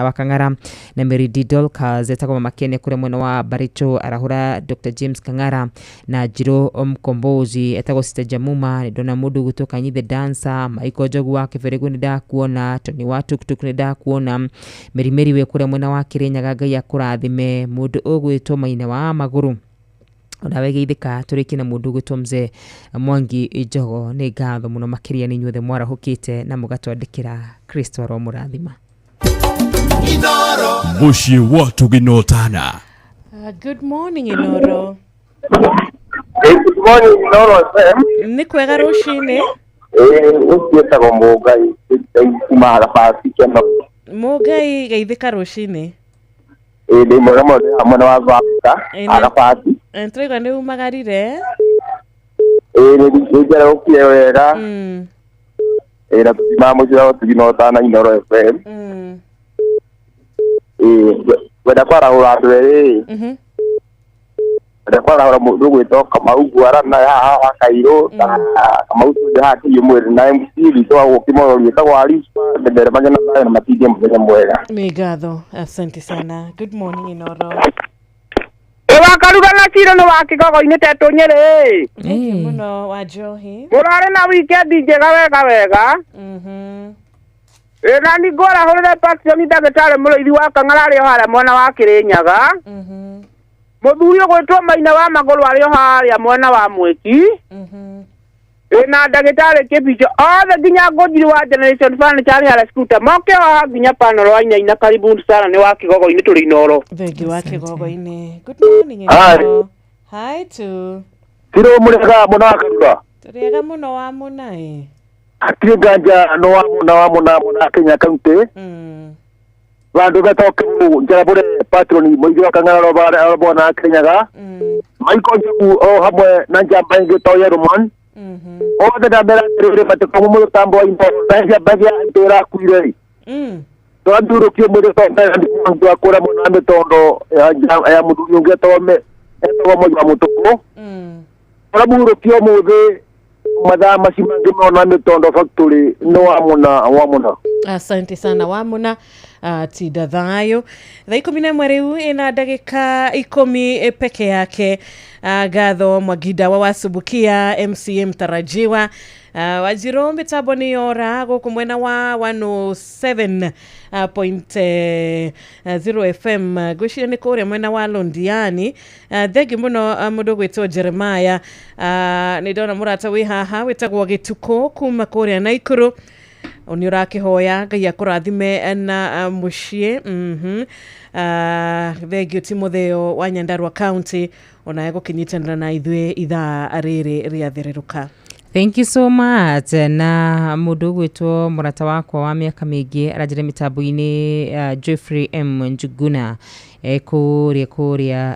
wa Kang'ara na Mary D Dolcas, etagwo Mama Kene kũrĩa mwena wa Baricho. Arahũra Dr. James Kang'ara na Njirũ Mkombozi, etagwo Sister Jamuma. Nĩ ndona mũndũ ũgwĩtwo Kanyi the Dancer, Michael Njogu wa Kĩbĩrĩgũ, nĩ ndakuona. Tony wa Tuktuk, nĩ ndakuona. Meri wĩ kũrĩa mwena wa Kĩrĩnyaga, Ngai akũrathime. Mũndũ ũgwĩtwo Maina wa Magũrũ, onawe geithĩka. Tũrĩkie na mũndũ ũgwĩtwo Mzee Mwangi Njogo. Nĩ ngatho mũno makĩria nĩ inyuothe mwarahũkĩte na mũgatwandĩkĩra. Kristo aromũrathima. Mũciĩ wa ũtugi na ũtana. Good morning Inoro. Good morning Inoro FM. Nĩ kwega rũcinĩ. Ũcio etagwo Mũngai kuma Harabati Keno. Mũngai, geithĩka rũcinĩ. Ndĩ mwega mũno, ndĩ haha mwena wa Africa. Harabati. Tũraigua nĩ umagarire. Nĩ njarahũkire wega. Na tũtimaga mũciĩ wa ũtugi na ũtana Inoro FM. Ngwenda kwarahũra andũ erĩ. Ngwenda kwarahũra mũndũ ũgwĩtwo Kamau Ngwarana haha wa Kairũ na Kamau Tũnja haha Kĩiyũ mwĩrĩ na MC witũ wa gũkũ Kĩmorori wĩtagwo Arispa ndembere magena thayũ na matindie mũthenya mwega. Nĩ ngatho, asante sana. Good morning Inoro. Ĩ wakaruga na ciro nĩ wa kĩgogo-inĩ tetũ Nyĩrĩ. Thank you mũno wa Njohi. Mũrarĩ na weekend njega wega wega. Ĩ na ningũarahũrĩre Paxton ndagĩtarĩ mũrĩithi wa Kang'ara arĩ o harĩa mwena wa Kĩrĩnyaga. Mũthuri ũgwĩtwo Maina wa Magũrũ arĩ o harĩa mwena wa Mwĩki. Ĩ na ndagĩtarĩ Kĩbicho othe nginya Ngũnjiri wa Generation Furniture arĩ harĩa Scooter moke o haha nginya panel wa Inaina. Karibuni sana, nĩ wa kĩgogo-inĩ tũrĩ Inoro. Thank you wa kĩgogo-inĩ. Good morning Hi. Inoro. Hi tu. Ciro mũrĩega mũno wa Karura. Tũrĩega mũno wa mũnaĩ. Hatirĩ nganja no wa mũna wa mũna mũna Kenya County. Vandũ betagwo Kĩbũ njarabũre patron mũingĩ wa Kang'ara arobona Kĩrĩnyaga. Michael Njogu o hamwe na njamba ĩngĩ to Yeruman. Othe ndamera atĩrĩrĩ matikomwo mũtambo wa Inoro na njamba ĩngĩ ya itũ ĩrakuire. Tũrathiũrũkio mwĩrĩ tondũ wa kũrĩa mwena wa mĩtondo ya mũthuri ũngĩ etagwo Moi wa Mũtũkũ. Tũramurũkio ũmũthĩ mathaa macio mangĩ mona mĩtondo factory nĩ wa mũna wa mũna. Asante sana Wamuna, tinda thayo. Thaa 11 riu ina ndagika 10 peke yake. Gatho Mwaginda wa Wasubukia MCA mtarajiwa, Wajiro mitambo nĩ yora gũkũ mwena wa 107.0 FM, ngwĩciria nĩ kũrĩa mwena wa Londiani. Thengi mũno, mũndũ ũgwĩtwo Jeremiah. Nĩ ndona mũrata wĩ haha wĩtagwo Gĩtukũ kuma kũrĩa Naikuru, nĩ ũrakĩhoya Ngai akũrathime na mũciĩ. Thengio Timotheo wa Nyandarua County, onawe gũkĩnyitanĩra na ithuĩ ithaa rĩrĩ rĩathererũka. Thank you so much. Na mũndũ ũgwĩtwo mũrata wakwa wa mĩaka mĩingĩ aranjĩra mĩtambo-inĩ, Jeffrey M Njuguna, kũrĩa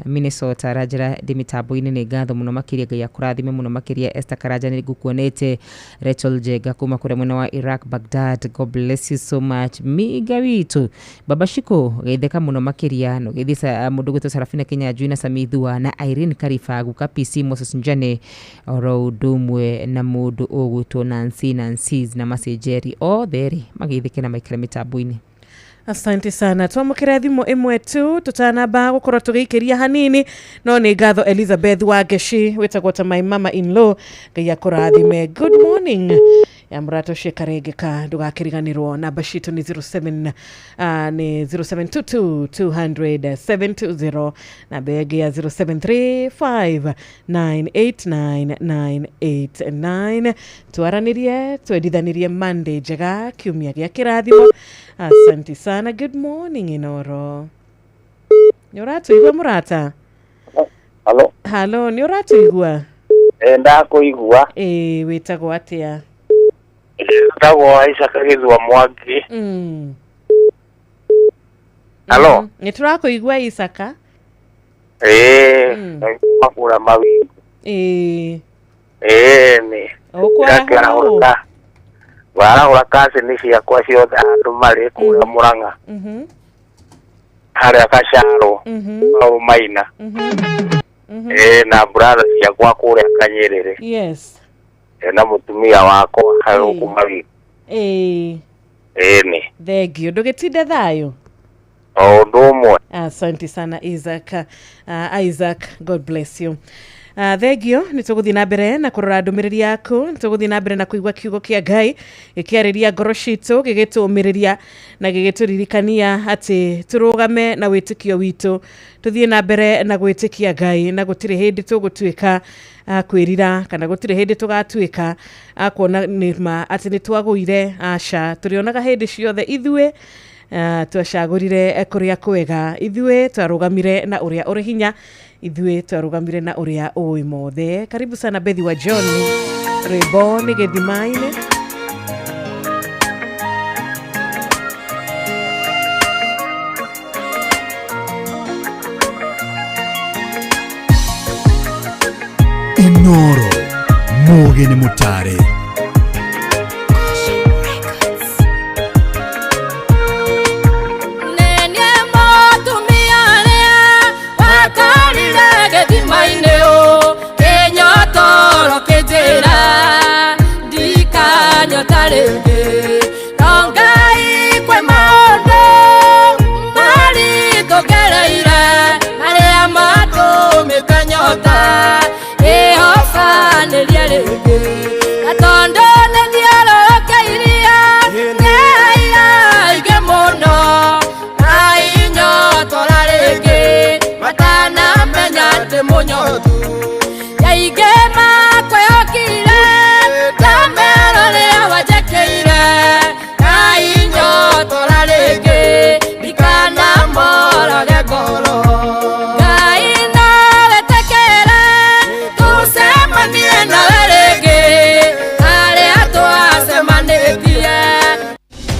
Minnesota, aranjĩra ndĩ mĩtambo-inĩ. Nĩ ngatho mũno makĩria, Ngai akũrathime mũno makĩria. Esther Karanja, nĩ ngũkuonete. Rachel Jenga kuma kũrĩa mwena wa Iraq, Baghdad, God bless you so much. Miga witũ Baba Shiko, geithĩka mũno makĩria. No geithie mũndũ ũgwĩtwo Sarafina Kinyanjui na Samithua na Irene Kariba, guka PC Moses Njane, oro ũndũ ũmwe na mũndũ ũgwĩtwo Nancy Nancy's na Macenjeri, othe rĩ mageithĩke na maikare mĩtambo-inĩ. Asante sana. Twamũkĩra thimũ ĩmwe tu tũtanamba gũkorwo tũgĩikĩria hanini, no nĩ ngatho Elizabeth Wangeci wĩtagwo ta my mama in law, Ngai akũrathime. Good morning ya mũrata ũcio karengeka, ndũgakĩriganĩrwo namba citũ nĩ 07 nĩ 0722 200 720, namba ĩngĩ ya 0735 989 989. Twaranĩrie, twendithanĩrie Monday njega, kiumia gĩa kĩrathimo. Asante sana. Good morning Inoro, nĩ ũratũigua mũrata? Halo. Halo, nĩ ũratũigua? Ndakũigua. Ĩĩ, wĩtagwo atĩa? Ndagwo Isaac Gĩthua Mwangi. Halo. Nĩ tũrakũigua Isaka. Ĩĩ, makura mawingu. Ĩĩ. Ĩĩ nĩ. Ũkwarahũra? Warahũra kacini ciakwa ciothe handũ marĩ kũrĩa Mũrang'a. Harĩa Gacaro. Paul Maina. Ĩĩ, na brother ciakwa kũrĩa Kanyerere. Yes. Na mũtumia wakwa harĩ gũkũ mawingu. Ĩĩ. Ĩĩ nĩ. Thengio, ndũgĩtinde thayũ. O ũndũ ũmwe. Asante sana Isaac. Isaac, God bless you. Thengio, nĩ tũgũthiĩ na mbere na kũrora ndũmĩrĩri yaku, nĩ tũgũthiĩ na mbere na kũigua kiugo kĩa Ngai gĩkĩarĩria ngoro citũ, gĩgĩtũmĩrĩria na gĩgĩtũririkania atĩ tũrũgame na wĩtĩkio witũ, tũthiĩ na mbere na gwĩtĩkia Ngai, na gũtirĩ hĩndĩ tũgũtuĩka kwĩrira kana gũtirĩ hĩndĩ tũgatuĩka kuona nĩ ma atĩ nĩ twagũire. Aca, tũrĩonaga hĩndĩ ciothe ithuĩ twacagũrire kũrĩa kwega, ithuĩ twarũgamire na ũrĩa ũrĩ hinya, ithuĩ twarũgamire na ũrĩa ũĩ mothe. Karibu sana Bethi wa John, rwĩmbo nĩ gĩthima-inĩ. Inoro mugi nĩ mũtare.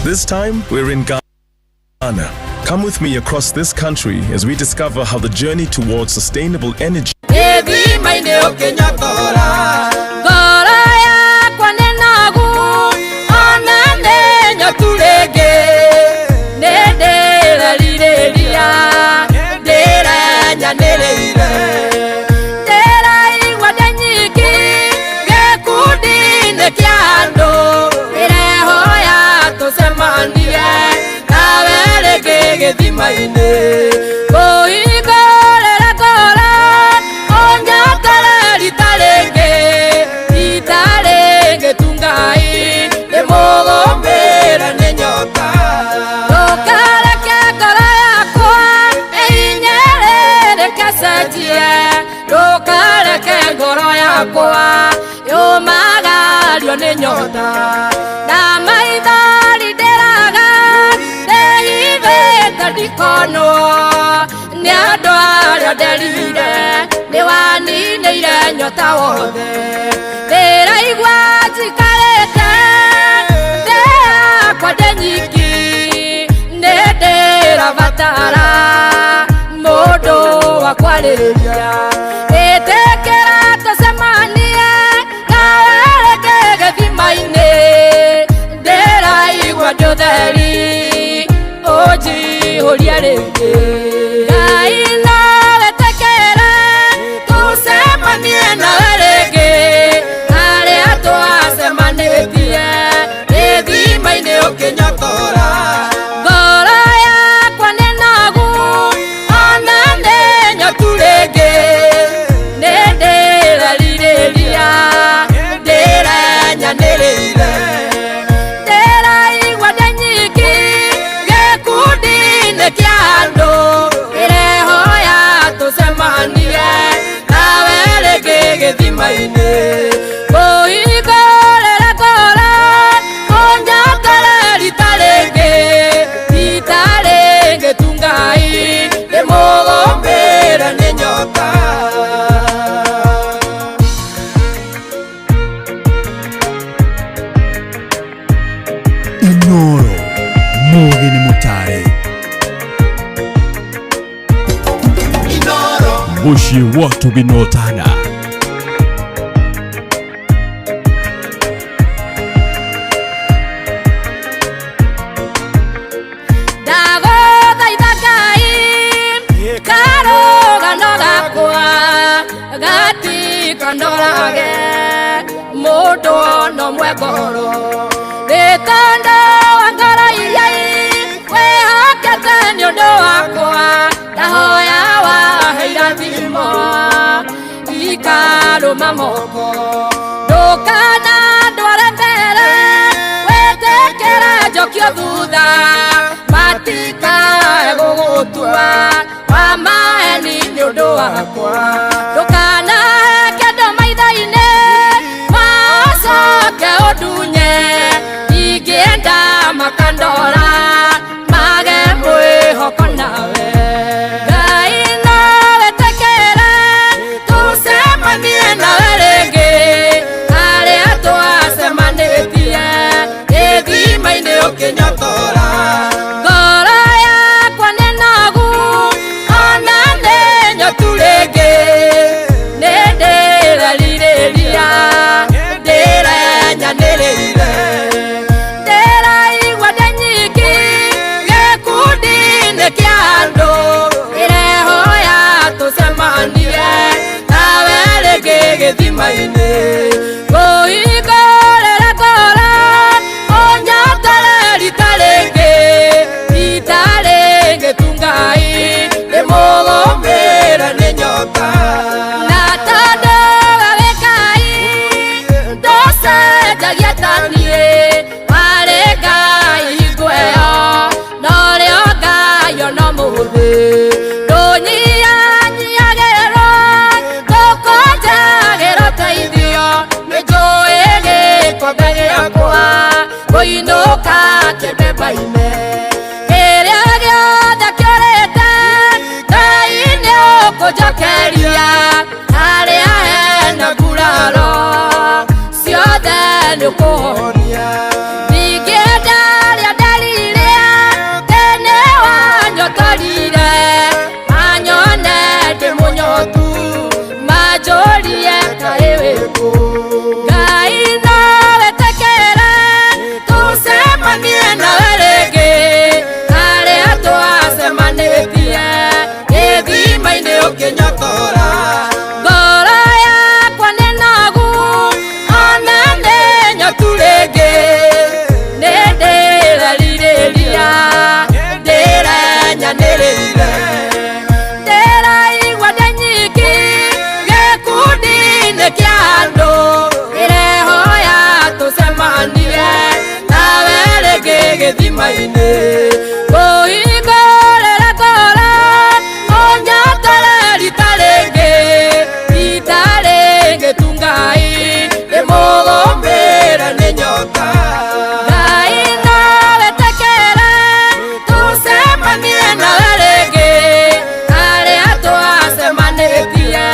This time, we're in Ghana. Come with me across this country as we discover how the journey towards sustainable energy gĩthima-inĩ kũhingũrĩra ngoro ũnyotore rita rĩngĩ rita rĩngĩ tu Ngai nĩ mũgũmĩre nĩ nyota ndũkareke ngoro yakwa ĩhinyĩrĩrĩke cenjie ndũkareke ngoro yakwa yũmagario nĩ nyota na maithori ndĩraga ndĩhithĩte ndikonwo nĩ andũ arĩa nderire nĩwaninĩire nyota wothe ndĩraigua njikarĩte thĩ yakwa ndĩ nyiki nĩ ndĩrabatara mũndũ wa kwarĩria ĩtĩkĩra tũcemanie nawe rĩngĩ gĩthima-inĩ ndĩraigua ndĩ ũtheri ũnjihũrie rĩngĩ Ngai no wĩtĩkĩre tũcemanie nawe rĩngĩ harĩa twacemanĩtie gĩthima-inĩ ũkĩnyotora ngoro yakwa nĩ nogu ona nĩ nyotu rĩngĩ nĩ ndĩrerirĩria ndĩrenyanĩrĩire ndĩraigua ndĩ nyiki gĩkundi-inĩ kĩa andũ ĩrehoya tũcemanie nawe rĩngĩ gĩthima-inĩ kũhingũrĩra ngoro ũnyotore rita rĩngĩ rita rĩngĩ tu Ngai nĩ mũgũmĩre nĩ nyota. Inoro Mugi nĩ mũtare Mũciĩ wa Tũgĩnotana. Ndagũthaitha Ngai karũgano gakwa gatikandorage mũndũ ona ũmwe ngoro gĩtanda wa ngoro iria wĩhokete nĩ ũndũ wakwa ndahoya wahe irathimo ikarũma moko ndũkana ndware mbere wĩtĩkĩre njokio thutha matikae gũgũtua wa maeni nĩ ũndũ wakwa ndũkanahe kĩndũ maitho-inĩ macoke ũndunye ingĩenda makandora mage mwĩhoko nawe Ngai no wĩtĩkĩre tũcemanie nawe rĩngĩ harĩa tũ gĩthima-inĩ kũhingũrĩra ngoro ũnyotore rita rĩngĩ rita rĩngĩ tu Ngai ndĩmũgũmĩre nĩ nyota Ngai no wĩtĩkĩre tũcemanie nawe rĩngĩ harĩa twacemanĩtie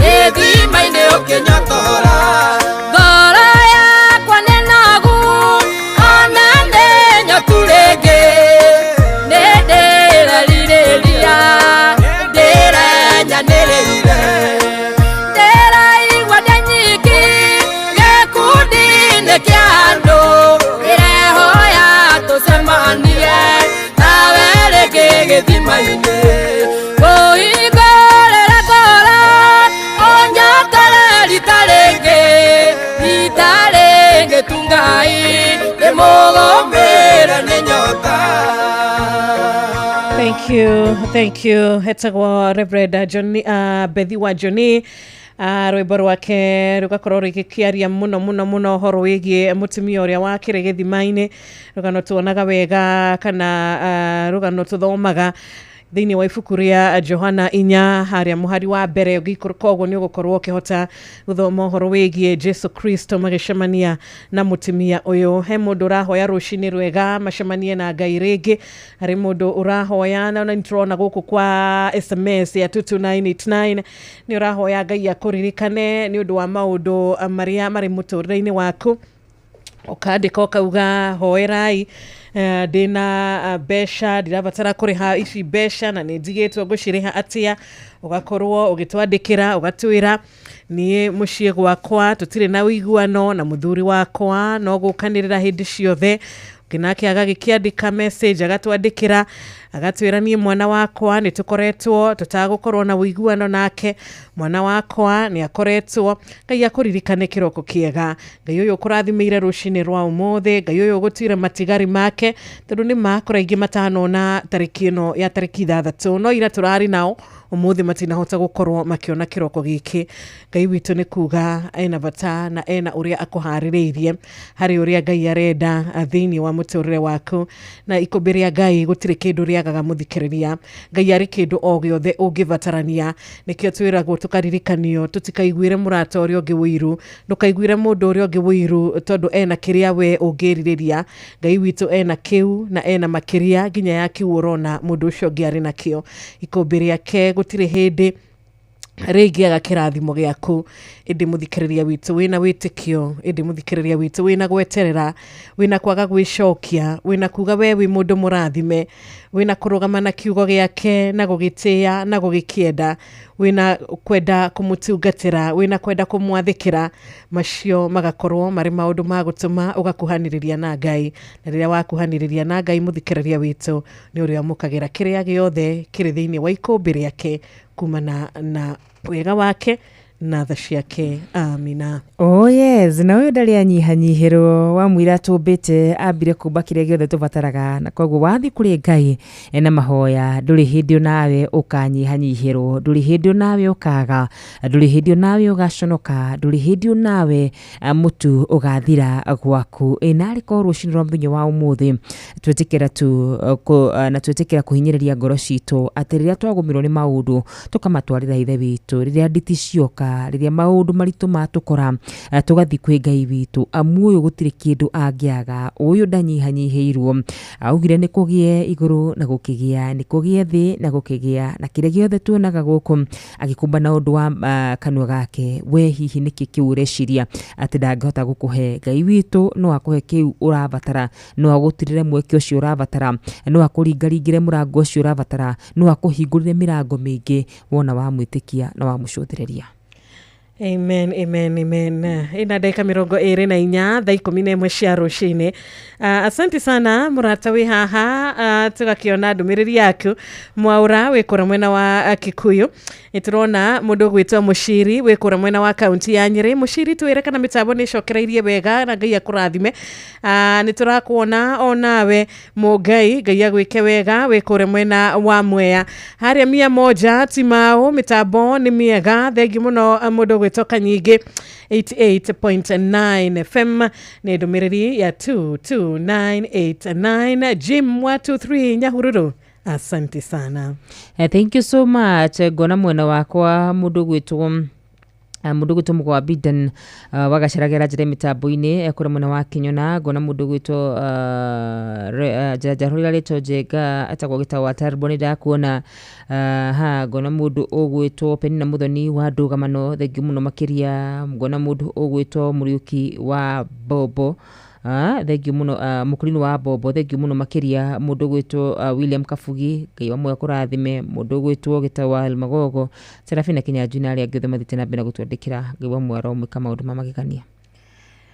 gĩthima-inĩ ũkĩnyotora ngoro yakwa nĩ nogu ona nĩ nyotu rĩngĩ nĩ ndĩrerirĩria ndĩrenyanĩrĩire ndĩraigua ndĩ nyiki gĩkundi-inĩ kĩa andũ ndĩrehoya tũcemanie nawe rĩngĩ gĩthima-inĩ kũhingũrĩra ngoro ũnyotore rita rĩngĩ rita rĩngĩ tu Ngai ndĩmũgũmĩre nĩ nyota. Thank you, thank you. Hetagwo Reverend Johnny, Bethi wa Johnny. Rwĩmbo rwake rũgakorwo rũgĩkĩaria mũno mũno mũno ũhoro wĩgiĩ mũtumia ũrĩa wakĩrĩ gĩthima-inĩ, rũgano tuonaga wega kana rũgano tũthomaga thĩinĩ wa ibuku rĩa Johana 4 harĩa mũhari wa mbere. Ũngĩikũrũka ũguo nĩ ũgũkorwo ũkĩhota gũthoma ũhoro wĩgiĩ Jesu Kristo magĩcemania na mũtumia ũyũ. He mũndũ ũrahoya rũcinĩ rwega macemanie na Ngai rĩngĩ, harĩ mũndũ ũrahoya na nĩ tũrona gũkũ kwa SMS ya 22989 nĩ ũrahoya Ngai akũririkane nĩ ũndũ wa maũndũ marĩa marĩ mũtũrĩre-inĩ waku, ũkandĩka ũkauga hoerai, ndĩna mbeca ndirabatara kũrĩha ici mbeca na nĩ njigĩtwo ngũcirĩha atĩa, ũgakorwo ũgĩtwandĩkĩra ũgatwĩra niĩ mũciĩ gwakwa tũtirĩ na ũiguano na mũthuri wakwa no gũkanĩrĩra hĩndĩ ciothe. Ũngĩ nake agagĩkĩandĩka message agatwandĩkĩra agatwĩra niĩ mwana wakwa nĩ tũkoretwo tũtagũkorwo na ũiguano nake, mwana wakwa nĩ akoretwo. Ngai akũririkane kĩroko kĩega, Ngai ũyũ ũkũrathimĩire rũcinĩ rwa ũmũthĩ, Ngai ũyũ ũgũtuire matigari make, tondũ nĩ makora aingĩ matanona tarĩki ĩno ya tarĩki 6, no ira tũrarĩ nao ũmũthĩ matinahota gũkorwo makĩona kĩroko gĩkĩ. Ngai witũ nĩ kuga ena bata na ena ũrĩa akũharĩrĩirie harĩ ũrĩa Ngai arenda thĩinĩ wa mũtũrĩre waku, na ikũmbĩ rĩa Ngai gũtirĩ kĩndũ rĩagaga mũthikĩrĩria. Ngai arĩ kĩndũ o gĩothe ũngĩbatarania, nĩkĩo twĩragwo tũkaririkanio tũtikaiguĩre mũrata ũrĩa ũngĩ ũiru, ndũkaiguĩre mũndũ ũrĩa ũngĩ ũiru tondũ ena kĩrĩa we ũngĩrirĩria. Ngai witũ ena kĩu na ena makĩria nginya ya kĩu ũrona mũndũ ũcio ũngĩ arĩ nakĩo. Ikũmbĩ rĩake gũtirĩ hĩndĩ rĩngĩaga kĩrathimo gĩaku. Ĩndĩ mũthikĩrĩria witũ wĩna wĩtĩkio, ĩndĩ mũthikĩrĩria witũ wĩna gweterera, wĩna kwaga gwĩcokia, wĩna kuga we wĩ mũndũ mũrathime, wĩna kũrũgama na kiugo gĩake na gũgĩtĩĩa na gũgĩkĩenda, wĩna kwenda kũmũtungatĩra, wĩna kwenda kũmwathĩkĩra, macio magakorwo marĩ maũndũ ma gũtũma ũgakuhanĩrĩria na Ngai. Na rĩrĩa wakuhanĩrĩria na Ngai mũthikĩrĩria witũ nĩ ũrĩa ũmũkagĩra kĩrĩa gĩothe kĩrĩ thĩinĩ wa ikũmbĩ rĩake kumana na wega wake na tha ciake. Amina. Oh yes, na ũyũ ndarĩ anyihanyihĩrwo wamwĩra tũmbĩte ambire kũmba kĩrĩa gĩothe tũbataraga, na koguo wathiĩ kũrĩ Ngai na mahoya ndũrĩ hĩndĩ onawe ũkanyihanyihĩrwo, ndũrĩ hĩndĩ onawe ũkaga, ndũrĩ hĩndĩ onawe ũgaconoka, ndũrĩ hĩndĩ onawe mũtu ũgathira gwaku. Ĩ narĩ korwo rũcinĩ rwa mũthenya wa ũmũthĩ twĩtĩkĩra tu na twĩtĩkĩra kũhinyĩrĩria ngoro citũ atĩ rĩrĩa twagũmĩrwo nĩ maũndũ tũkamatwarĩra Ithe witũ, rĩrĩa nditi cioka, rĩrĩa maũndũ maritũ matũkora tũgathiĩ kwĩ Ngai witũ, amu ũyũ gũtirĩ kĩndũ angĩaga, ũyũ ndanyihanyihĩirwo, augire nĩ kũgĩe igũrũ na gũkĩgĩa, nĩ kũgĩe thĩ na gũkĩgĩa, na kĩrĩa gĩothe tuonaga gũkũ agĩkũmba na ũndũ wa kanua gake. We hihi nĩkĩ kĩu ũreciria atĩ ndangĩhota gũkũhe? Ngai witũ no akũhe kĩu ũrabatara, no agũtirĩre mweke ũcio ũrabatara, no akũringaringĩre mũrango ũcio ũrabatara, no akũhingũrĩre mĩrango mĩingĩ wona wamwĩtĩkia na wamũcũthĩrĩria. Amen, amen, amen. Ina dakika 24 thaa 11 cia rũcinĩ. Asante sana mũrata wĩ haha, tũgakĩona ndũmĩrĩri yaku. Mwaũra wĩ kũrĩa mwena wa Kikuyu. Nĩtũrona mũndũ ũgwĩtwo Mũciri wĩ kũrĩa mwena wa kaunti ya Nyĩrĩ. Mũciri, twĩre kana mĩtambo nĩ ĩcokereirie wega na Ngai akũrathime. Nĩtũrakuona onawe Mũngai, Ngai agwĩke wega wĩ kũrĩa mwena wa Mwea. Harĩa 100 Timau, mĩtambo nĩ mĩega. Thengiũ mũno mũndũ ũgwĩtwo Ũgwĩtwo Kanyingĩ 88.9 FM nĩ ndũmĩrĩri ya 22989 Jim 123 Nyahururu, asante sana. Thank you so much. Ngona mwena wakwa mũndũ gwĩtwo mũndũ gwĩtwo mũgwa Bidan wagaceragĩra njĩra mĩtambo-inĩ kũrĩa mwena wa Kinyona. Ngona mũndũ gwĩtwo njarũrĩra rĩtwa Njenga etagwo Gĩtaũ wa Tarbo, nĩ ndakuona ha. Ngona mũndũ ũgwĩtwo Penina Mũthoni wa Ndũgamano, thengiũ mũno makĩria. Ngona mũndũ ũgwĩtwo Mũriũki wa Bobo, thengiũ mũno, mũkũrinũ wa Bobo, thengiũ mũno makĩria. Mũndũ ũgwĩtwo William Kabugi, Ngai wa muoyo kũrathime. Mũndũ ũgwĩtwo Gĩtaũ wa Elmagogo, Serafina Kinyanjui na arĩa angĩ othe mathiĩte na mbere na gũtwandĩkĩra, Ngai wa muoyo aromwĩka maũndũ ma magegania.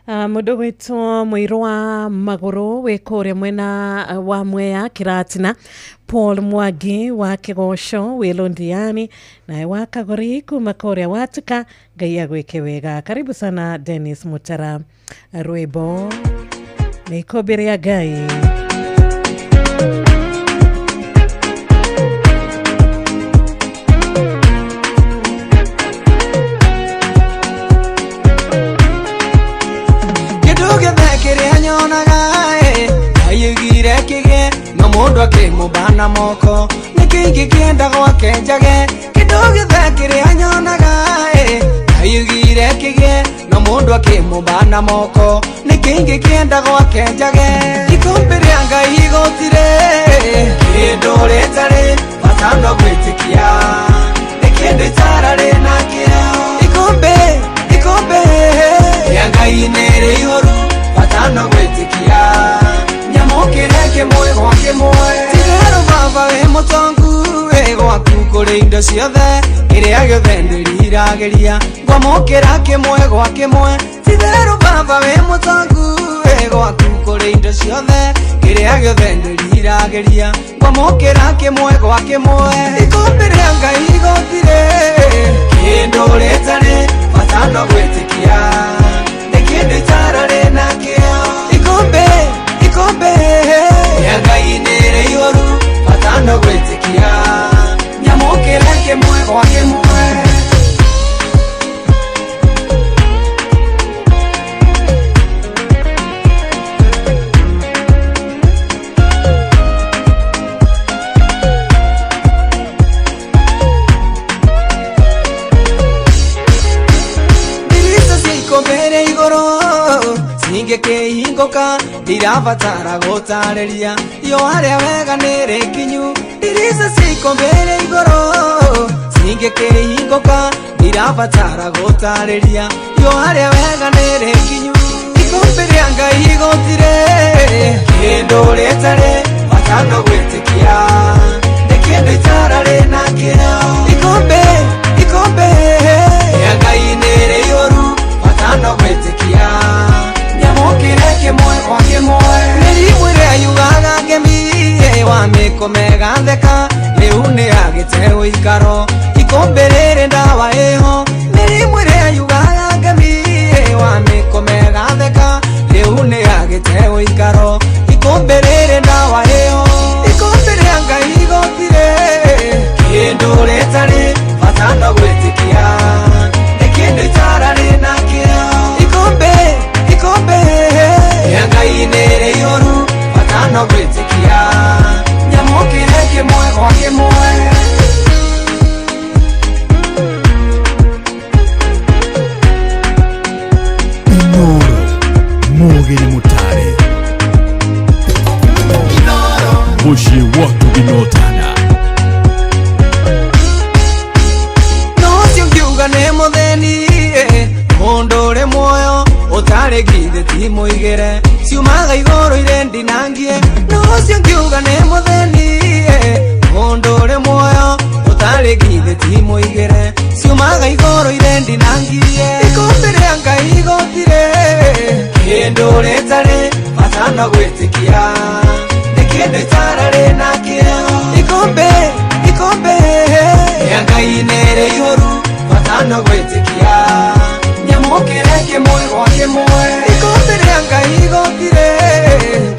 Mũndũ gwĩtwo Mũirũ wa Magũrũ wĩ kũrĩa mwena wa Mwea Kĩratina, Paul Mwangi wa Kĩgoco wĩ Londiani, naye wa Kagori kuma kũrĩa Watuka, Ngai agwĩke wega. Karibu sana Dennis Mutara, rwĩmbo nĩ ikũmbĩ rĩa Ngai. Kĩndũ gĩothe kĩrĩa nyonaga ĩ, Ngai kĩgĩe no mũndũ akĩmũmba na moko nĩ kĩingĩ kĩenda gwake njage. Kĩndũ gĩothe kĩrĩa nyonaga ĩ, Ngai kĩgĩe no mũndũ akĩmũmba na moko nĩ kĩingĩ kĩenda gwake njage. Ikũmbĩ rĩa Ngai gũtirĩ kĩndũ rĩtarĩ bata no gwĩtĩkia, nĩ kĩndũ itararĩ nakĩo. Ikũmbĩ, ikũmbĩ rĩa Ngai nĩ rĩihũru bata no gwĩtĩkia, nyamũkĩre kĩmwe gwa kĩmwe. Tigero baba wĩ mũtongu wĩ gwaku kũrĩ indo ciothe, kĩrĩa gĩothe ndĩriragĩria ngwamũkĩra kĩmwe gwa kĩmwe. Tigero baba wĩ mũtongu wĩ gwaku kũrĩ indo ciothe, kĩrĩa gĩothe ndĩriragĩria ngwamũkĩra kĩmwe gwa kĩmwe. Ikũmbĩ rĩa Ngai gũtirĩ kĩndũ rĩtarĩ bata no gwĩtĩkia, nĩ kĩndũ itararĩ nakĩo. Ikũmbĩ, ikũmbĩ rĩa Ngai nĩ rĩihũru bata no gwĩtĩkia, nyamũkĩre kĩmwe gwa kĩmwe. Ndirica cia ikũmbĩ rĩa igũrũ cingĩkĩhingũka, ndirabatara gũtarĩria yo harĩa wega nĩ rĩkinyu. Ndirica cia ikũmbĩ rĩa igũrũ cingĩkĩhingũka, ndirabatara gũtarĩria yo harĩa wega nĩ rĩkinyu. Ikũmbĩ rĩa Ngai gũtirĩ kĩndũ rĩtarĩ bata no gwĩtĩkia, nĩ kĩndũ itararĩ nakĩo. Ikũmbĩ, ikũmbĩ rĩa Ngai nĩ rĩihũru bata no gwĩtĩkia, nyamũkĩre kĩmwe gwa kĩmwe. Mĩrimũ ĩrĩa yugaga ngemi wa mĩkome gatheka, rĩu nĩ yagĩte ũikaro, ikũmbĩ rĩrĩ ndawa ĩho. Mĩrimũ ĩrĩa yugaga ngemi wa mĩkome gatheka, rĩu nĩ yagĩte ũikaro, ikũmbĩ rĩrĩ ndawa ĩho. Ikũmbĩ rĩa Ngai gũtirĩ kĩndũ rĩtarĩ bata no gwĩtĩkia, nĩ kĩndũ itararĩ nakĩo. Ikũmbĩ, ikũmbĩ rĩa Ngai nĩ rĩihũru bata no gwĩtĩkia, nyamũkĩre kĩmwe gwa kĩmwe. Inoro Mũgĩ nĩ mũtare mũciĩ wa Tũginotana. No ũcio ngiuga nĩ mũthĩni, mũndũ ũrĩ muoyo ũtarĩ githĩ ti mũigĩre, ciumaga igũrũ irĩ ndinangie. No ũcio ngiuga nĩ mũthĩni, mũndũ ũrĩ muoyo ũtarĩ githĩ ti mũigĩre, ciumaga igũrũ irĩ ndinangie. Ikũmbĩ rĩa Ngai gũtirĩ kĩndũ rĩtarĩ bata no gwĩtĩkia, nĩ kĩndũ itararĩ nakĩo. Ikũmbĩ, ikũmbĩ rĩa Ngai nĩ rĩihũru bata no gwĩtĩkia, nyamũkĩre kĩmwe gwa kĩmwe. Ikũmbĩ rĩa Ngai gũtirĩ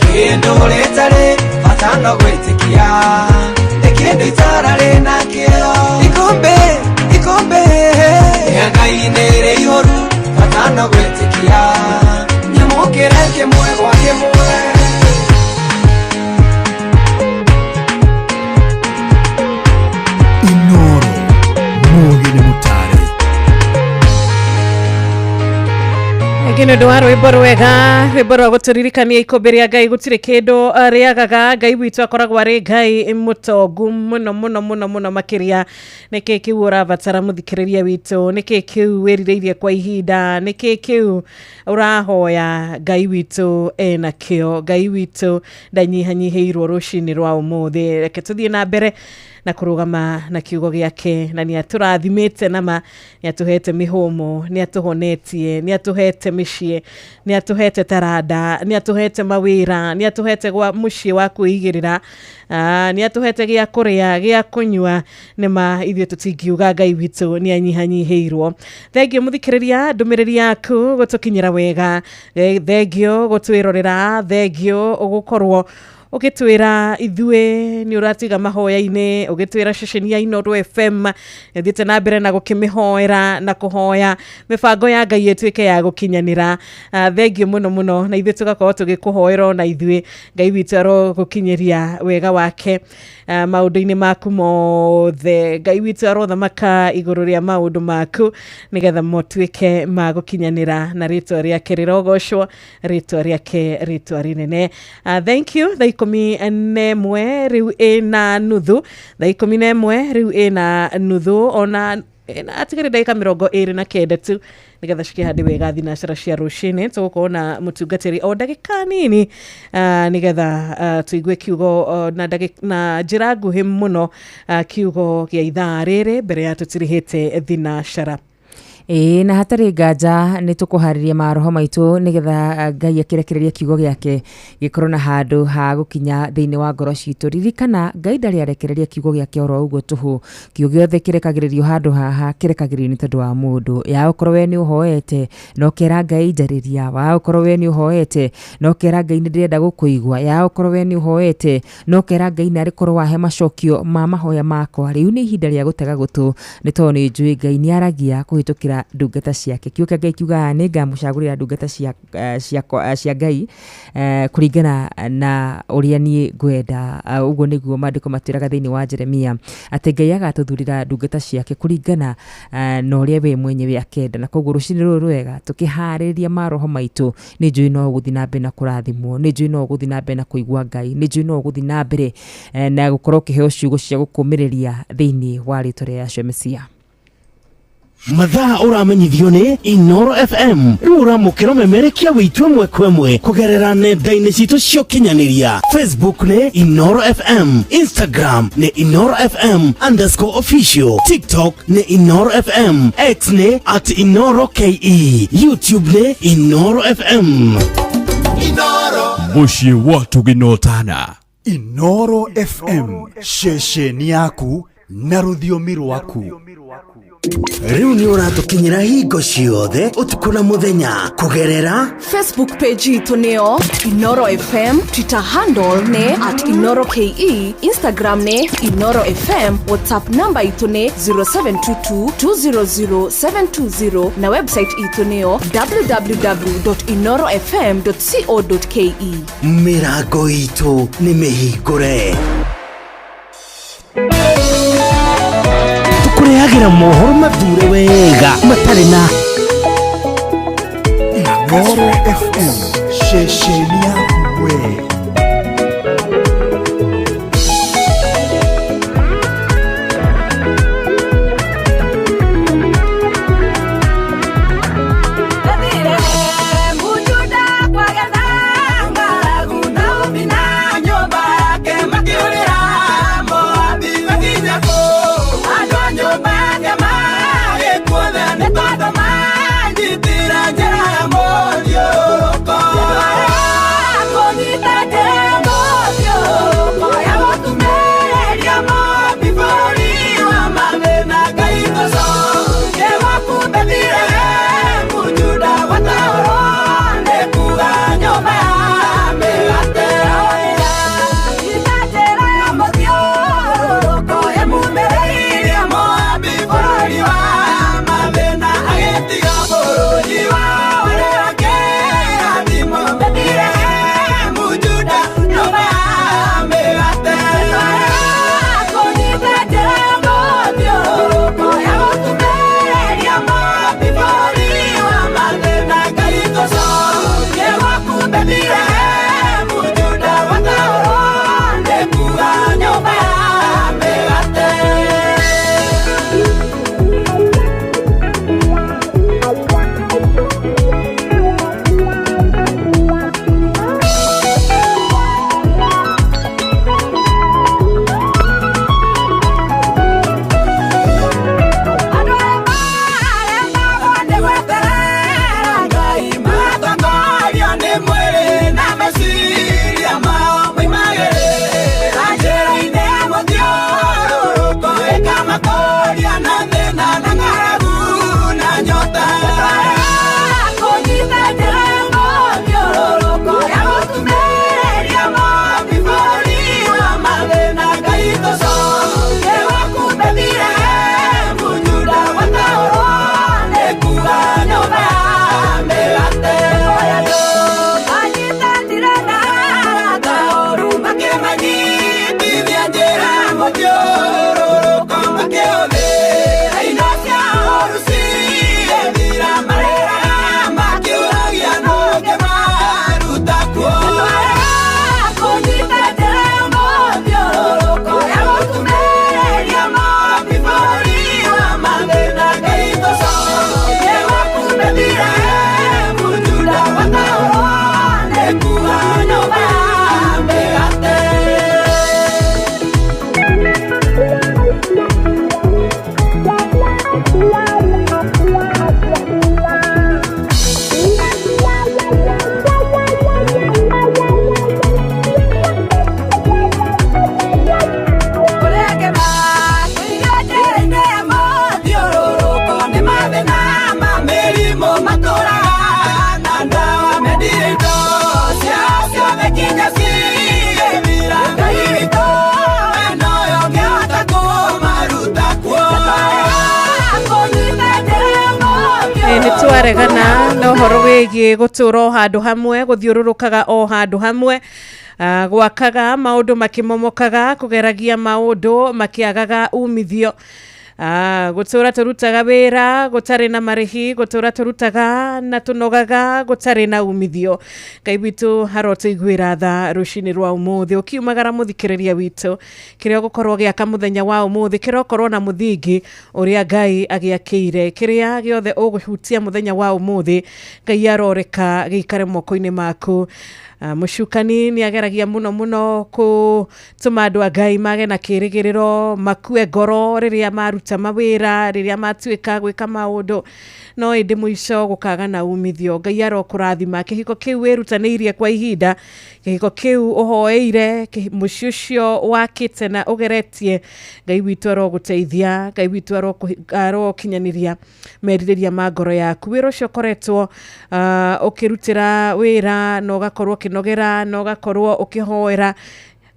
kĩndũ rĩtarĩ bata no gwĩtĩkia, nĩ kĩndũ itararĩ nakĩo. Ikũmbĩ, ikũmbĩ rĩa Ngai Nĩ rĩ ihũru bata no gwĩtĩkia nyamũkĩre kĩmwe gwa kĩmwe. Inoro mũgĩ nĩ mũtare. Ĩngĩ nĩ ũndũ wa rwĩmbo rwega, rwĩmbo rwa gũtũririkania ikũmbĩ rĩa Ngai gũtirĩ kĩndũ rĩagaga. Ngai witũ akoragwo arĩ Ngai mũtongu mũno mũno mũno mũno makĩria. Nĩkĩ kĩu ũrabatara mũthikĩrĩria witũ? Nĩkĩ kĩu wĩrirĩirie kwa ihinda? Nĩkĩ kĩu ũrahoya? Ngai witũ ena kĩo. Ngai witũ ndanyihanyihĩirwo rũcinĩ rwa ũmũthĩ. Reke tũthiĩ na mbere na kũrũgama na kiugo gĩake, na nĩ atũrathimĩte nama, nĩ atũhete mĩhũmũ, nĩ atũhonetie, nĩ atũhete mĩciĩ, nĩ atũhete taranda, nĩ atũhete mawĩra, nĩ atũhete gwa mũciĩ wa kwĩigĩrĩra, nĩ atũhete gĩa kũrĩa, gĩa kũnyua. Nĩma ithuĩ tũtingiuga Ngai witũ nĩ anyihanyihĩirwo. Thengio mũthikĩrĩria, ndũmĩrĩri yaku gũtũkinyĩra wega. Thengio gũtwĩrorera, thengio gũkorwo ũgĩtwĩra ithuĩ nĩ ũratiga mahoya-inĩ, ũgĩtwĩra ceceni ya Inooro FM ĩthiĩte na mbere na gũkĩmĩhoera na kũhoya mĩbango ya Ngai ĩtuĩke ya gũkinyanĩra. Thengio mũno mũno, na ithuĩ tũgakorwo tũgĩkũhoera ona ithuĩ Ngai witũ arogũkinyĩria wega wake maũndũ-inĩ maku mothe. Ngai witũ arothamaka igũrũ rĩa maũndũ maku nĩgetha matuĩke ma gũkinyanĩra, na rĩtwa rĩake rĩrogocwo, rĩtwa rĩake rĩtwa rĩnene. Thank you. Thaa 11 rĩu ĩna nuthu, thaa 11 rĩu ĩna nuthu, ona atigĩrĩ ndagĩka 29 tu nĩgetha cikĩhande wega thinacara cia rũcinĩ. Tũgũkorwo na mũtungatĩri o ndagĩka nini, nĩgetha tũigue kiugo na njĩra nguhĩ mũno, kiugo gĩa ithaa rĩrĩ mbere ya tũtirihĩte thinacara. Ĩĩ, na hatarĩ nganja nĩ tũkũharĩria maroho maitũ nĩgetha Ngai akĩrekereria kiugo gĩake gĩkorwo na handũ ha gũkinya thĩinĩ wa ngoro citũ. Ririkana Ngai ndarĩ arekereria kiugo gĩake oro ũguo tũhũ. Kiugo gĩothe kĩrekagĩrĩrio handũ haha kĩrekagĩrĩrio nĩ tondũ wa mũndũ. Ya ũkorwo we nĩ ũhoete na ũkera Ngai njarĩria, wa ũkorwo we nĩ ũhoete na ũkera Ngai nĩ ndĩrenda gũkũigua, ya ũkorwo we nĩ ũhoete na ũkera Ngai narĩ korwo wahe macokio ma mahoya makwa. Rĩu nĩ ihinda rĩa gũtega gũtũ nĩ tondũ nĩ njũĩ Ngai nĩ aragia kũhĩtũkĩra ndungata ciake. Kiugo kĩa Ngai kiugaga nĩ ngamũcagũrĩra ndungata cia Ngai kũringana na ũrĩa niĩ ngwenda. Ũguo nĩguo maandĩko matwĩraga thĩinĩ wa Jeremia atĩ Ngai agatũthurĩra ndungata ciake kũringana na ũrĩa we mwenyewe akenda. Na koguo rũcinĩ rũrũ rwega tũkĩharĩria maroho maitũ, nĩ njũĩ no ũgũthiĩ na mbere na kũrathimwo, nĩ njũĩ no ũgũthiĩ na mbere na kũigua Ngai, nĩ njũĩ no ũgũthiĩ na mbere na gũkorwo ũkĩheo ciugo cia gũkũmĩrĩria thĩinĩ wa rĩtwa rĩa Yahshua Mesia. Mathaa ũramenyithio nĩ Inooro FM. Rĩu ũramũkĩra ũmemerekia witũ ĩmwe kwa ĩmwe kũgerera nenda-inĩ citũ cia ũkinyanĩria. Facebook nĩ Inooro FM, Instagram nĩ Inooro FM underscore official, TikTok nĩ Inooro FM, X nĩ at Inooro KE, YouTube nĩ Inooro FM. Mũciĩ wa Tũginotana. Inooro FM, ceceni yaku na rũthiomi rwaku. Rĩu nĩ ũratũkinyĩra hingo ciothe ũtukũ na mũthenya kũgerera Facebook page itũ nĩyo Inooro FM, Twitter handle nĩ at Inooro KE, Instagram nĩ Inooro FM, WhatsApp namba itũ nĩ 0722 200 720 na website itũ nĩyo www.inoorofm.co.ke. Mĩrango itũ nĩ mĩhingũre. Tũkũrehagĩra mohoro mathure wega matarĩ na Inooro FM, ceceni yaku we. Kũnyita Twaregana na ũhoro wĩgiĩ gũtũra o handũ hamwe, gũthiũrũrũkaga o handũ hamwe, gwakaga maũndũ makĩmomokaga, kũgeragia maũndũ makĩagaga umithio. Gũtũra tũrutaga wĩra gũtarĩ na marĩhi, gũtũra tũrutaga na tũnogaga gũtarĩ na umithio. Ngai witũ arotũiguĩra tha rũcinĩ rwa ũmũthĩ. Ũkiumagara mũthikĩrĩria witũ, kĩrĩa ũgũkorwo ũgĩaka mũthenya wa ũmũthĩ kĩrokorwo na mũthingi ũrĩa Ngai agĩakĩire. Kĩrĩa gĩothe ũgũhutia mũthenya wa ũmũthĩ, Ngai aroreka gĩikare moko-inĩ maku. Mũcukani nĩ ageragia mũno mũno gũtũma andũ a Ngai mage na kĩrĩgĩrĩro, makue ngoro rĩrĩa maruta mawĩra, rĩrĩa matuĩka gwĩka maũndũ, no ĩndĩ mũico gũkaga na umithio. Ngai arokũrathima kĩhiko kĩu wĩrutanĩirie kwa ihinda, kĩhiko kĩu ũhoeire, mũciĩ ũcio wakĩte na ũgeretie. Ngai witũ arogũteithia, Ngai witũ arokinyanĩria merirĩria ma ngoro yaku. Wĩra ũcio ũkoretwo ũkĩrutĩra wĩra na ũgakorwo ũkĩnogera na ũgakorwo ũkĩhoera,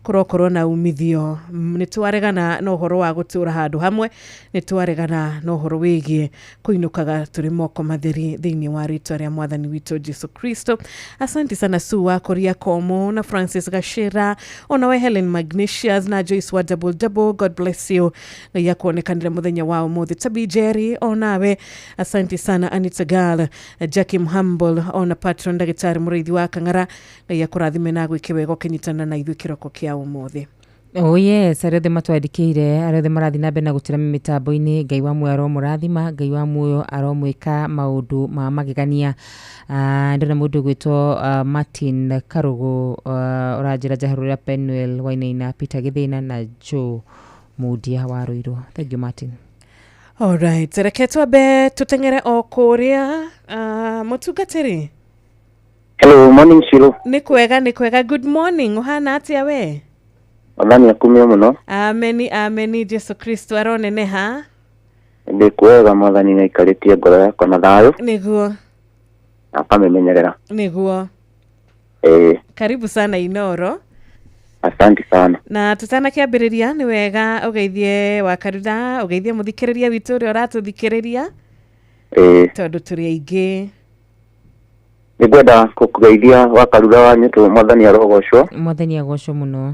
kũrokorwo na umithio. Nĩ twaregana na ũhoro wa gũtũra handũ hamwe, nĩ twaregana na ũhoro wĩgiĩ kũinũkaga tũrĩ moko matheri thĩinĩ wa rĩtwa rĩa mwathani witũ Jesu Kristo. Asante sana Sue wa Koria Komo na Francis Gashera, onawe Helen Magnesius na Joyce wa Double Double, God bless you. Ngai akuonekanĩre mũthenya wa ũmũthĩ. Tabi Jerry, onawe asante sana. Anita Girl, Jackie Mhumble, ona patron ndagĩtarĩ Mũrĩithi wa Kang'ara, Ngai akũrathime na agwĩke wega ũkĩnyitana na ithuĩ kĩroko kĩa ũmũthĩ. Oh yes, arĩa othe matwandĩkĩire, arĩa othe marathiĩ na mbere na gũtũrema mĩtambo-inĩ, Ngai wa muoyo aromũrathima, Ngai wa muoyo aromwĩka maũndũ ma magegania. Ndĩrona mũndũ ũgwĩtwo Martin Karũgũ, ũranjĩra njaharũrĩra Penuel Wainaina, Peter Gĩthĩna na Joe Mundia wa Ruiru. Thank you Martin. Alright, reke twambe tũteng'ere o kũrĩa mũtungatĩri. Hello, morning Shiro. Nĩ kwega, nĩ kwega. Good morning. Ũhana atĩa we? Mwathani akumio mũno. Ameni, ameni. Jesu Kristo aroneneha. Ndĩ kwega, Mwathani nĩ aikarĩtie ngoro yakwa na thayũ Nĩguo, na akamĩmenyerera. Nĩguo. Ĩĩ, Karibu sana Inoro. Asante sana. Na tũtanakĩambĩrĩria nĩ wega ũgeithie wakarutha, ũgeithie mũthikĩrĩria witũ ũrĩa ũratũthikĩrĩria, Ĩĩ, tondũ tũrĩ aingĩ. Nĩ ngwenda kũgeithia wakarutha wa nyũtũ, Mwathani arogocwo. Mwathani agocwo mũno.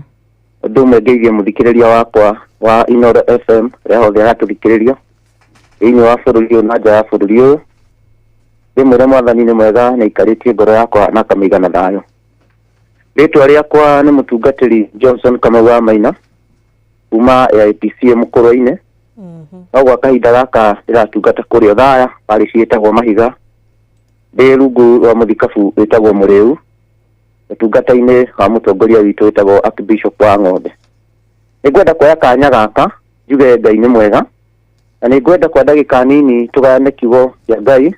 Ũndũ ũmwe ngeithie mũthikĩrĩria wakwa wa Inoro FM ũrĩa hothe aratũthikĩrĩria thĩinĩ wa bũrũri ũyũ na nja ya bũrũri ũyũ. Ndĩmwĩre Mwathani nĩ mwega na aikarĩtie ngoro yakwa na akamĩiga na thayũ. Rĩtwa rĩakwa nĩ mũtungatĩri Johnson Kamau wa Maina kuma AIPCA Mũkũrwe-inĩ. No gwa kahinda gaka ndĩratungata kũrĩa Othaya, parish ĩtagwo Mahiga, ndĩ rungu rwa mũthikabu wĩtagwo Mũrĩu, ũtungata-inĩ wa mũtongoria witũ wĩtagwo Archbishop wa Ng'ombe. Nĩ ngwenda kuoya kanya gaka njuge Ngai nĩ mwega, na nĩ ngwenda kwa ndagĩka nini tũgayane kiugo kĩa Ngai,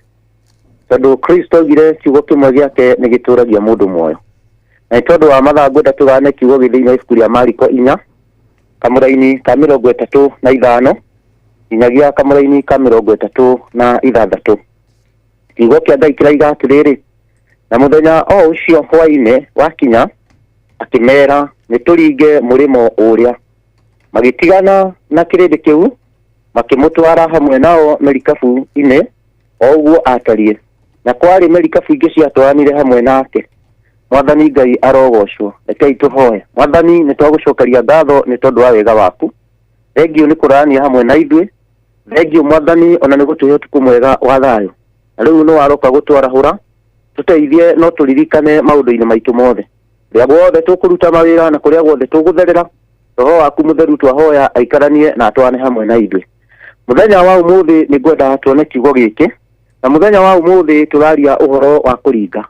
tondũ Kristo augire kiugo kĩmwe gĩake nĩ gĩtũragia mũndũ muoyo. Na nĩ tondũ wa mathaa ngwenda tũgayane kiugo gĩ thĩinĩ wa ibuku rĩa Mariko 4 kamũraini ka 35 nginyagia kamũraini ka 36. Kiugo kĩa Ngai kĩraiga atĩrĩrĩ, na mũthenya o ũcio hwaĩ-inĩ wakinya, akĩmera nĩ tũringe mũrĩmo ũrĩa. Magĩtigana na kĩrĩndĩ kĩu, makĩmũtwara hamwe nao merikabu-inĩ o ũguo atariĩ. Na kwarĩ merikabu ingĩ ciatwaranire hamwe nake. Mwathani Ngai arogocwo. Rekei tũhoe. Mwathani, nĩ twagũcokeria ngatho nĩ tondũ wa wega waku. Thengiũ nĩ kũrarania hamwe na ithuĩ. Thengiũ Mwathani ona nĩ gũtũhe ũtukũ mwega wa thayũ. Na rĩu nĩ waroka gũtwarahũra, tũteithie no tũririkane maũndũ-inĩ maitũ mothe. Kũrĩa guothe tũkũruta mawĩra na kũrĩa guothe tũgũtherera, Roho waku mũtheru twahoya aikaranie na atwarane hamwe na ithuĩ. Mũthenya wa ũmũthĩ nĩ ngwenda tuone kiugo gĩkĩ, na mũthenya wa ũmũthĩ tũraria ũhoro wa kũringa.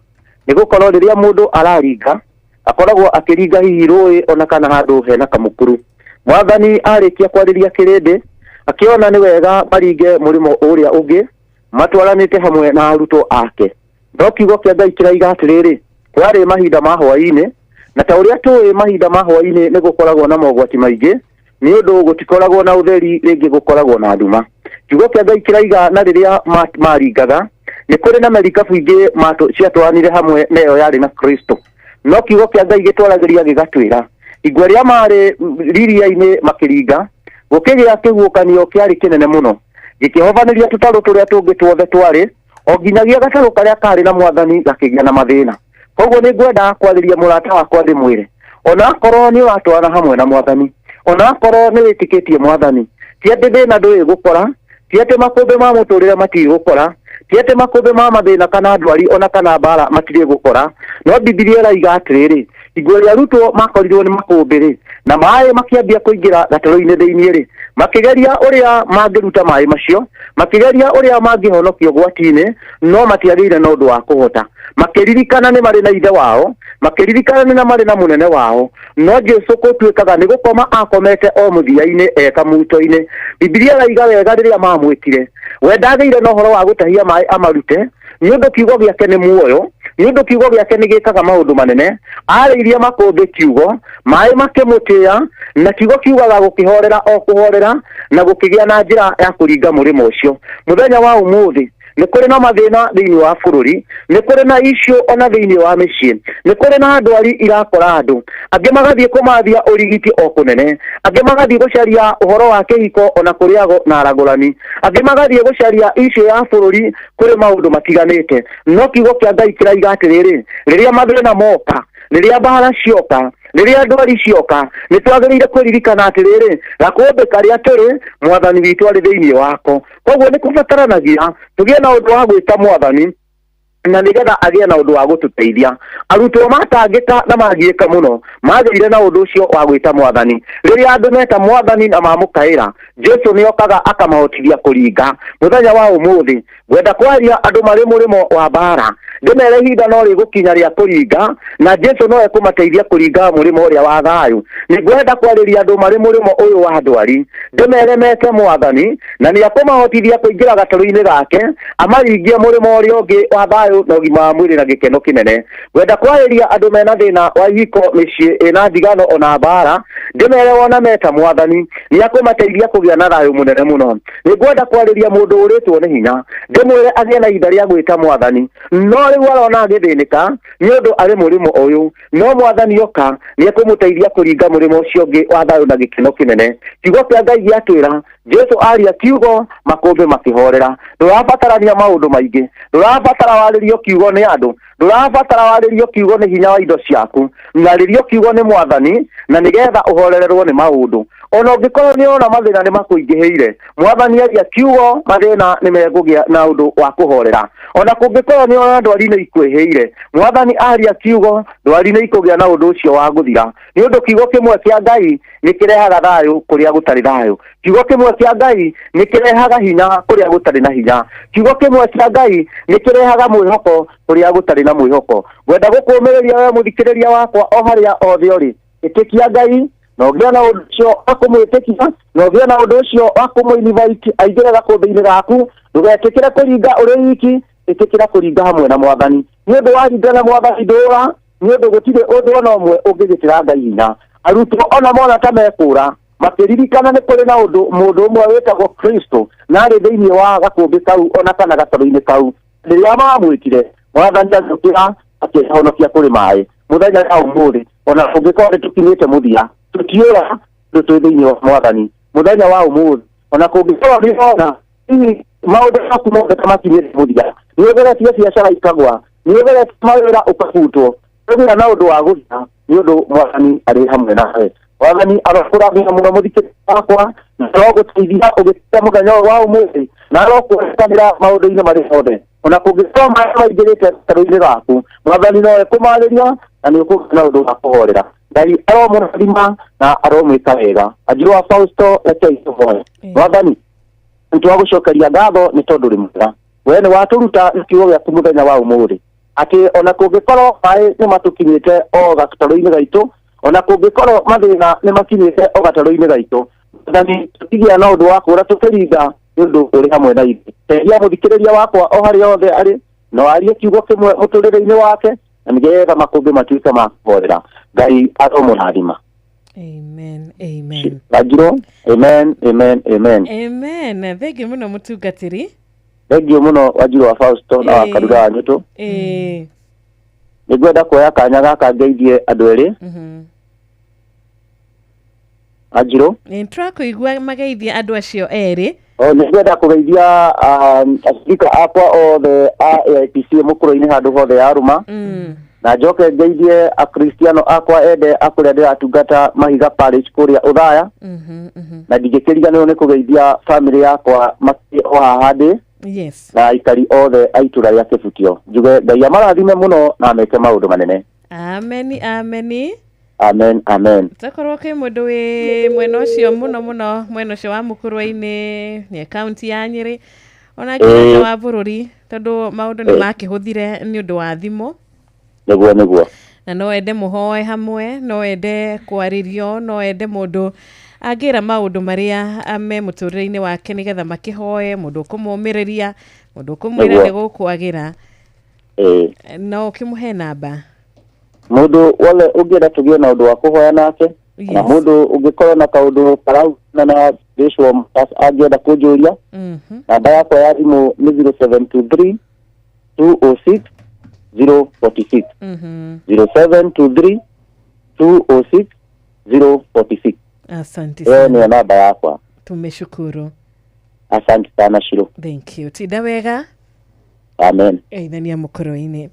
Nĩ gũkorwo rĩrĩa mũndũ araringa, akoragwo akĩringa hihi rũĩ ona kana handũ hena kamũkuru. Mwathani arĩkia kwarĩria kĩrĩndĩ, akĩona nĩ wega maringe mũrĩmo ũrĩa ũngĩ, matwaranĩte hamwe na arutwo ake. No kiugo kĩa Ngai kĩraiga atĩrĩrĩ, kwarĩ mahinda ma hwaĩ-inĩ, na ta ũrĩa tũĩ mahinda ma hwaĩ-inĩ nĩ gũkoragwo na mogwati maingĩ, nĩ ũndũ gũtikoragwo na ũtheri, rĩngĩ gũkoragwo na nduma. Kiugo kĩa Ngai kĩraiga na rĩrĩa maringaga, nĩ kũrĩ na merikabu ingĩ ciatwaranire hamwe na ĩyo yarĩ na Kristo. No kiugo kĩa Ngai gĩtwaragĩria gĩgatwĩra, igwa rĩa marĩ riria-inĩ makĩringa, gũkĩgĩa kĩhuhũkanio kĩarĩ kĩnene mũno, gĩkĩhobanĩria tũtarũ tũrĩa tũngĩ tuothe twarĩ, O nginyagia gatarũ karĩa karĩ na mwathani gakĩgĩa na mathĩna. Koguo nĩ ngwenda kwarĩria mũrata wakwa ndĩmwĩre, ona akorwo nĩ ũratwarana hamwe na mwathani, ona akorwo nĩ wĩtĩkĩtie mwathani, ti atĩ thĩna ndũĩ gũkora, ti atĩ makũmbĩ ma mũtũrĩre matigũkora, ti atĩ makũmbĩ ma mathĩna kana ndwari ona kana mbara matirĩ gũkora. No Bibilia ĩraiga atĩrĩrĩ, hingo ĩrĩa arutwo makorirwo nĩ makũmbĩ rĩ, na maĩ makĩambia kũingĩra gatarũ-inĩ thĩinĩ rĩ, makĩgeria ũrĩa mangĩruta maĩ macio, makĩgeria ũrĩa mangĩhonokio ũgwati-inĩ, no matiagĩire na ũndũ wa kũhota. Makĩririkana nĩ marĩ na ithe wao, makĩririkana nĩ na marĩ na mũnene wao, no Jesu gũtuĩkaga nĩ gũkoma akomete o mũthia-inĩ e kamuto-inĩ. Bibilia ĩraiga wega rĩrĩa mamwĩtire, we ndagĩire na ũhoro wa gũtahia maĩ amarute, nĩ ũndũ kiugo gĩake nĩ muoyo, nĩ ũndũ kiugo gĩake nĩ gĩkaga maũndũ manene. Arĩirie makũmbĩ kiugo, maĩ makĩmũtĩĩa, na kiugo kiugaga gũkĩhorera o kũhorera, na gũkĩgĩa na njĩra ya kũringa mũrĩmo ũcio. Mũthenya wa ũmũthĩ nĩ kũrĩ na mathĩna thĩinĩ wa bũrũri, nĩ kũrĩ na issue ona thĩinĩ wa mĩciĩ, nĩ kũrĩ na ndwari irakora andũ, angĩ magathiĩ kũmathia ũrigiti o kũnene, angĩ magathiĩ gũcaria ũhoro wa kĩhiko ona kũrĩ ago na aragũrani, angĩ magathiĩ gũcaria issue ya bũrũri kũrĩ maũndũ matiganĩte. No kiugo kĩa Ngai kĩraiga atĩrĩrĩ, rĩrĩa mathĩna moka, rĩrĩa mbara cioka, rĩrĩa ndwari cioka, nĩ twagĩrĩire kũririkana atĩrĩrĩ, gakũmbĩ karĩa tũrĩ mwathani witũ arĩ thĩinĩ wako. Koguo nĩ kũbataranagia tũgĩe na ũndũ wa gwĩta mwathani, na nĩgetha agĩe na ũndũ wa gũtũteithia. Arutwo matangĩka na magiĩka mũno, magĩire na ũndũ ũcio wa gwĩta mwathani. Rĩrĩa andũ meta mwathani na mamũkaĩra, Jesu nĩ okaga akamahotithia kũringa. Mũthenya wa ũmũthĩ ngwenda kwaria andũ marĩ mũrĩmo wa mbara, ndĩmere ihinda no rĩgũkinya rĩa kũringa, na Jesu no ekũmateithia kũringa mũrĩmo ũrĩa wa thayũ. Nĩ ngwenda kwarĩria andũ marĩ mũrĩmo ũyũ wa ndwari, ndĩmere mete mwathani, na nĩ ekũmahotithia kũingĩra gatarũ-inĩ gake, amaringie mũrĩmo ũrĩa ũngĩ wa thayũ na ũgima wa mwĩrĩ na gĩkeno kĩnene. Ngwenda kwarĩria andũ mena thĩna wa ihiko, mĩciĩ ĩna ndigano ona mbara, ndĩmere wona meta mwathani, nĩ ekũmateithia kũgĩa na thayũ mũnene mũno. Nĩ ngwenda kwarĩria mũndũ ũrĩtwo nĩ hinya, ndĩmwĩre agĩe na ihinda rĩa gwĩta mwathani, no rĩu arona agĩthĩnĩka nĩ ũndũ arĩ mũrĩmo ũyũ, no mwathani oka nĩ ekũmũteithia kũringa mũrĩmo ũcio ũngĩ wa thayũ na gĩkeno kĩnene. Kiugo kĩa Ngai gĩatwĩra, Jesu aria kiugo, makũmbĩ makĩhorera. Ndũrabatarania maũndũ maingĩ, ndũrabatara warĩrio kiugo nĩ andũ, ndũrabatara warĩrio kiugo nĩ hinya wa indo ciaku, narĩrio kiugo nĩ mwathani, na nĩgetha ũhorererwo nĩ maũndũ. Ona ũngĩkorwo nĩ ũrona mathĩna nĩ makũingĩhĩire, mwathani aria kiugo, mathĩna nĩ mekũgĩa na ũndũ wa kũhorera. Ona kũngĩkorwo nĩ ũrona ndwari nĩ ikwĩhĩire, mwathani aria kiugo, ndwari nĩ ikũgĩa na ũndũ ũcio wa gũthira. Nĩ ũndũ kiugo kĩmwe kĩa Ngai nĩ kĩrehaga thayũ kũrĩa gũtarĩ thayũ. Kiugo kĩmwe kĩa Ngai nĩ kĩrehaga hinya kũrĩa gũtarĩ na hinya. Kiugo kĩmwe kĩa Ngai nĩ kĩrehaga mwĩhoko kũrĩa gũtarĩ na mwĩhoko. Ngwenda gũkũũmĩrĩria we mũthikĩrĩria wakwa o harĩa othe ũrĩ, ĩtĩkia Ngai na ũgĩe na ũndũ ũcio wa kũmwĩtĩkia, na ũgĩe na ũndũ ũcio wa kũmũ-invite aingĩre gakũmbĩ-inĩ gaku. Ndũgetĩkĩre kũringa ũrĩ wiki, ĩtĩkĩra kũringa hamwe na mwathani. Nĩ ũndũ waringa na mwathani ndũra, nĩ ũndũ gũtirĩ ũndũ ona ũmwe ũngĩgĩtĩra Ngai hinya. Arutwo ona mona ta mekũra, makĩririkana nĩ kũrĩ na ũndũ mũndũ ũmwe wĩtagwo Kristo, na arĩ thĩinĩ wa gakũmbĩ kau ona kana gatarũ-inĩ kau. Rĩrĩa mamwĩtire, mwathani agĩũkĩra akĩhonokia kũrĩ maĩ. Mũthenya wa ũmũthĩ, ona kũngĩkorwo nĩ tũkinyĩte mũthia, tũtiũra tondũ twĩ thĩinĩ wa mwathani. Mũthenya wa ũmũthĩ, ona kũngĩkorwo nĩ ũrona hihi maũndũ maku mothe ta makinyĩte mũthia, nĩ ũgeretie biacara ikagwa, nĩ ũgeretie mawĩra ũkabutwo, ũgĩa na ũndũ wa gũthira, nĩ ũndũ mwathani arĩ hamwe nawe. Mwathani arokũrathima mũno mũthikĩrĩria wakwa, na arogũteithia ũgĩtiga mũthenya ũyũ wa ũmũthĩ, na arokũrekanĩra maũndũ-inĩ marĩa mothe. Ona kũngĩkorwo maĩ maingĩrĩte gatarũ-inĩ gaku, mwathani no ekũmarĩria na nĩ ũkũgĩa na ũndũ wa kũhorera. Ngai aromũrathima na aromwĩka wega. Anjirũ wa Fausto, rekei tũhoe. Mwathani, nĩ twagũcokeria ngatho nĩ tondũ ũrĩ mwega. We nĩ watũruta na kiugo gĩaku mũthenya wa ũmũthĩ, atĩ ona kũngĩkorwo maĩ nĩ matũkinyĩte o gatarũ-inĩ gaitũ, ona kũngĩkorwo mathĩna nĩ makinyĩte o gatarũ-inĩ gaitũ, Mwathani, tũtigĩa na ũndũ wa kũra tũkĩringa, nĩ ũndũ ũrĩ hamwe na ithuĩ. Teithia mũthikĩrĩria wakwa o harĩa hothe arĩ, no arie kiugo kĩmwe mũtũrĩre-inĩ wake, na nĩgetha makũmbĩ matuĩke ma kũhorera. Ngai aromũrathima. Amen, amen. Thank Amen, amen, amen. Amen. Thengiũ mũno mũtungatĩri. Thengiũ mũno Wanjiru wa Fausto na wa Karura wa Nyũtũ. Nĩ ngwenda kuoya kanya gaka ngeithie andũ erĩ. Wanjiru. Nĩ tũrakũigua mageithie andũ acio erĩ. Nĩ ngwenda kũgeithia acirika akwa othe a AIPC mũkũrũ-inĩ handũ hothe ya rũma na njoke ngeithie akristiano akwa ende a kũrĩa ndĩratungata Mahiga Parish kũrĩa Ũthaya na ndingĩkĩriganĩrwo nĩ kũgeithia bamĩrĩ yakwa makĩ o haha ndĩ Yes. na aikari othe a itũra rĩa Kĩbutio. Njuge Ngai amarathime mũno na ameke maũndũ manene. Ameni, ameni. Amen, amen. Takorwo kwĩ mũndũ wĩ mwena ũcio mũno mũno, mwena ũcio wa Mũkũrwe-inĩ, nĩ kaunti ya Nyĩrĩ, ona nginya nja wa bũrũri, tondũ maũndũ nĩ makĩhũthire nĩ ũndũ wa thimũ. Nĩguo, nĩguo. Na no ende mũhoe hamwe, no ende kwarĩrio, no ende mũndũ angĩra maũndũ marĩa me mũtũrĩre-inĩ wake nĩgetha makĩhoe, mũndũ ũkũmũmĩrĩria, mũndũ ũkũmwĩra nĩ gũkwagĩra. No ũkĩmũhe namba. Mũndũ wothe ũngĩenda tũgĩe na ũndũ wa kũhoya nake, na mũndũ ũngĩkorwo na kaũndũ karahuana na spiritual matters angĩenda kũnjũria, namba yakwa ya thimũ nĩ 0723 206 046. 0723 206 046. Asante Ĩyo sana. nĩyo namba yakwa. Tumeshukuru. Asante sana Shiro. Thank you. Tinda wega. Amen. Geithania mũkũrũ-inĩ.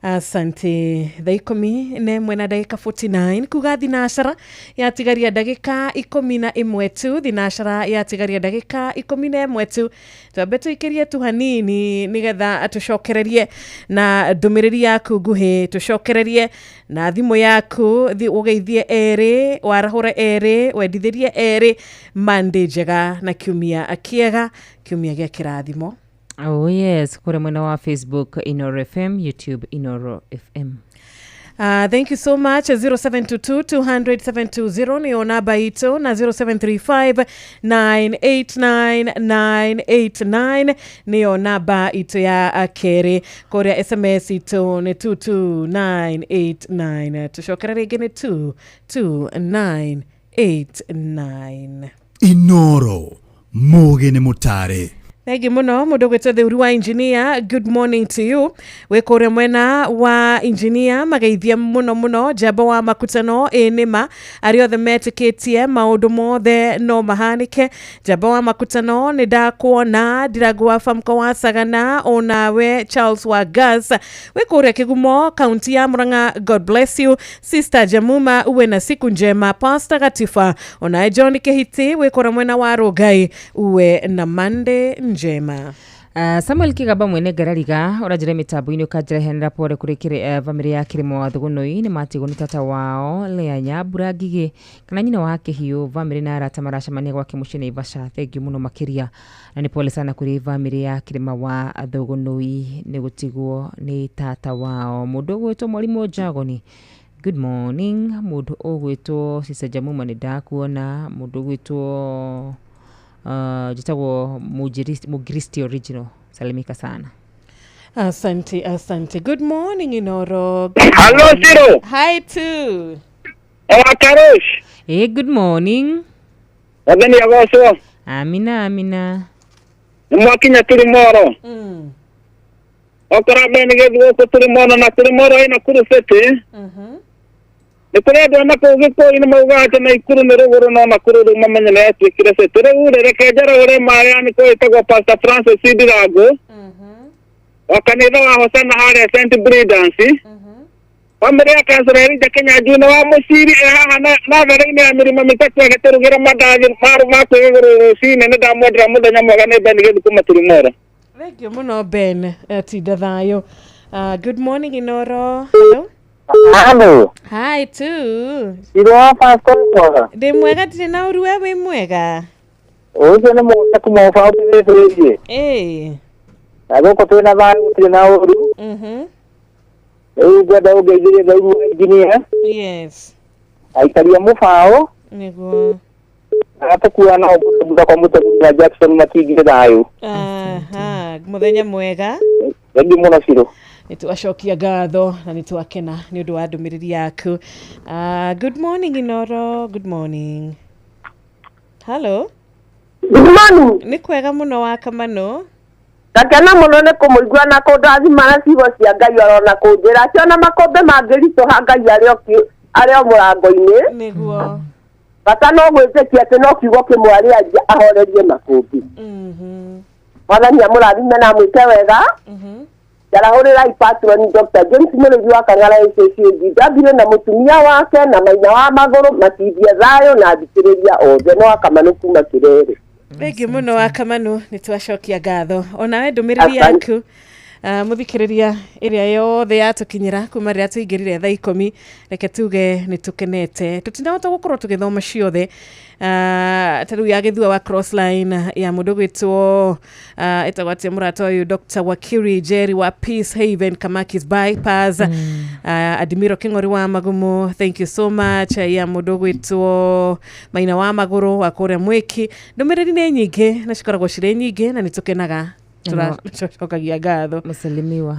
Asante. Thaa 11 na ndagĩka 49 kuga thinacara yatigaria ndagĩka 11 tu, thinacara yatigaria ndagĩka 11 tu. Twambe tũikĩrie tu hanini nĩgetha tũcokererie na ndũmĩrĩri yaku nguhĩ, tũcokererie na thimũ yaku, ũgeithie erĩ, warahũre erĩ, wendithĩrie erĩ, Monday njega na kiumia kĩega, kiumia gĩa kĩrathimo. Oh yes, kũrĩa mwena wa Facebook Inoro FM, YouTube Inoro FM. Thank you so much. 0722 200 720 nĩyo namba itũ na 0735 989 989 nĩyo namba itũ ya kerĩ. Kũrĩa SMS itũ nĩ 22989. Tũcokere rĩngĩ nĩ 22989. Inoro mũgĩ nĩ mũtare. Thengi muno mundu gwitwo Theuri wa engineer, good morning to you. Wĩ kũrĩa mwena wa engineer, mageithia muno muno njamba wa makutano ĩ nĩma arĩa othe metĩkĩtie maũndũ mothe no mahanĩke. Njamba wa makutano nĩ ndakuona Ndirangu wa Famco wa Sagana, onawe Charles wa Gas wĩ kũrĩa Kĩgumo kaunti ya Murang'a, God bless you. Sister Jamuma, uwe na siku njema. Pastor Gatifa, onawe John Kĩhiti wĩ kũrĩa mwena wa Rũngai, uwe na Monday njema. Samuel Kigaba mwene ngarariga ũranjĩra mĩtambo-inĩ ũkanjĩra pore kũrĩ bamĩrĩ ya Kĩrĩmo wa Thũgũnũi nĩ matigwo nĩ tata wao Lea Nyambura Ngigĩ kana nyina wa Kĩhiũ. Bamĩrĩ na arata maracemania gwake mũciĩ Naivasha. Thengiũ mũno makĩria na nĩ pole sana kũrĩ bamĩrĩ ya Kĩrĩma wa Thũgũnũi nĩ gũtigwo nĩ tata wao. Mũndũ ũgwĩtwo Mwarimũ Njagoni, good morning. Mũndũ ũgwĩtwo Sister Jamuma nĩ ndakuona. Mũndũ ũgwĩtwo jitagwo Mugiristi original, salimika sana. Asante, asante. Good morning Inoro. Hello, Ciro. Hi too. Karosh. Hey, good morning. Wathani agocwo. Amina, amina. Nĩ mwakinya Tũrĩmoro. Okora mbere nĩ gĩthiĩ gũkũ Tũrĩmoro na Tũrĩmoro ĩna Nakuru City. Nĩ kũrĩ andũ a nakũu Gĩkũyũ-inĩ maugaga atĩ Naikuru nĩ rũgũrũ no Nakuru rĩu mamenye nĩ yatuĩkire city. Rĩu rĩ, reke njarahũre marĩa nĩ kwĩtagwo Pastor Francis Ndirangu wa kanitha wa Hosana harĩa St Bridance. Bamĩrĩ ya Councillor Elijah Kĩnyanjui wa Mũciri ĩ haha natharĩ-inĩ ya mĩrĩma mĩtatũ agĩtũrugĩra mandathi ma kwĩgũrũ rũcinĩ. Nĩ ndamwendera mũthenya mwega. Nĩ Ben Gĩthu kuma Tũrĩmoro. Thank you muno Ben. Tinda thayũ. Good morning Inoro. Hello. Hello. Hi too. Iro wa pastor mwega. Ndĩ mwega, ndirĩ na ũru, we wĩ mwega? Ũcio nĩ mwega kuma ũbaũ tũthĩtĩrie. Na gũkũ twĩna thayũ gũtirĩ na ũru. Rĩu ngwenda ũngeithĩrie Theuri wa engineer. Yes. Aikari a mũbaũ. Nĩguo. Agatũkua na thutha kwa mũtegi na Jackson matingire thayũ. Aha, mũthenya mwega. Thengiũ mũno Ciro. Nĩ twacokia ngatho na nĩ twakena nĩ ũndũ wa ndũmĩrĩri yaku. Good morning Inoro, good morning. Hello. Good morning. Nĩ kwega mũno wa Kamano. Ndakena mũno nĩ kũmũigua na kũndathima na ciugo cia Ngai orona kũnjĩra atĩ ona makũmbĩ mangĩritũha Ngai arĩ o mũrango-inĩ. Nĩguo. Bata no gwĩtĩkia atĩ no kiugo kĩmwe arĩanjia ahorerie makũmbĩ. Mwathani amũrathime na amwĩke wega. Njarahũrĩrai patron Dr. James Mũrĩithi wa Kang'ara SACG na mũtumia wake na maina wa magũrũ matithie thayũ na athikĩrĩria othe no akamanu kuma Kĩrere. Thengiũ mũno wa Kamanu, nĩ twacokia ngatho onawe ndũmĩrĩri yaku mũthikĩrĩria ĩrĩa yothe yatũkinyĩra kuma rĩrĩa tũingĩrire thaa 10. Reke tuge nĩ tũkenete, tũtinahota gũkorwo tũgĩthoma ciothe, ta rĩu ya Gĩthua wa Crossline, ya mũndũ gwĩtwo ĩtagwo atĩa mũrata ũyũ, Dr. Wakiri Jerry wa Peace Haven Kamakis Bypass, Adimiro Kĩng'ori wa Magumo, thank you so much, ya mũndũ gwĩtwo Maina wa Magũrũ wa kũrĩa Mwĩki. Ndũmĩrĩri nĩ nyingĩ na cikoragwo cirĩ nyingĩ na nĩ tũkenaga, tũracokagia ngatho. Msalimiwa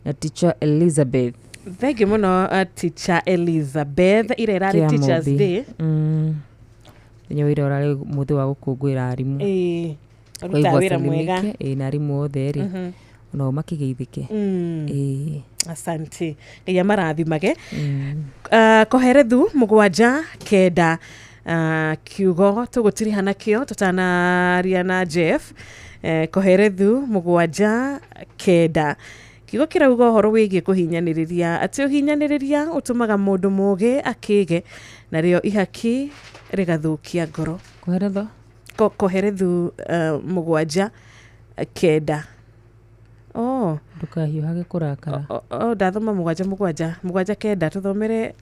na teacher Elizabeth. Thank you mũno, teacher Elizabeth, ira ĩrarĩ Teachers Day. Mũthenya wa ira ũrarĩ mũthĩ wa gũkũngũĩra arimũ. Ĩĩ, Kwa arutaga hivyo wĩra mwega. asalimike, ĩĩ, na arimũ othe rĩ, onao makĩgeithĩke. Ĩĩ. Asante, Ngai amarathimage. Koherethu 7 9, kiugo tũgũtiriha nakĩo tũtanaria na Jeff, Koherethu 7 9, kiugo kĩrauga ũhoro wĩgiĩ kũhinyanĩrĩria, atĩ ũhinyanĩrĩria ũtũmaga mũndũ mũũgĩ akĩge, narĩo ihaki rĩgathũkia ngoro. Koheretho? Koherethu 7 9. Oh. Ndũkahiũhage kũrakara. O ndathoma mũgwanja mũgwanja 7 9, tũthomere,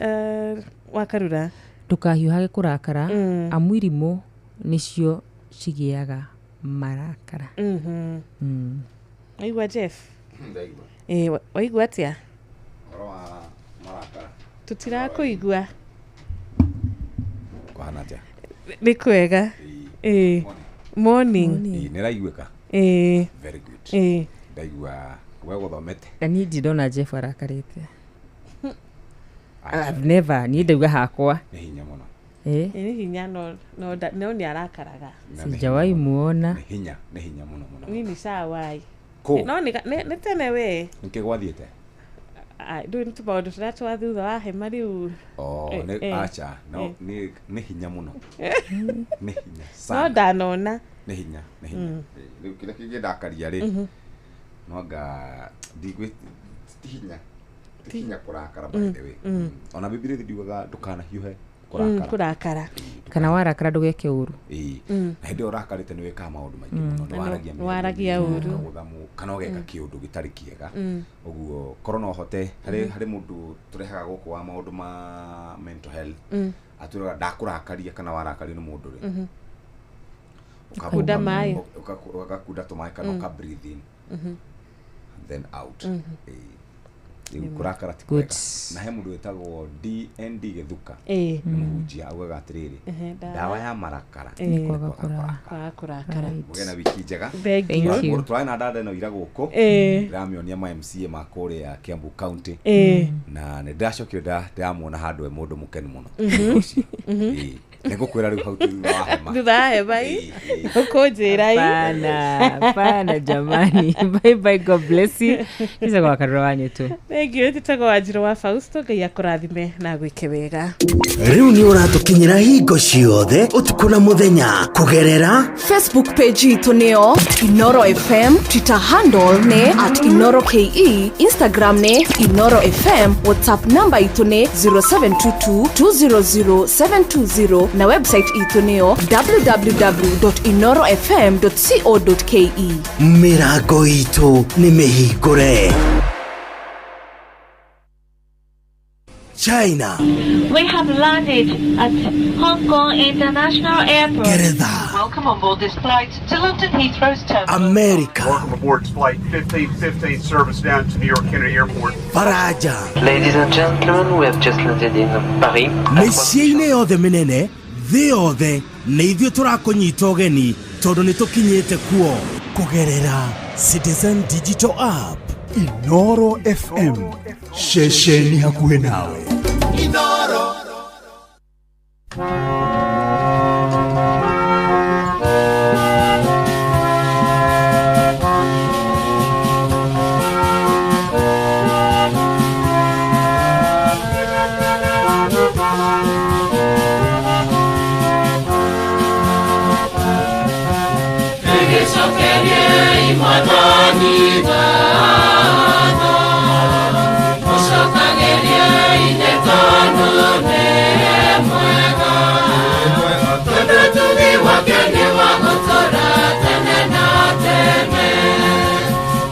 Wakarura. Ndũkahiũhage kũrakara, amu irimũ nĩcio cigĩaga marakara. Waigua, Jeff? Ĩ, waigua atĩa? Ũhoro wa marakara. Tũtirakũigua. Kũhana atĩa? Nĩ kwega. Ĩ, morning. Ĩĩ, nĩ raiguĩka? Ĩ. Very good. Ĩ. Ndaigua we gũthomete. Na niĩ ndirĩ ndona Jeff arakarĩte. I've never, niĩ ndauga hakwa. Nĩ hinya mũno. Eh? Nĩ hinya, no nĩ arakaraga. Sijawahi muona. Nĩ hinya, nĩ hinya mũno mũno. Niĩ nĩ cawai. Kũ? No nĩ tene we. Nĩkĩ gwathiĩte? Ah, ndũĩ nĩ tũmaũndũ tũrĩa twa thutha wa hema rĩu. Oh, Eh, nĩ acha no nĩ hinya mũno, nĩ hinya No sana. ndanona. Nĩ hinya, nĩ hinya. Rĩu kĩrĩa kĩngĩndakaria rĩ, no anga ndigwĩ ti hinya, ti hinya kũrakara, by the way. Ona Bibilia ndiugaga ndũkanahiũhe kũrakara. Kũrakara. Kana warakara ndũgeke ũru. Ĩĩ. Na hĩndĩ ĩyo ũrakarĩte nĩ wĩkaga maũndũ maingĩ mũno, nĩ Na waragia nĩ waragia mĩario, ũru. ũkagũtha kana ũgeka kĩũndũ gĩtarĩ kĩega. Ũguo korwo no hote harĩ harĩ mũndũ tũrehaga gũkũ wa maũndũ ma mental health, atwĩraga ndakũrakaria kana warakario nĩ mũndũ rĩ, Kunda maĩ. Ũgakunda tũmaĩ kana ũka breathe in then out. Ĩĩ. Rĩu kũrakara ti Good. kwega. Na he mũndũ wĩtagwo DND Gĩthuka, Ĩĩ. nĩ mũhunjia, augaga atĩrĩrĩ, ndawa ya marakara Nĩ nĩ kwaga kwaga kũrakara. Mũgĩe na wiki njega. Thank you. Thank you. Mũndũ tũrarĩ na dada ĩno ira gũkũ, ndĩramĩonia ma MCA ma kũrĩa Kiambu County, na nĩ ndĩracokire ndĩramuona handũ e mũndũ mũkenu mũno. Ũcio. Ĩĩ. Nĩ ngũkwĩra rĩu hau thutha wa hema. Thutha wa hema ĩ, ũkũnjĩra ĩ. Hapana, hapana jamani. Bye bye, God bless you. Njĩtagwo Wakarura wa Nyũtũ. Thank you. Njĩtagwo Wanjirũ wa Fausto. Ngai akũrathime na gwĩke wega. Rĩu nĩ ũratũkinyĩra hingo ciothe, ũtukũ na mũthenya, kũgerera Facebook page itũ nĩyo Inoro FM, Twitter handle nĩ @InoroKE, Instagram nĩ Inoro FM, WhatsApp namba itũ nĩ 0722 200 720 na website itũ nĩyo www.inorofm.co.ke. Mĩrango itũ nĩ mĩhingũre. China. We have landed at Hong Kong International Airport. Ngeretha. Welcome on board this flight to London Heathrow's terminal. America. Welcome aboard flight 1515 service down to New York Kennedy Airport. Faraja. Ladies and gentlemen, we have just landed in Paris. Mĩciĩ-inĩ yothe mĩnene thĩ yothe, nĩ ithuĩ tũrakũnyita ũgeni tondũ nĩ tũkinyĩte kuo kũgerera Citizen Digital App. Inoro FM, ceceni hakuhĩ nawe. Inoro. Gĩcokeriei Mwathani ngatho, mũcokagĩriei nĩ tondũ nĩ mwega, tondũ ũtugi wake nĩ wa gũtũũra tene na tene,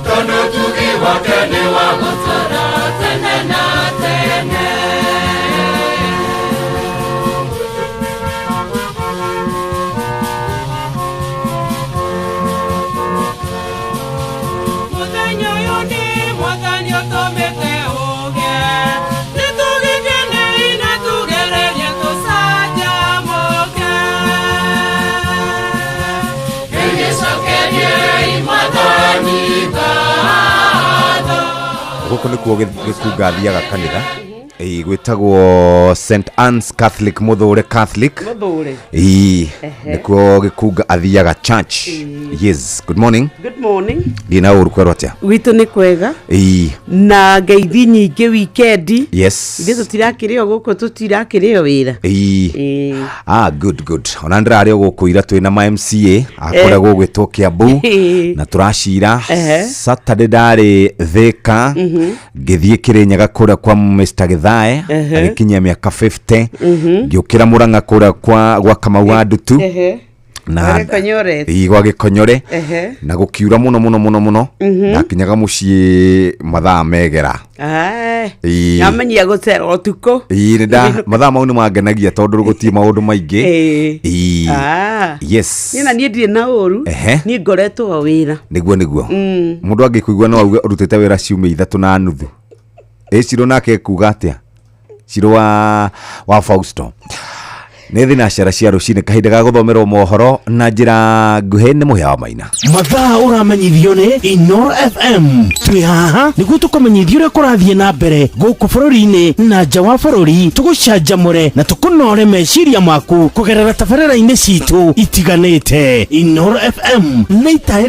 tondũ ũtugi wake nĩ wa gũtũũra tene na tene. Mũthenya ũyũ nĩ Mwathani ũtũmĩte ũgĩe, nĩtũgĩkenei na tũgererie tũcanjamũke. Gĩgĩcokeriei Mwathani ngatho. Gũkũ nĩkuo gĩkunga athiaga kanitha. Ĩĩ, gwĩtagwo St Anne's Catholic, Mũthũre Catholic. Mũthũre. Ĩĩ, Ehe. nĩkuo gĩkunga athiaga church. Yes, good morning. Good morning. Ndĩ na ũru kwerwo atĩa? Gwitũ nĩ kwega. Ĩĩ. Na ngeithi nyingĩ wikendi. Yes. Ithuĩ tũtirakĩrĩo gũkũ, tũtirakĩrĩo wĩra. Ĩĩ. Ĩĩ. Ah, good, good. Ona ndĩrarĩ o gũkũ ira twĩna ma MCA akũrĩa gũgwĩtwo Kiambu Ĩĩ. na tũracira. Ehe. Saturday ndarĩ Thĩka, ngĩthiĩ Kĩrĩnyaga kũrĩa kwa Mr Gĩthae, agĩkinyia mĩaka 50. Ngĩũkĩra Mũrang'a kũrĩa kwa gwa Kamau wa Ndutu. Na Gwa Gĩkonyore. Ĩĩ, gwa Gĩkonyore. Na gũkiura mũno mũno mũno mũno. Ndakinyaga mũciĩ mathaa megera. Ae. Ĩĩ. Namenyia gũcera ũtukũ. Ĩĩ, nĩ mathaa mau nĩ mangenagia tondũ gũtirĩ maũndũ maingĩ. Ĩĩ. Ĩĩ. Ah. Yes. Niĩ na niĩ ndirĩ na ũru. Ehe. Niĩ ngoretwo o wĩra. Nĩguo nĩguo. Mũndũ angĩkũigua no auge ũrutĩte wĩra ciumia 3.5. Ĩ Cirũ nake ekuga atĩa? Cirũ wa Fausto. Nĩ thinacara cia rũcinĩ, kahinda ga gũthomerwo mohoro na njĩra nguhĩ nĩ Mũhĩa wa Maina. Mathaa ũramenyithio nĩ Inoro FM. Twĩ haha nĩguo tũkũmenyithia ũrĩa kũrathiĩ na mbere gũkũ bũrũri-inĩ na nja wa bũrũri, tũgũcanjamũre na tũkũnore meciria maku kũgerera tabarĩra-inĩ citũ itiganĩte. Inoro FM nĩ itaĩrĩ.